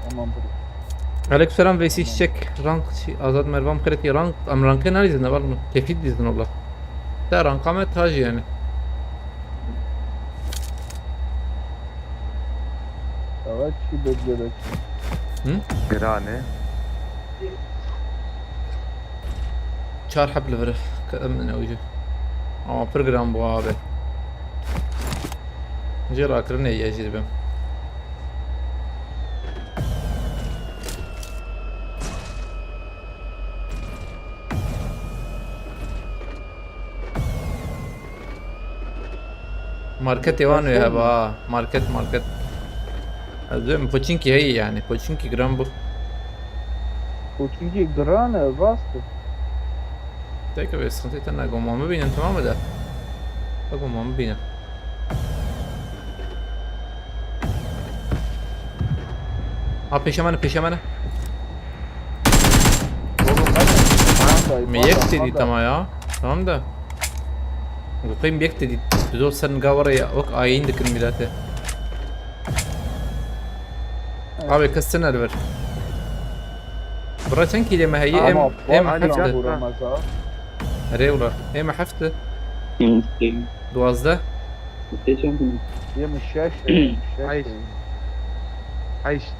Tamam, bro. Aleykümselam Veysi Çiçek. Rank, şey, Azad Mervan Kreti rank. Em rankı ne izin var mı? Kefit izin ola. Te ranka me taji yani. Savaş şu bekle bekle. Hı? Giran e. Çar heb li vir. Ke em ne ucu. Ama pir giran bu abi. Jê rakirinê ye jî dibim. Marketê wan wê heba ha. Market, market. Ez diyorum Pochinki heye yani. Pochinki giran bû. Pochinki giran e, rast e. Tek be, sıkıntı tane goma mı binin, tamam mı da? Goma mı binin? Ha, peşemane, peşemane. Oğlum, hadi. Tamam da, Me yek tamam, dedi tamam. Tamam ya. Tamam da. Bakayım yek dedi. Biz o sen gavara ya. Bak, ayin dikin millete. Abi, kıstın elver. Bura çend kîlê me heye? Ama Em, em puan hafte. Vuramaz ha. Erê ula. Em hafte. Em. Duazde. Geçen gün. Yemiş şeş, yemiş şeş. Heşt. Heşt.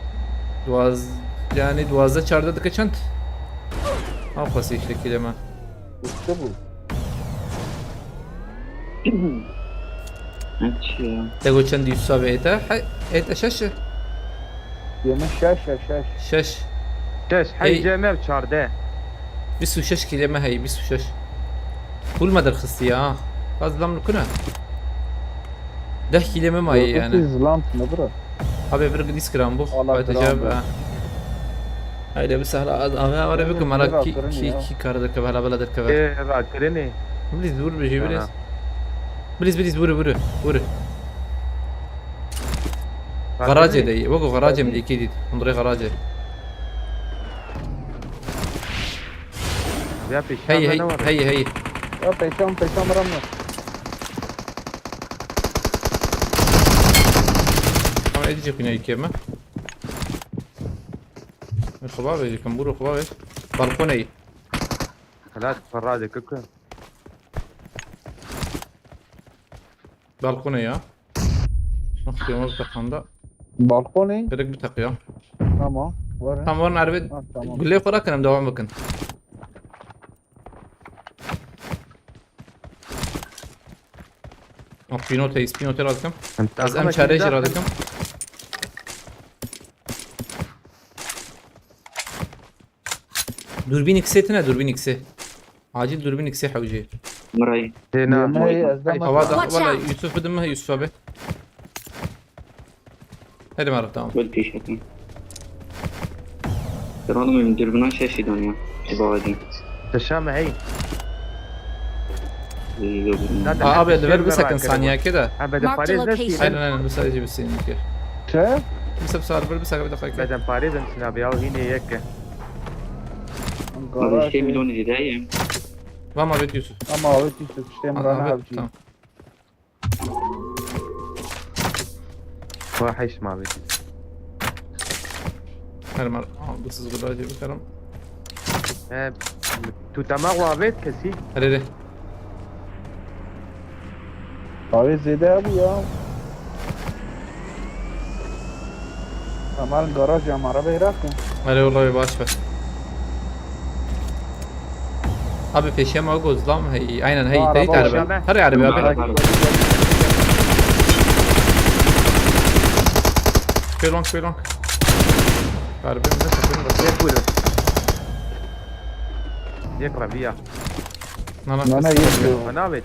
Duaz-, yani duazde çarda dike çend? Aw xwesî işte kîlê me. İşte bu. Aç ya. Te got çend Yusuf abi ete? He, ete şeş e. Yemin şeş, şeş, şeş. Şeş. Şeş, hey, hey. Cem ev çardeh. Bîst û şeş kîlê me heye, bîst û şeş. Pul me derxistiye ha. Baz lam lukuna. Deh kîlê me maye yani. Siz lam ne bura? Abi bir gidis kiram bu. Allah kiram bu. Haydi bir sahla az ave avare bikim, mala ki, ki, ki kar derkeve, hala bela derkeve. Ee, rakirinê. Biliz vur bir şey, biliz. Biliz, biliz, vur, vur, vur. Garajê de, wego garajê mi dikî dît. Hundurê garajê. Ya pêşiya hey, me hey, ne var? Hey, hey. Ya pêşiya min, pêşiya min re min. Ama edecek yine ikiye mi? Xwebavê dikim, bûro xwebavê. Balkonê yî. Xelat ferra dike ku. Balkonê ya. Nasıl yolumuz takanda. Balkonê? Direkt bir takıyor. Tamam. Var. Tam var nerede? Ha, tamam. Gulê xwe rakin, em devam bikin. Spinote, spinote rakim. Ez em çare jî rakim. Durbîn X'ê tine, durbîn X'ê. Acil durbîn X'ê hewcê. Miray. Têna. Yemeği ez de Hava da, Watch valla out. Yusuf bidin mi, Yusuf abi. Hadi Maruf, tamam. Böyle pêş hakim. Kralım, dürbüne şaşırdım ya. Babacım. Teşame hey. Aa, abi, level bir sakın saniye ki de. Ha, bede Marked a Paris location. Aynen, aynen, bu sadece bir saniye ki. Çe? Kimse bir sarı bir sakın bir dakika. Beden Paris ben abi ya, yine yek. Abi, garaj işte şey. Milyon izleyeyim. Var mı abi Yusuf? Ama abi Yusuf, işte Emrah'ın abi, abicim. Tamam. Wa heş mavê. Her mar aldı siz burada diye bakalım. He, tu tamam wa vet kesî. Hadi de. Abi zêde bu ya. Hemal garaj ya, mara beyrak ya. Hadi vallahi baş ver. Abi peşe ma göz lan, hey, aynen, hey, Araba hey, araba. Var. Hadi araba abi. Araba. Şöyle long, şöyle long. Araba ne takıyorum da. Yek vurdu. Yek var bir ya. Nana. Nana yek yok. Bana abi.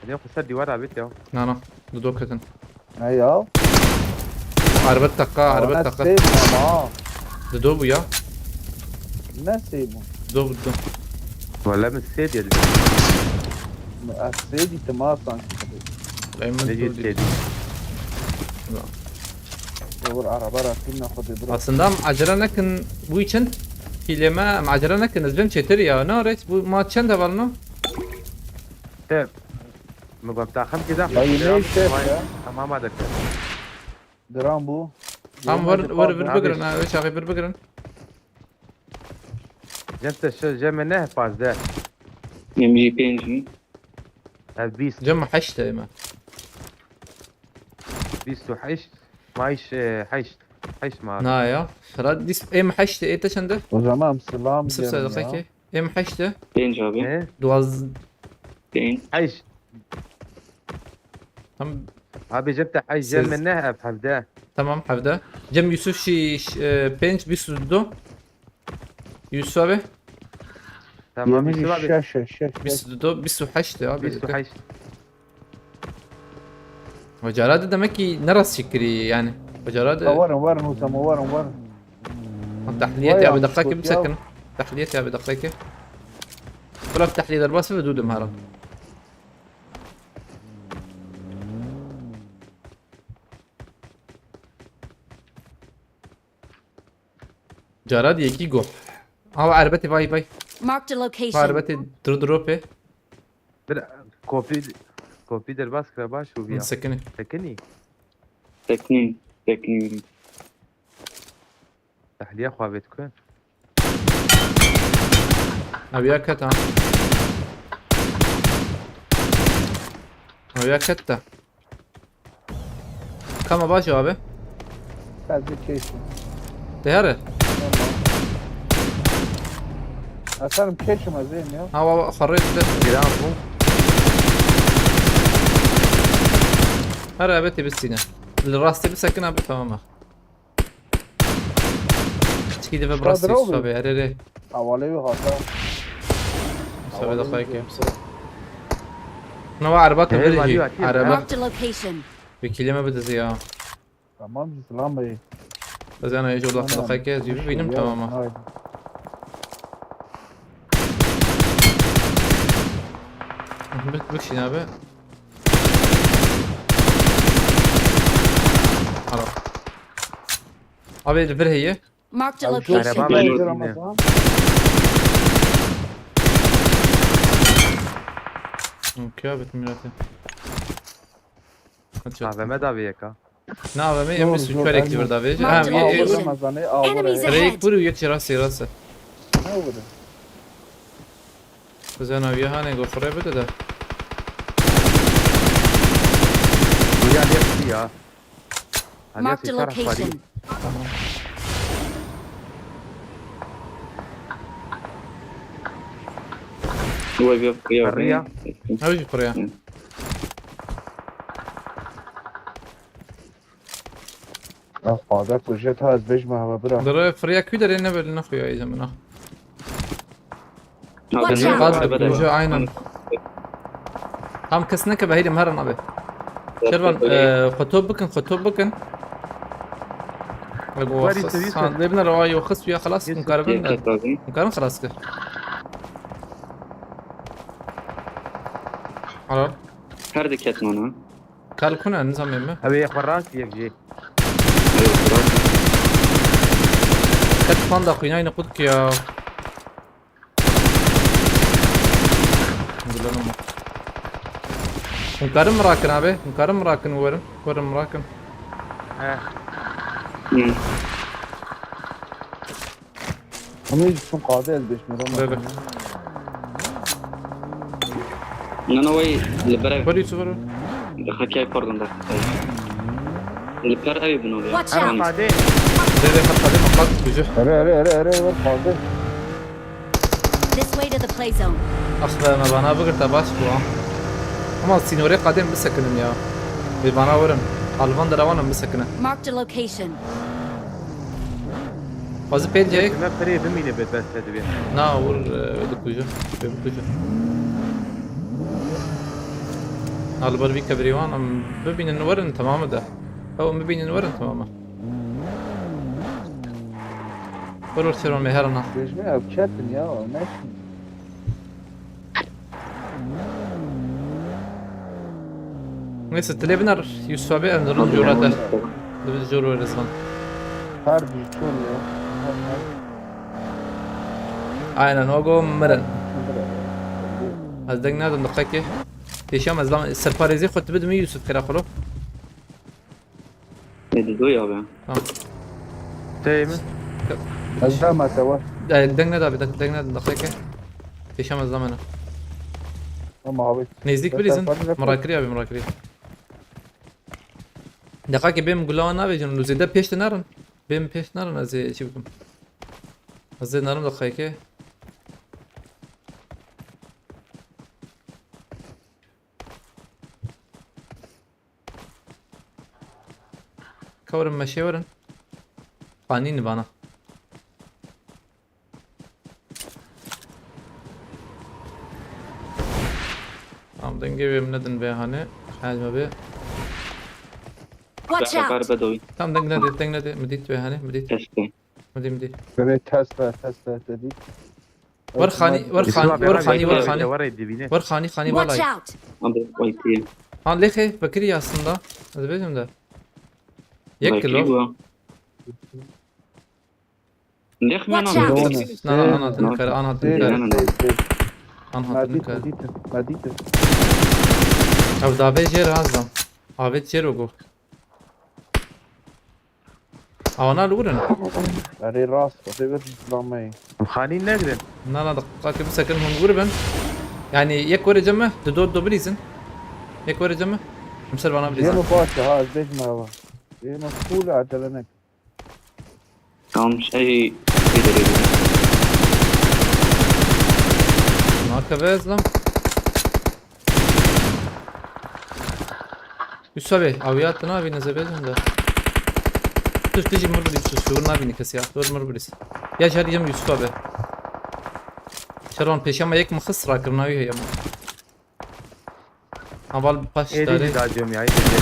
Ne kısa divar abi ya. Nana. Dudo ketin. Ne ya? Arbet taka, arbet taka. Save ama. Dido bu ya. Ne save bu? Dido bu, dido. Valla min save diye dedim. Ez save dîtim ha sanki. Emin ne diye save dîtim. Olur, araba rakibine xwedê bırak. Aslında em acele nekin bu için. Kîlê me em acele nekin. Ez bim çetir ya. Ne reis? Bu ma çend heval no? Te. Min got taxim kida. Ay, ne iş ya? Tamam, hadi. Gram bu. Tam vur, vur, vur bigirin ha, üç abi vur bigirin. Cem te şu, Cem ne fazla? M G pênc mi? Ev bîst. Cem heşt e mi? Bîst û heşt. Mayş, e, heşt. Heşt ma. Na ya. Fırat dis em heşt e, te çende? O zaman selam. Sırf Cem ya. Ki. Em heşt e. Pênc abi. Ne? Duaz. Pênc. Heşt. Tam. Abi Cem te heşt, Cem ne ev hevde. Tamam, hevde. Cem Yusuf şi, ş-, e, pênc, bîst û du. Yusuf abi. Tamam, Yusuf abi. Şeş, şeş, şeş, şeş. Bîst û du, bîst û heşt abi. Bîst û heşt. Cara de demek ki ne rast çekirî yani. Cara de. Ha, werin, werin, Husam, werin, werin. Tehliyet ya bir dakika ki bisekin. Tehliyet ya bir dakika ki. Bırak tehliye derbası ve dudum haram. Cara diye ki go. Ama erbeti vay vay. Marked a location. Erbeti dur dur ope. Bir kopî, kopî derbas kira baş û viya. Sekinî. Sekinî. Sekinî. Sekinî. Tahliye xwe vê dikin. Ev ya ket ha. Ev ya ket de. Kama baş abi. Sadece keşim. Değeri. Tamam. Atarım keşim azeyim ya. Ha, va, va, xarret de. Giran bu. Her abi tebessine. Rastı bir sakın abi, tamam mı? Çiki de ve burası abi. Erere. Havale yok hata. Sabe de kayık yapsa. Nava araba kabir ji. Araba. Marked a location. Bir kilime bir dizi ya. Tamam, Sinan Bey. Biz yani hiç orada dakika yazıyor. Benim tamam. Bit bit şimdi abi. Ara. Abi bir heye. Marked a location. Araba var. Okey abi, millet. Hadi. A V M davê yeka. Ne A V M? M bir üç süper ekli bir davê. Ha, reyik vur, yek rası rası. Ne oldu? Kuzen abi ya, hani gofre bide de. Bu ya ne ya? Marked a location. Tamam. Buraya bir kuruya. Buraya. Abi kuruya. Ya, fazla kuruya ta ez beş mahve bırak. Dara fırıya kü de ne böyle ne kuruya izemina. Watch out! Aynen. Tam kesine ke behirim her an abi. Şervan, e, xwe top bikin, xwe top bikin. Ego, xas, han, lê bine rewa yo xist ya xelas, hûn karibin, hûn karin xelas kir. Helal. Her diket mana. Kal kune, nizam yeme. Ew yê xwe rast yek jî. Ket panda xwînayne qut ki ya. Hûn karin min rakin abi. Hûn karin min rakin werin. Werin min rakin. He. Hı. Ama hiç son kaldı el beş mi? Bebe. Nana way li ber ev. Where you to? Xekay, pardon da. Li ber ev bino ya. Watch out! Bebe, xat xade makat gücü. Ere, ere, ere, ere, ere, kaldı. This way to the play zone. Ax be, me bana bigirta baş bû ha. Ama sînorê qadên bisekinin ya. Vê bana werin. Alvan derewanin bisekinin. Marked a location. Xwezî pêncek. Me pirê bimîne bê bes te dibê. Na, wir, e, wê dikujin. Wê bikujin. Na, li ber vî kevirê wan em bibînin werin, temam e de. Ew em bibînin werin, temam e. Wer wer çêron me herana. Bêjme ev ketin ya, ew neşin. Neyse, dilê binar Yusuf abi, em dirin cora te. Dibi cor weriz lan. Her bir çor ya. Aynen, o go mirin. Ez deng nadim diqekê. Pêşiya me zilam serparêzî xwe tu bidimî Yusuf kira xwe lo. Ne dido ya be? Tamam. Teyê min. Ez dema te we. Deng neda bir dakika, deng neda dakika. Pêşiya me zilam ene. Ama abi. Nêzdîk bilîzin. Mirakirî abi, mirakirî. Deqakê bêm gulawa navêjin û zêde pêş de nerin. Bêm pêş nerin, ez ê çi bikim. Ez ê nerim deqakê. Kewrin meşê werin. Qanîn vana. Tamam, dengê wê min nedin vê hanê. Hecme bê. Watch out! Beraber bedoyî. Tam deng nedê, deng nedê. Min dît wê, hani, min dît. Teste. Min dît, min dît. Bebê teste, teste, te dît. Wer xanî, wer xanî, wer xanî, wer xanî. Wer xanî, xanî, Watch balay. Out! Abi, Y T. Han lêxê fikirî aslında. Ez bêjim de. Yek kilo. Lêx mi Watch ana out! Na, na, ana din kar, ana din kar. Ana din kar. Madît, madît, madît. Ev davê jêr hazdan. Avêt jêr ogo. Awana li wir in. Erê rast, xwedê wir zlameyê. Xanî negrin. Na, na, daqiqakê bisekin hûn wir bin. Yani yek were cem me, di do do bilîzin. Yek were cem me. Em ser vana bilîzin. Yeno baş e, ha, ez bêjim ava. Yeno full acele nek. Tamam, şey, bir de. Marka bez lan. Yusuf abi, aviya tına abi ne zebedin de. Dur, tiji mır bilis, dur, dur, nabi ne kes ya, dur, mır bilis. Ya, jar yem Yusuf abi. Şervan peşama yek mi xis rakırnavi ya. Heval paş Êdî tane. Jî daciyom ya, êdî jî.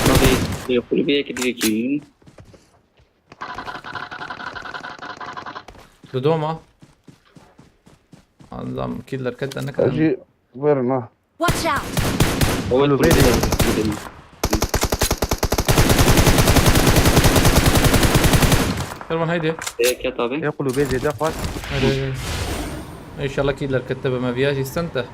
Tabii, kulübeye gidiyor ki. Dodoma. Adam killer kete ne kadar. Jî verin ha. Watch out! Oğlum, kulübeye gidelim. Kervan haydi. E, ket abi. E, kulübe zêde xwar. Hadi, hadi. İnşallah ki derkette be me viyaj istent de.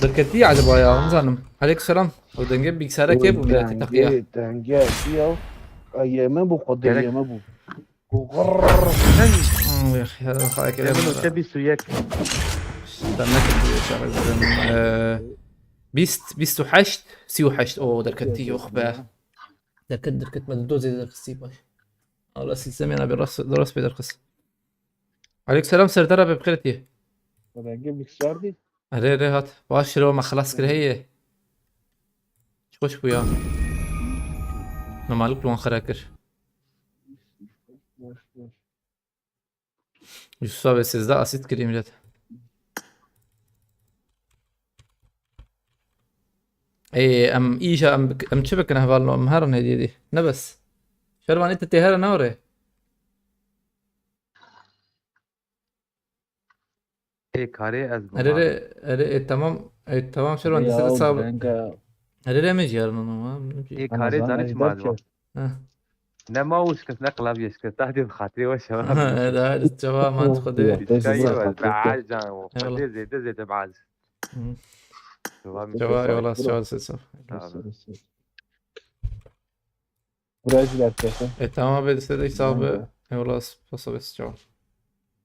Derketti acaba ya, onu zanım. Aleyküm selam. O denge bilgisayara kê bu milletî taqiya. Denge, denge, ya. Ay, yeme bu, kadar yeme bu. Gerek. Gurr. Hmm, ya, ya, ya, ya. Yeme bu, te bir su yek. Sen ne kadar yaşamak istiyorum? Ee, bîst, bîst û heşt, sî û heşt. O derketti yok be. Derket, derket, me dozê derxistî baş. Allah sistemê abi rast, rast pê derxist. Aleyküm selam Serdar abi, bi xêr tî. Rengê bilgisayar dî. Erê, erê hat. Baş şiro me xelas kir heye. Çi xweş bû ya. Me malik li wan xera kir. Yusuf abi sizde asit kirî millet. Ê, em îja em bik-, em çi bikin hevalno, em herin hêdî hêdî. Ne bes. Şervanî tu tê here ne re. Ê karê ez Erê re, erê, e, tamam, e, tamam Şervan, dese sağ ol. Erê re me jiyarın onu, ha. Ê karê zanî çi mal. Heh. Ne mouse şikist, ne klavye şikist. Tahdê bi xatirê we şeva. Hadi, hadi, cevap man xwedê. Eyvallah. Be az can o. Eyvallah. Xwedê zêde, zêde be az. Hı. Cevap, eyvallah, sağ ol, sağ ol. Sağ ol. Buraya jî derkete. E, tamam abi, deste de sağ ol. Eyvallah, spas abi, cevap.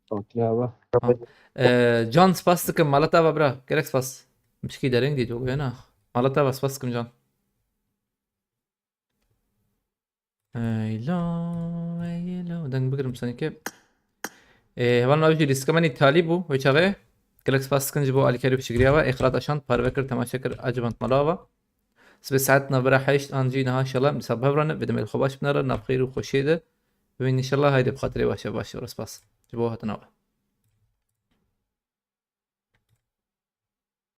Okey abi. Ha. E, Can, spas dikim, mala te ava bira. Gerek spas. Mişkî dereng dî, dogo, na. Mala te ava, spas dikim Can. Eyla, eyla. Deng bigirim senî ke. Ê, hevalno, ev jî lîstika me nî talî bû, wê çaxê. Gelek spas dikin ji bo alîkarî û piştgiriya we. Ê, Xelat Aşan parve kir, temaşe kir, Aciband Mala ava. Sibê saet navbera heşt an jî niha inşallah em dîsa bi hev re ne, vê demê li xwe baş binere, nav xêr û xweşiyê de. Bimînin inşallah, haydi bi xatirê we şev baş, spas. Ji bo hatina we.